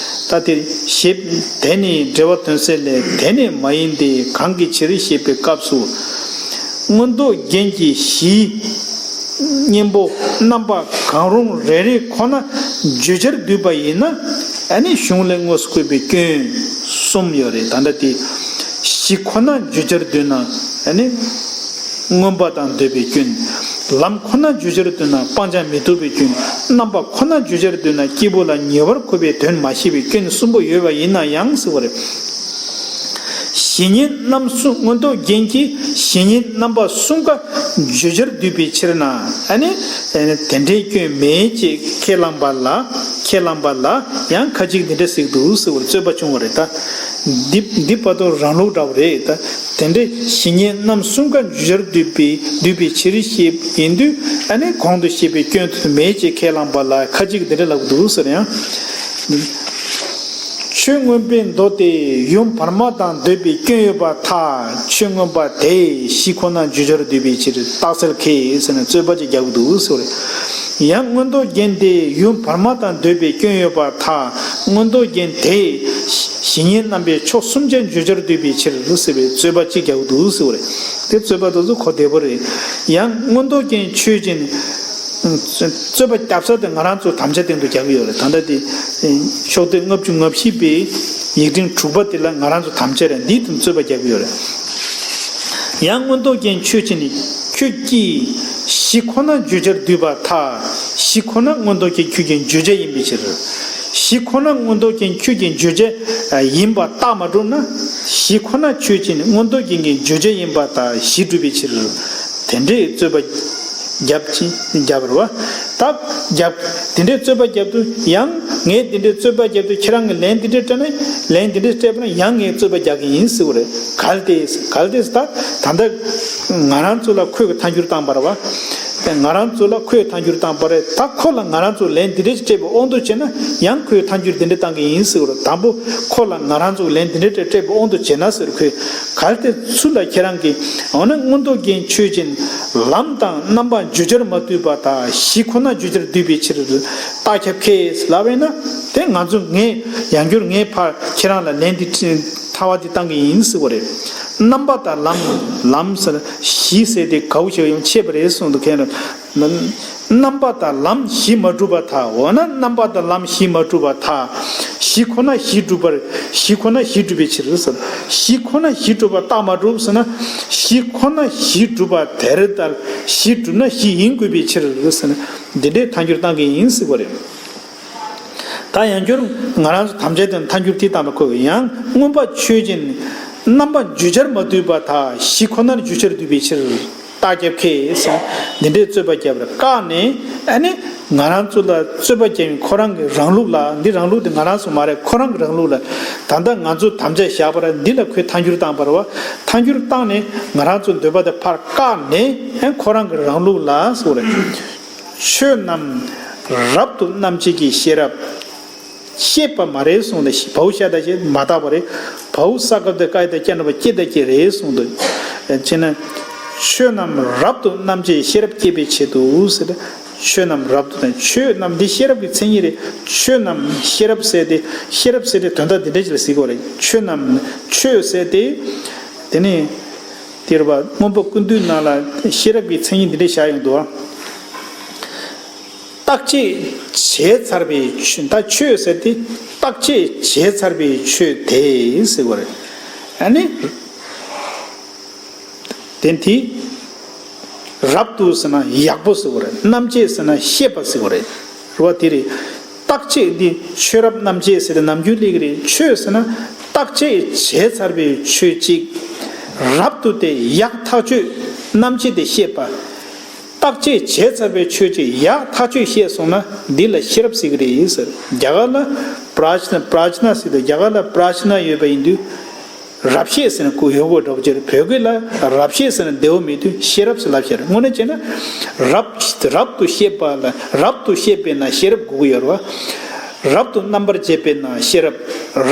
ད་དེ་ཞེས་དེ་ནི་འགྲེལ་པ་དོན་གསལ་ལས། དེ་ནི་མ་ཡིན་ཏེ་གང་གི་ཕྱིར་ཞེས་པའི་སྐབས་སུ། མངོན་རྟོགས་རྒྱན་གྱི་གཞིའི་གཉེན་པོ་རྣམ་པ་གང་རུང་རེ་རེ་ཁོ་ན་བརྗོད་བྱར་བསྡུས་པ་ཡིན་ན། ཨ་ནི་གཞུང་ལས་དངོས་སུ་བཀོད་པའི་སྐྱོན་གསུམ་ཡོད་རེད། ད་ལྟ་དེ་གཞི་ཁོ་ན་བརྗོད་བྱར་བསྡུས་ན་ཨ་ནི་མངོན་པ་དང་འདོད་པའི་སྐྱོན། ལམ་ཁོ་ན་བརྗོད་བྱར་བསྡུས་ན་སྤང་བྱ་མི་ཐུབ་པའི་སྐྱོན། རྣམ་པ་ཁོ་ན་བརྗོད་བྱར་བསྡུས་ན་སྐྱེས་བུ་ལ་ཉེ་བར་མཁོ་བའི་དོན་མ་ཤེས་པའི་སྐྱོན་གསུམ་པོ་ཡོད་པ་ཡིན་ན་ཡང་ཟེར་བ་རེད། གཞི་གཉེན་རྣམ་གསུམ། མངོན་རྟོགས་རྒྱན་གྱི་གཞི་གཉེན་རྣམ་པ་གསུམ་ཀ་བརྗོད་བྱར་བསྡུས་པའི་ཕྱིར་ན། ཨ་ནི་དེ་འདྲའི་སྐྱོན་མེད་ཅེས་ཁས་བླངས་པ་ལ། ཁས་བླངས་པ་ལ་ཡང་ཁ་ཅིག་འདི་འདྲ་ཟེར་གྱི་འདུག་ཟེར་བར་རྩོད་པ་བྱུང་བ་རེད། ད་འདི་འདི་བར་དུ་རང་ལུགས་འདྲ་བོ་རེད། ད་དེ་འདྲའི་གཞི་གཉེན་རྣམ་གསུམ་ཀ་བརྗོད་བྱར་བསྡུས་པའི་བསྡུས་པའི་ཕྱིར་ཞེས་ཡིན་དུས། ཨ་ནི་གོང་དུ་བཤད་པའི་སྐྱོན་དེ་མེད་ཅེས་ཁས་བླངས་པ་ལ་ཁ་ཅིག་འདི་འདྲ་ལབ་ཀྱི་འདུག་ཟེར། ཡང་ཆོས་མངོན་པའི་མདོ་དེ་ཡུམ་བར་མ་དང་འདོད་པའི་སྐྱོན་ཡོད་པར་ཐལ། ཆོས་མངོན་པ་དེས་གཞི་ཁོ་ན་བརྗོད་བྱར་བསྡུས་པའི་ཕྱིར་རྟགས་གསལ་ཁེལ་ཟེར་ནས་རྩོད་པ་ཅིག་རྒྱག་གི་འདུག་ཟེར་བ་རེད། ཡང་མངོན་རྟོགས་རྒྱན་དེ་ཡུམ་བར་མ་དང་འདོད་པའི་སྐྱོན་ཡོད་པར་ཐལ། མངོན་རྟོགས་རྒྱན་དེས་གཞི་གཉེན་རྣམ་པའི་ཕྱོགས་གསུམ་ཆར་བརྗོད་བྱར་བསྡུས་པའི་ཕྱིར་ཟེར་བའི་རྩོད་པ་ཅིག་རྒྱག་གི་འདུག་ཟེར་བ་རེད། དེ་རྩོད་པ་དེ་ཚོ་གོ་བདེ་པོ་རེད། ཡང་མངོན་རྟོགས་རྒྱན་ཆོས་ཅན། རྩོད་པ་རྒྱབ་ས་དེ་ང་རང་ཚོ་དམ་བཅའ་སྟེང་དུ་རྒྱག་གི་ཡོད་རེད། ད་ལྟ་དེ་ཤོག་ལྡེབ་ལྔ་བཅུ་ང་བཞི་པའི་ཡིག་ཕྲེང་དྲུག་པ་དེ་ལ་ང་རང་ཚོ་དམ་བཅའ་རེད། འདིའི་སྟེང་རྩོད་པ་རྒྱག་གི་ཡོད་རེད། ཡང་མངོན་རྟོགས་རྒྱན་ཆོས་ཅན། ཁྱོད་ཀྱིས་གཞི་ཁོ་ན་བརྗོད་བྱར་བསྡུས་པར་ཐལ། གཞི་ཁོ་ན་མངོན་རྟོགས་རྒྱན་ཁྱོད་ཀྱི་བརྗོད་བྱ་ཡིན་པའི་ཕྱིར། གཞི་ཁོ་ན་མངོན་རྟོགས་རྒྱན་ཁྱོད་ཀྱི་བརྗོད་བྱ་ཡིན་པ་རྟགས་མ་གྲུབ་ན། གཞི་ཁོ་ན་ཆོས་ཅན་མངོན་རྟོགས་རྒྱན་གྱི་བརྗོད་བྱ་ཡིན་པ་ལྟར་གཞི་གྲུབ་པའི་ཕྱིར། དེ་འདྲའི་རྩོད་པ་རྒྱབ་ཅིང་རྒྱབ་རེད་བ། ད་རྒྱབ། དེ་འདྲའི་རྩོད་པ་རྒྱབ་དུས་ཡང་ ངས་འདི་འདྲའི་རྩོད་པ་བརྒྱབ་དུས་ཁྱེད་རང་གིས་ལན་འདི་འདྲའི་སྤྲད་ན། ལན་འདི་འདྲའི་སྤྲད་པ་ན་ཡང་ངས་རྩོད་པ་རྒྱག་གི་ཡིན་ཟེར་བ་རེད། གལ་ཏེ། གལ་ཏེ་ད་ད་ལྟ་ང་རང་ཚོ་ལ་ཁོས་ཀྱི་ཐལ་འགྱུར་བཏང་པ་རེད་བ། ང་རང་ཚོ་ལ་ཁོས་ཐལ་འགྱུར་བཏང་པ་རེད། ད་ཁོ་ལ་ང་རང་ཚོ་ལན་འདི་འདྲའི་སྤྲད་པའི་དབང་དུ་བྱས་ན་ཡང་ཁོས་ཐལ་འགྱུར་འདི་འདྲ་བཏང་གི་ཡིན་ཟེར་བ་རེད། དང་པོ་ཁོ་ལ་ང་རང་ཚོ་ལན་འདི་འདྲའི་སྤྲད་སྤྲད་པའི་དབང་དུ་བྱས་ན་ཟེར། ཁོས་གལ་ཏེ་ཚུར་ལ་ཁྱེད་རང་གིས། འོ་ན་མངོན་རྟོགས་རྒྱན་ཆོས་ཅན། ལམ་དང་རྣམ་པ་བརྗོད་བྱར་མ་འདུས་པ་དག་གཞི་ཁོ་ན་བརྗོད་བྱར་འདུས་པའི་ཕྱིར། རྟགས་ཁྱབ་ཁས་ལབ་པས་ན། དེ་ང་ཚོ་ངས་ཡང་བསྐྱར་ངས་ཕར་ཁྱེད་རང་ལ་ལན་འདི་ཐལ་བ་འདི་བཏང་གི་ཡིན་ཟེར་བ་རེད། རྣམ་པ་དང་ལམ། ལམ་ཟེར་གཞི་ཟེར་དེ་གའུ་ཞིག་ཡང་ཆད་པ་རེད་གསུངས་འདུག་ཁྱེད་རང་། རྣམ་པ་དང་ལམ་གཞི་མ་གྲུབ་པར་ཐལ། འོ་ན་རྣམ་པ་དང་ལམ་གཞི་མ་གྲུབ་པར་ཐལ། གཞི་ཁོ་ན་གཞི་གྲུབ་པར། གཞི་ཁོ་ན་གཞི་གྲུབ་པའི་ཕྱིར་ཟེར། གཞི་ཁོ་ན་གཞི་གྲུབ་པ་རྟགས་མ་གྲུབ་ཟེར་ན། གཞི་ཁོ་ན་གཞི་གྲུབ་པ་དེར་ལྟར་གཞི་གྲུབ་ན་གཞི་ཡིན་དགོས་པའི་ཕྱིར་ཟེར་ན། འདི་འདྲའི་ཐལ་འགྱུར་བཏང་གི་ཡིན་ཟེར་བ་རེད། ད་ཡང་བསྐྱར་ང་རང་ཚོ་དམ་བཅའ་དང་ཐལ་འགྱུར་དེ་ལྟ་ན་ཁོ་ཡང་མངོན་པ་ཆོས་ཅན། རྣམ་པ་བརྗོད་བྱར་མ་འདུས་པར་ཐལ། གཞི་ཁོ་ནར་བརྗོད་བྱར་འདུས་པའི་ཕྱིར། རྟགས་ཁྱབ་ཁས་ཟེར། འདི་འདྲའི་རྩོད་པ་བརྒྱབ་པར་བཀག་ནས། ཨ་ནི་ང་རང་ཚོ་ལ་རྩོད་པ་བརྒྱབ་པའི་ཁོ་རང་གི་རང་ལུགས་ལ། འདི་རང་ལུགས་དེ་ང་རང་ཚོ་མ་རེད། ཁོ་རང་གི་རང་ལུགས་ལ། ད་ལྟ་ང་ཚོ་དམ་བཅའ་བཞག་པར་འདི་ལ་ཁོས་ཐལ་འགྱུར་བཏང་པ་རེད་བ། ཐལ་འགྱུར་བཏང་ནས་ང་རང་ཚོ་འདོད་པ་དེ་ཕར་བཀག་ནས། ཨ་ཁོ་རང་གི་རང་ལུགས་ལ་ཟེར་བ་རེད། ཆོས་རྣམས་རབ་ཏུ་རྣམ་འབྱེད་ཀྱི་ཤེས་རབ། ཤེས་པ་མ་རེད་གསུངས་ཏེ། བའོ་ཤ་ད་ཞེས་མ་བཏགས་པ་རེད། བའོ་ས་སྐབས་དེ་ཀ་ཡ་བཏགས་ཀྱ་ན་པ་ཀྱེ་ད་ཀྱེ་རེད་གསུངས་འདུག་བྱས་ན། ཆོས་རྣམས་རབ་ཏུ་རྣམ་འབྱེད་ཤེས་རབ་བསྐྱེད་པའི་ཆེད་དུ་ཟེར་ཏེ། ཆོས་རྣམས་རབ་ཏུ་དང་། ཆོས་རྣམས་འདི་ཤེས་རབ་ཀྱི་མཚན་ཉིད་རེད། ཆོས་རྣམས་ཤེས་རབ་ཟེར་ཏེ། ཤེས་རབ་ཟེར་ཏེ་དོན་དག་འདི་འདྲ་ཅིག་ལ་ཟེར་གྱི་ཡོད་རེད། ཆོས་རྣམས། ཆོས་ཟེར་ཏེ། དེ་ནས་དེ་རེད་བ། མངོན་པ་ཀུན་བཏུས་ནང་ལ་ཤེས་རབ་ཀྱི་མཚན་ཉིད་འདི་འདྲ་བཞག་ཡོང་འདུག་བ། བརྟག་དཔྱད་བྱས་ཚར་བའི་ཆོས། ད་ཆོས་ཟེར་ཏེ་བརྟག་དཔྱད་བྱས་ཚར་བའི་ཆོས་དེ་ཟེར་བ་རེད། ཨ་ནི་དེ་དེ་རབ་ཏུ་ཟེར་ན་ཡག་པོ་ཟེར་བ་རེད། རྣམ་འབྱེད་ཟེར་ན་ཤེས་པ་ཟེར་བ་རེད། རེད་བ། དེ་རེད། བརྟག་དཔྱད་འདི་ཆོས་རབ་རྣམ་འབྱེད་ཟེར་ཏེ་ནམ་རྒྱུན་སླེབས་ཀྱི་རེད། ཆོས་ཟེར་ན་བརྟག་དཔྱད་བྱས་ཚར་བའི་ཆོས་གཅིག་རབ་ཏུ་སྟེ་ཡག་ཐག་ཆོད། རྣམ་འབྱེད་དེ་ཤེས་པ། བརྟག་དཔྱད་བྱས་ཚར་བའི་ཆོས་ཅིག་ཡག་ཐག་ཆོད་ཤེས་སོང་ན་འདི་ལ་ཤེས་རབ་ཟེར་གྱི་རེད་ཟེར། རྒྱ་གར་ལ་པྲ་ཇྷ་ན། པྲ་ཇྷ་ན་ཟེར་དུས་རྒྱ་གར་ལ་པྲ་ཇྷ་ན་ཡོད་པ་ཡིན་དུས། རབ་བཤད་ཟེར་ན་ཁོ་ཡོད་དགོས་འདྲ་པོ་ཅིག་རེད། བོད་སྐད་ལ་རབ་བཤད་ཟེར་ན་བདེ་བོ་མེད་དུས་ཤེས་རབ་ཟེར་ལབ་བཤད་རེད། དངོས་གནས་བྱས་ན་རབ། རབ་ཏུ་ཤེས་པ་ལ། རབ་ཏུ་ཤེས་པས་ན་ཤེས་རབ་དགོས་ཀྱི་ཡོད་རེད་བ། རབ་ཏུ་རྣམ་པར་འབྱེད་པས་ན་ཤེས་རབ།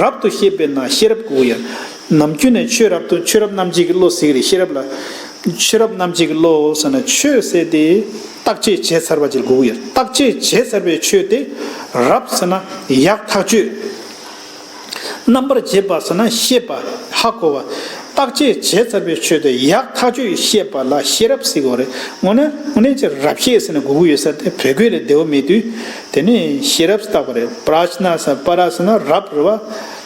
རབ་ཏུ་ཤེས་པས་ན་ཤེས་རབ་དགོས་ཀྱི་ཡོད། ནམ་རྒྱུན་ནས་ཆོས་རབ་ཏུ། ཆོས་རབ་རྣམ་འབྱེད་ཀྱི་བློ་ཟེར་གྱི་རེད། ཤེས་རབ་ལ། ཆོས་རབ་རྣམ་འབྱེད་ཀྱི་བློ་ཟེར་ན་ཆོས་ཟེར་དེ་བརྟག་དཔྱད་བྱས་ཚར་བ་ཅིག་དགོས་ཀྱི་ཡོད། བརྟག་དཔྱད་བྱས་ཚར་བའི་ཆོས་དེ་རབ་ཟེར་ན་ཡག་ཐག་ཆོད། རྣམ་པར་འབྱེད་པ་ཟེར་ན་ཤེས་པ། ཧ་གོ་བ། བརྟག་དཔྱད་བྱས་ཚར་བའི་ཆོས་དེ་ཡག་ཐག་ཆོད་ཤེས་པ་ལ་ཤེས་རབ་ཟེར་གྱི་ཡོད་རེད། དངོས་གནས། དངོས་གནས་ཀྱི་རབ་བཤད་ཟེར་ན་དགོས་ཀྱི་ཡོད་ས་དེ་བོད་སྐད་ལ་བདེ་བོ་མེད་དུས་དེ་ནས་ཤེས་རབ་བཏགས་པ་རེད། པྲ་ཇྷ་ན་ཟེར། པྲ་ཟེར་ན་རབ་རེད་བ།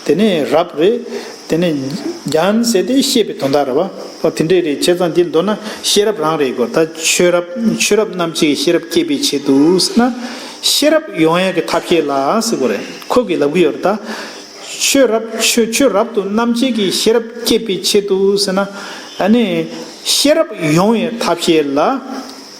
དེ་ནས་རབ་རེད། དེ་ནས་ཛྙཱ་ན་ཟེར་དེ་ཤེས་པའི་དོན་དག་རེད་བ། ཨོ་དེ་འདྲས་རེད། བྱས་ཙང་འདི་མདོར་ན་ཤེས་རབ་རང་རེད་གོ། ད་ཆོས་རབ། ཆོས་རབ་རྣམ་འབྱེད་ཀྱི་ཤེས་རབ་བསྐྱེད་པའི་ཆེད་དུ་ཟེར་ན། ཤེས་རབ་ཡོང་ཡག་གི་ཐབས་ཤེས་ལ་ཟེར་གྱི་ཡོད་རེད། ཁོ་གིས་ལབ་ཀྱི་ཡོད་རེད་ད། ཆོས་རབ། ཆོས། ཆོས་རབ་ཏུ་རྣམ་འབྱེད་ཀྱི་ཤེས་རབ་བསྐྱེད་པའི་ཆེད་དུ་ཟེར་ན། ཨ་ནི་ཤེས་རབ་ཡོང་བའི་ཐབས་ཤེས་ལ།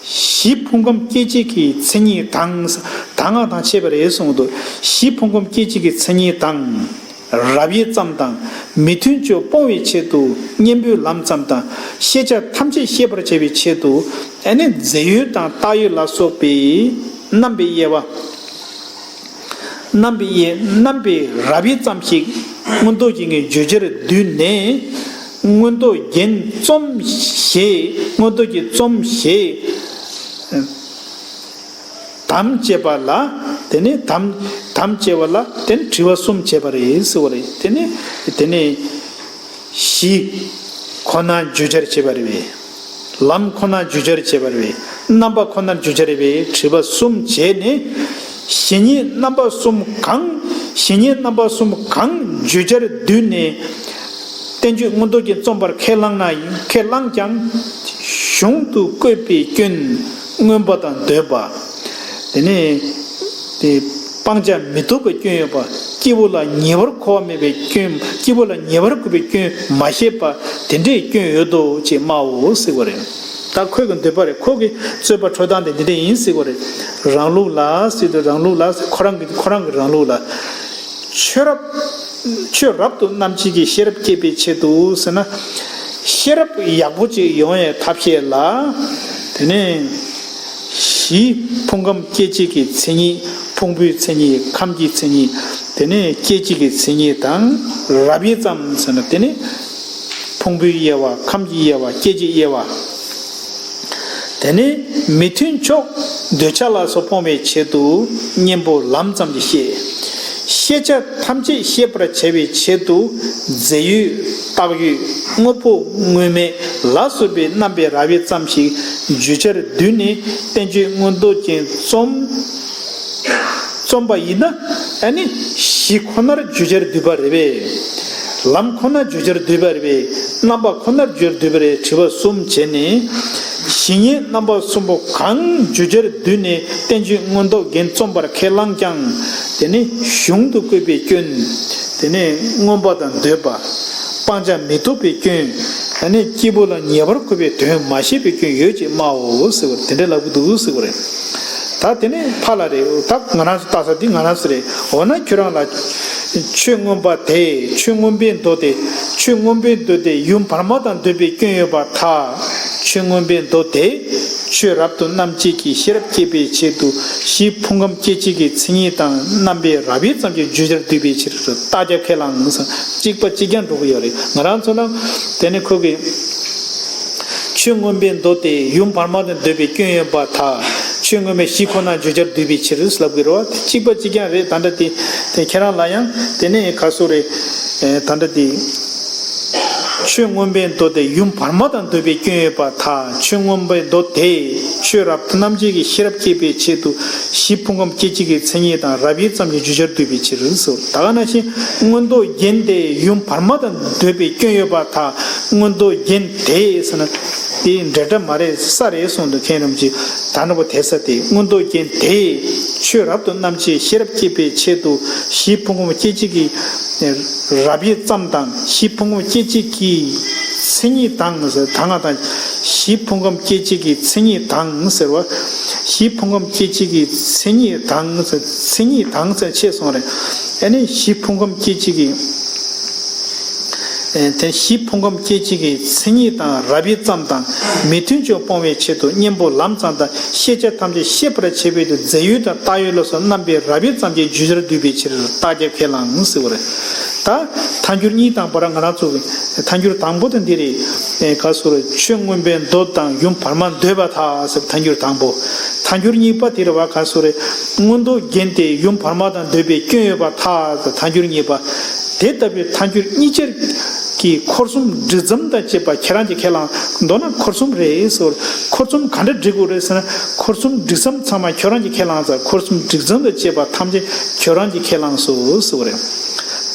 གཞི་ཕུང་ཁམས་སྐྱེ་མཆེད་ཀྱི་མཚན་ཉིད་དང་། ད་སྔགས་དང་ཕྱད་པ་རེད་གསུངས་འདུག་གཞི་ཕུང་ཁམས་སྐྱེ་མཆེད་ཀྱི་མཚན་ཉིད་དང་། རབ་དབྱེ་ཙམ་དང་མི་མཐུན་ཕྱོགས་སྤོང་བའི་ཆེད་དུ་གཉེན་པོའི་ལམ་ཙམ་དང་། ཤེས་བྱ་ཐམས་ཅད་ཤེས་པར་བྱ་བའི་ཆེད་དུ། ཨ་ནི་རྫས་ཡོད་དང་བཏགས་ཡོད་ལ་སོགས་པའི་རྣམ་པའི་དབྱེ་བ། རྣམ་པའི་དབྱེ། རྣམ་པའི་རབ་དབྱེ་ཙམ་ཞིག་མངོན་རྟོགས་རྒྱན་གྱིས་བརྗོད་བྱར་བསྡུས་ནས། མངོན་རྟོགས་རྒྱན་རྩོམ་ཞེས། མངོན་རྟོགས་ཀྱི་རྩོམ་ཞེས། དམ་བཅས་པ་ལ། དེ་ནས་དམ། དམ་བཅས་པ་ལ་དེ་ནས་དྲི་བ་གསུམ་བྱས་པ་རེད་ཟེར་བ་རེད། དེ་ནས། དེ་ནས། གཞི་ཁོ་ན་བརྗོད་བྱར་བྱེད་པ་རེད་པས། ལམ་ཁོ་ན་བརྗོད་བྱར་བྱེད་པ་རེད་པས། རྣམ་པ་ཁོ་ན་བརྗོད་བྱར་རེད་པས། དྲི་བ་གསུམ་བྱས་ནས། གཞི་ཉིད་རྣམ་པ་གསུམ་གང་། གཞི་ཉིད་རྣམ་པ་གསུམ་གང་བརྗོད་བྱར་བསྡུས་ནས། བསྟན་བཅོས་མངོན་རྟོགས་རྒྱན་རྩོམ་པར་ཁས་བླངས་ན་ཡང་། ཁས་བླངས་ཀྱང་། གཞུང་དུ་བཀོད་པའི་སྐྱོན། མངོན་པ་དང་འདོད་པ། དེ་ནས་དེ་སྤང་བྱ་མི་ལྡོག་པའི་སྐྱོན་ཡོད་པ། སྐྱེས་བུ་ལ་ཉེ་བར་མཁོ་བ་མེད་པའི་སྐྱོན། སྐྱེས་བུ་ལ་ཉེ་བར་མཁོ་བའི་སྐྱོན་མ་བཤད་པ་དེ་འདྲའི་སྐྱོན་ཡོད་དོ་ཅེས་སྨྲའོ་ཟེར་བ་རེད། ད་ ད་ཁོས་གི་འདོད་པ་རེད། ཁོ་གི་རྩོད་པ་འཕྲོད་སྟངས་དེ་འདི་འདྲ་ཡིན་ཟེར་གོ་རེད། རང་ལུགས་ལ་ཟེར་དུས་རང་ལུགས་ལ་ཟེར། ཁོ་རང་གི་ཁོ་རང་གི་རང་ལུགས་ལ། ཆོས་རབ་ཆོས་རབ་ཏུ་རྣམ་འབྱེད་ཀྱི་ཤེས་རབ་སྐྱེད་པའི་ཆེད་དུ་ཟེར་ན། ཤེས་རབ་ཡག་པོ་ཅིག་ཡོང་ཡའི་ཐབས་ཤེས་ལ། དེ་ནས་གཞི་ཕུང་ཁམས་སྐྱེ་མཆེད་ཀྱི་མཚན་ཉིད། ཕུང་པོའི་མཚན་ཉིད། ཁམས་ཀྱི་མཚན་ཉིད། དེ་ནས་སྐྱེ་མཆེད་ཀྱི་མཚན་ཉིད་དང་རབ་དབྱེ་ཙམ་ཟེར་ན། དེ་ནས་ཕུང་པོའི་དབྱེ་བ། ཁམས་ཀྱི་དབྱེ་བ། སྐྱེ་མཆེད་དབྱེ་བ། དེ་ནས་མི་མཐུན་ཕྱོགས་འདོད་ཆགས་ལ་སོགས་སྤོང་བའི་ཆེད་དུ་གཉེན་པོ་ལམ་ཙམ་གྱིས་ཤེས། ཤེས་བྱ་ཐམས་ཅད་ཤེས་པར་བྱ་བའི་ཆེད་དུ་རྫས་ཡོད་བཏགས་ཡོད། དངོས་པོ་དངོས་མེད་ལ་སོགས་པའི་རྣམ་པའི་རབ་དབྱེ་ཙམ་ཞིག་བརྗོད་བྱར་བསྡུས་ནས་བསྟན་བཅོས་མངོན་རྟོགས་རྒྱན་རྩོམ། རྩོམ་པ་ཡིན་ན། ཨ་ནི་གཞི་ཁོ་ནར་བརྗོད་བྱར་འདུས་པ་རེད་པས། ལམ་ཁོ་ནར་བརྗོད་བྱར་འདུས་པ་རེད་པས། རྣམ་པ་ཁོ་ནར་བརྗོད་བྱར་འདུས་པ་རེད། དྲི་བ་གསུམ་བྱས་ནས། གཞི་ཉིད་རྣམ་པ་གསུམ་པོ་གང་བརྗོད་བྱར་བསྡུས་ནས་བསྟན་བཅོས་མངོན་རྟོགས་རྒྱན་རྩོམ་པར་ཁས་བླངས་ཀྱང་། དེ་ནི་གཞུང་དུ་བཀོད་པའི་སྐྱོན། དེ་ནི་མངོན་པ་དང་འདོད་པ། སྤང་བྱ་མི་རྟོགས་པའི་སྐྱོན། ཨ་ནི་སྐྱེས་བུ་ལ་ངེས་པར་འཁོར་བའི་དོན་མ་ཤེས་པའི་སྐྱོན་ཡོད་ཅེས་སྨྲའོ་ཟེར་བ་དེ་འདྲའི་ལབ་ཀྱི་འདུག་ཟེར་བ་རེད། ད་དེ་ནས་ཕར་ལ་རེད། ད་ང་རང་ཚོ་ལྟ་ས་འདི་ང་རང་ཚོ་རེད། འོ་ན་ཁྱོད་རང་ལ་ཆོས་མངོན་པ་དེས་ཆོས་མངོན་པའི་མདོ་དེ། ཆོས་མངོན་པའི་མདོ་དེ་ཡུམ་བར་མ་དང་འདོད་པའི་སྐྱོན་ཡོད་པར་ཐལ། ཆོས་མངོན་པའི་མདོ་དེ་ཆོས་རབ་ཏུ་རྣམ་འབྱེད་ཀྱི་ཤེས་རབ་སྐྱེད་པའི་ཆེད་དུ་གཞི་ཕུང་ཁམས་སྐྱེ་མཆེད་ཀྱི་མཚན་ཉིད་དང་རྣམ་པའི་རབ་དབྱེ་ཙམ་གྱིས་བརྗོད་བྱར་འདུས་པའི་ཕྱིར། རྟགས་ཁས་བླངས། གཅིག་པ་གཅིག་རྐྱང་འགྲོ་གི་ཡོད་རེད། ང་རང་ཚོ་ལ་དེ་ནི་ཁོ་གི་ཆོས་མངོན་པའི་མདོ་དེ་ཡུམ་བར་མ་དང་འདོད་པའི་སྐྱོན་ཡོད་པར་ཐལ། ཆོས་མངོན་པའི་གཞི་ཁོ་ན་བརྗོད་བྱར་འདུས་པའི་ཕྱིར་ལབ་ཀྱི་རེད་བ། གཅིག་པ་གཅིག་རྐྱང་རེད། ད་ལྟ་དེ་དེ་ཁྱེད་རང་ལ་ཡང་དེ་ནས་ག་སོ་རེད། ཨེ། ད་ལྟ་དེ་ཆོས་མངོན་པའི་མདོ་དེ་ཡུམ་བར་མ་དང་འདོད་པའི་སྐྱོན་ཡོད་པར་ཐལ། ཆོས་མངོན་པའི་མདོ་དེ་ཆོས་རབ་ཏུ་རྣམ་འབྱེད་ཀྱི་ཤེས་རབ་སྐྱེད་པའི་ཆེད་དུ་གཞི་ཕུང་ཁམས་སྐྱེ་མཆེད་ཀྱི་མཚན་ཉིད་དང་རབ་དབྱེ་ཙམ་གྱིས་བརྗོད་བྱར་འདུས་པའི་ཕྱིར་སོ། ད་ག་ནང་བཞིན་མངོན་རྟོགས་རྒྱན་དེ་ཡུམ་བར་མ་དང་འདོད་པའི་སྐྱོན་ཡོད་པར་ཐལ། མངོན་རྟོགས་རྒྱན་དེ་ཟེར་ན་དེའི་འབྲེལ་སྒྲ་མ་རེད་ས་རེད་གསུངས་འདུག་མཁན་རིན་པོ་ཆེ། ད་ནོ་པོ་དེ་ས་དེ་མངོན་རྟོགས་རྒྱན་དེ་ཆོས་རབ་ཏུ་རྣམ་འབྱེད་ཤེས་རབ་སྐྱེད་པའི་ཆེད་དུ་གཞི་ཕུང་ཁམས་སྐྱེ་མཆེད་ཀྱི་རབ་དབྱེ་ཙམ་དང་། གཞི་ཕུང་ཁམས་སྐྱེ་མཆེད་ཀྱི་མཚན་ཉིད་དང་ཟེར། ད་ང་དང་གཞི་ཕུང་ཁམས་སྐྱེ་མཆེད་ཀྱི་མཚན་ཉིད་དང་ཟེར་བ། གཞི་ཕུང་ཁམས་སྐྱེ་མཆེད་ཀྱི་མཚན་ཉིད་དང་ཟེར། མཚན་ཉིད་དང་ཟེར་ཆད་སོང་རེད། ཨ་ནི་གཞི་ཕུང་ཁམས་སྐྱེ་མཆེད་ཀྱི། ཨེ། དེ་གཞི་ཕུང་ཁམས་སྐྱེ་མཆེད་ཀྱི་མཚན་ཉིད་དང་རབ་དབྱེ་ཙམ་དང་། མི་མཐུན་ཕྱོགས་སྤོང་བའི་ཆེད་དུ་གཉེན་པོ་ལམ་ཙམ་དང་། ཤེས་བྱ་ཐམས་ཅད་ཤེས་པར་བྱེད་པའི་དུ་རྫས་ཡོད་དང་རྟགས་ཡོད་ལ་སོགས་རྣམ་པའི་རབ་དབྱེ་ཙམ་གྱིས་བརྗོད་བྱར་འདུས་པའི་ཕྱིར། རྟགས་ཁས་བླངས་ཟེར་བ་རེད། ད་ཐལ་འགྱུར་གཉིས་དང་པོ་ར་ང་རང་ཚོ་གི་ཐལ་འགྱུར་དང་པོ་དེ་འདི་རེད། ཨེ། ག་སོ་རེད། ཆོས་མངོན་པའི་མདོ་དང་ཡུམ་བར་མ་འདོད་པར་ཐལ་ཟེར། ཐལ་འགྱུར་དང་པོ། ཐལ་འགྱུར་གཉིས་པ་དེ་རེད་བ། ག་སོ་རེད། མངོན་རྟོགས་རྒྱན་དེ་ཡུམ་བར་མ་དང་འདོད་པའི་སྐྱོན་ཡོད་པར་ཐལ་ཟེར། ཐལ་འགྱུར་གཉིས་པ། དེ་ལྟ་བུའི་ཐལ་འགྱུར་གཉིས་ཆར་གྱི་འཁོར་གསུམ་སྒྲིག་མཚམས་དང་བཅས་པ་ཁྱེད་རང་གིས་ཁས་བླངས། མདོར་ན་འཁོར་གསུམ་རེད་ཟེར། འཁོར་གསུམ་ག་འདྲ་སྒྲིག་དགོས་རེད་ཟེར་ན། འཁོར་གསུམ་སྒྲིག་མཚམས་ཚང་མ་ཁྱོད་རང་གིས་ཁས་བླངས་ཟེར། འཁོར་གསུམ་སྒྲིག་མཚམས་དང་བཅས་པ་ཐམས་ཅད་ཁྱོད་རང་གིས་ཁས་བླངས་སོ་ཟེར་བ་རེད།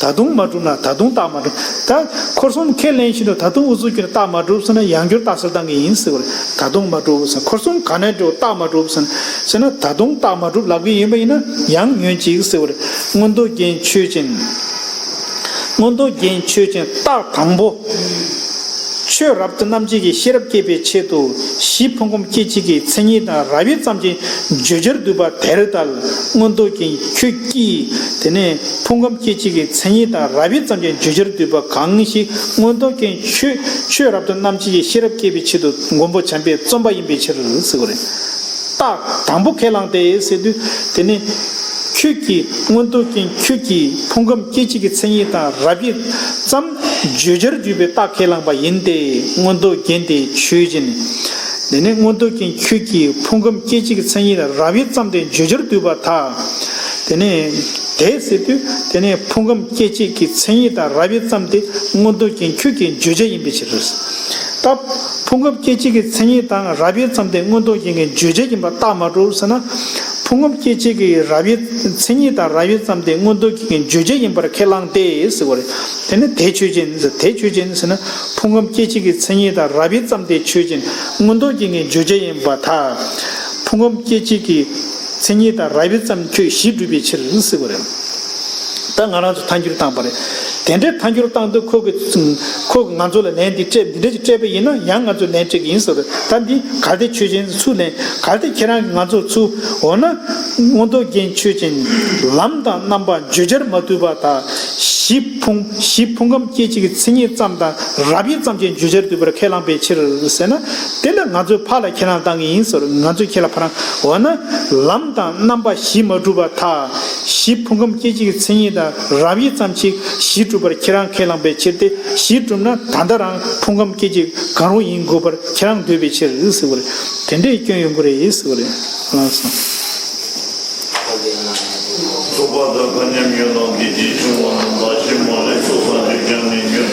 ད་དུང་མ་གྲུབ་ན་ད་དུང་རྟགས་མ་གྲུབ། ད་འཁོར་གསུམ་ཁས་ལེན་བཞིན་དུ་ད་དུང་ཨུ་ཚུགས་ཀྱིས་རྟགས་མ་གྲུབ་ཟེར་ན་ཡང་བསྐྱར་རྟགས་གསལ་བཏང་གི་ཡིན་ཟེར་བ་རེད། ད་དུང་མ་གྲུབ་ཟེར། འཁོར་གསུམ་ག་ནས་འགྲོ་རྟགས་མ་གྲུབ་ཟེར་ན། ཟེར་ན་ད་དུང་རྟགས་མ་གྲུབ་ལབ་ཀྱི་ཡིན་པ་ཡིན་ན་ཡང་ཉོན་ཅིག་ཟེར་བ་རེད། མངོན་རྟོགས་རྒྱན་ཆོས་ཅན། མངོན་རྟོགས་རྒྱན་ཆོས་ཅན་རྟགས་དང་པོ། ཆོས་རབ་ཏུ་རྣམ་འབྱེད་ཀྱི་ཤེས་རབ་སྐྱེད་པའི་ཆེད་དུ་གཞི་ཕུང་ཁམས་སྐྱེ་མཆེད་ཀྱི་མཚན་ཉིད་དང་རབ་དབྱེ་ཙམ་གྱིས་བརྗོད་བྱར་འདུས་པ་དེར་ལྟར། མངོན་རྟོགས་རྒྱན་ཁྱོད་ཀྱིས་དེ་ནས་ཕུང་ཁམས་སྐྱེ་མཆེད་ཀྱི་མཚན་ཉིད་དང་རབ་དབྱེ་ཙམ་གྱིས་བརྗོད་བྱར་འདུས་པ་གང་ཞིག་མངོན་རྟོགས་རྒྱན་ཆོས་ཆོས་རབ་ཏུ་རྣམ་འབྱེད་ཀྱི་ཤེས་རབ་སྐྱེད་པའི་ཆེད་དུ་མགོན་པོ་བྱམས་པས་རྩོམ་པ་ཡིན་པའི་ཕྱིར་ཟེར་བ་རེད། རྟགས་དང་པོ་ཁས་བླངས་ཏེ་ཟེར་དུས་དེ་ནི་ཁྱོད་ཀྱིས་མངོན་རྟོགས་རྒྱན་ཁྱོད་ཀྱིས་ཕུང་ཁམས་སྐྱེ་མཆེད་ཀྱི་མཚན་ཉིད་དང་རབ་དབྱེ་ཙམ་བརྗོད་བྱར་འདུས་པའི་རྟགས་ཁས་བླངས་པ་ཡིན་ཏེ། མངོན་རྟོགས་རྒྱན་དེ་ཆོས་ཅན། དེ་ནས་མངོན་རྟོགས་རྒྱན་ཁྱོད་ཀྱིས་ཕུང་ཁམས་སྐྱེ་མཆེད་ཀྱི་མཚན་ཉིད་དང་རབ་དབྱེ་ཙམ་དེ་བརྗོད་བྱར་འདུས་པར་ཐལ། དེ་ནས་དེ་ཟེར་དུས་དེ་ནས་ཕུང་ཁམས་སྐྱེ་མཆེད་ཀྱི་མཚན་ཉིད་དང་རབ་དབྱེ་ཙམ་དེ་མངོན་རྟོགས་རྒྱན་ཁྱོད་ཀྱི་བརྗོད་བྱ་ཡིན་པའི་ཕྱིར། ད་ཕུང་ཁམས་སྐྱེ་མཆེད་ཀྱི་མཚན་ཉིད་དང་རབ་དབྱེ་ཙམ་དེ་མངོན་རྟོགས་རྒྱན་གྱི་བརྗོད་བྱ་ཡིན་པ་རྟགས་མ་གྲུབ་ཟེར་ན། ཕུང་ཁམས་སྐྱེ་མཆེད་ཀྱི་རབ་དབྱེ་མཚན་ཉིད་དང་རབ་དབྱེ་ཙམ་དེ་མངོན་རྟོགས་རྒྱན་གྱི་བརྗོད་བྱ་ཡིན་པར་ཁས་བླངས་ཏེ་ཟེར་བ་རེད། དེ་ནི་དེ་ཆོས་ཅན་ཟེར། དེ་ཆོས་ཅན་ཟེར་ན་ཕུང་ཁམས་སྐྱེ་མཆེད་ཀྱི་མཚན་ཉིད་དང་རབ་དབྱེ་ཙམ་དེ་ཆོས་ཅན། མངོན་རྟོགས་རྒྱན་གྱི་བརྗོད་བྱ་ཡིན་པར་ཐལ། ཕུང་ཁམས་སྐྱེ་མཆེད་ཀྱི་མཚན་ཉིད་དང་རབ་དབྱེ་ཙམ་ཁྱོད་གཞི་གྲུབ་པའི་ཕྱིར་ཟེར་བ་རེད། ད་ང་རང་ཚོ་ཐལ་འགྱུར་བཏང་པ་རེད། དེ་འདྲའི་ཐལ་འགྱུར་བཏང་དུས་ཁོ་གི་ཁོ་གི་ང་ཚོ་ལ་ལན་འདི་སྤྲད། འདི་འདྲ་ཅིག་སྤྲད་པ་ཡིན་ན་ཡང་ང་ཚོ་ལན་སྤྲད་ཀྱི་ཡིན་ཟེར། ད་འདི་གལ་ཏེ་ཆོས་ཅན་ཚུར་ལན། གལ་ཏེ་ཁྱེད་རང་གིས་ང་ཚོ་ཚུར། འོ་ན་མངོན་རྟོགས་རྒྱན་ཆོས་ཅན། ལམ་དང་རྣམ་པ་བརྗོད་བྱར་མ་གྲུབ་པར་ཐལ། གཞི་ཕུང་གཞི་ཕུང་ཁམས་སྐད་ཅིག་གི་མཚན་ཉིད་ཙམ་དང་རབ་དབྱེ་ཙམ་གྱིས་བརྗོད་བྱར་འདུག་པར་ཁས་བླངས་པའི་ཕྱིར་ཟེར་ན། དེ་ལ་ང་ཚོས་ཕར་ལ་ཁས་བླངས་བཏང་གི་ཡིན་ཟེར། ང་ཚོས་ཁས་ལ་ཕར་རང་། འོ་ན་ལམ་དང་རྣམ་པ་གཞི་མ་གྲུབ་པར་ཐལ། གཞི་ཕུང་ཁམས་སྐད་ཅིག་གི་མཚན་ཉིད་དང་རབ་དབྱེ་ཙམ་ཞིག་གཞི་གྲུབ་པར་ཁྱེད་རང་ཁས་བླངས་པའི་ཕྱིར་ཏེ། གཞི་གྲུབ་ན་ད་ལྟ་རང་ཕུང་ཁམས་སྐད་ཅིག་གང་རུང་ཡིན་དགོས་པར་ཁྱེད་རང་འདོད་པའི་ཕྱིར་ཟེར་བ་རེད། དེ་འདྲའི་སྐྱོན་ཡོང་གི་རེད་ཟེར་བ་རེད། ལགས་སོ། ཚོགས་པ་དང་མཁའ་མཉམ་ཡོད་ལ་འདི་ཅི་བྱུང་བ་རྣམས་ལ་ཕྱིར་མ་ལེགས་སོ་སངས་རྒྱས་ཀྱང་ནི་ཉོན།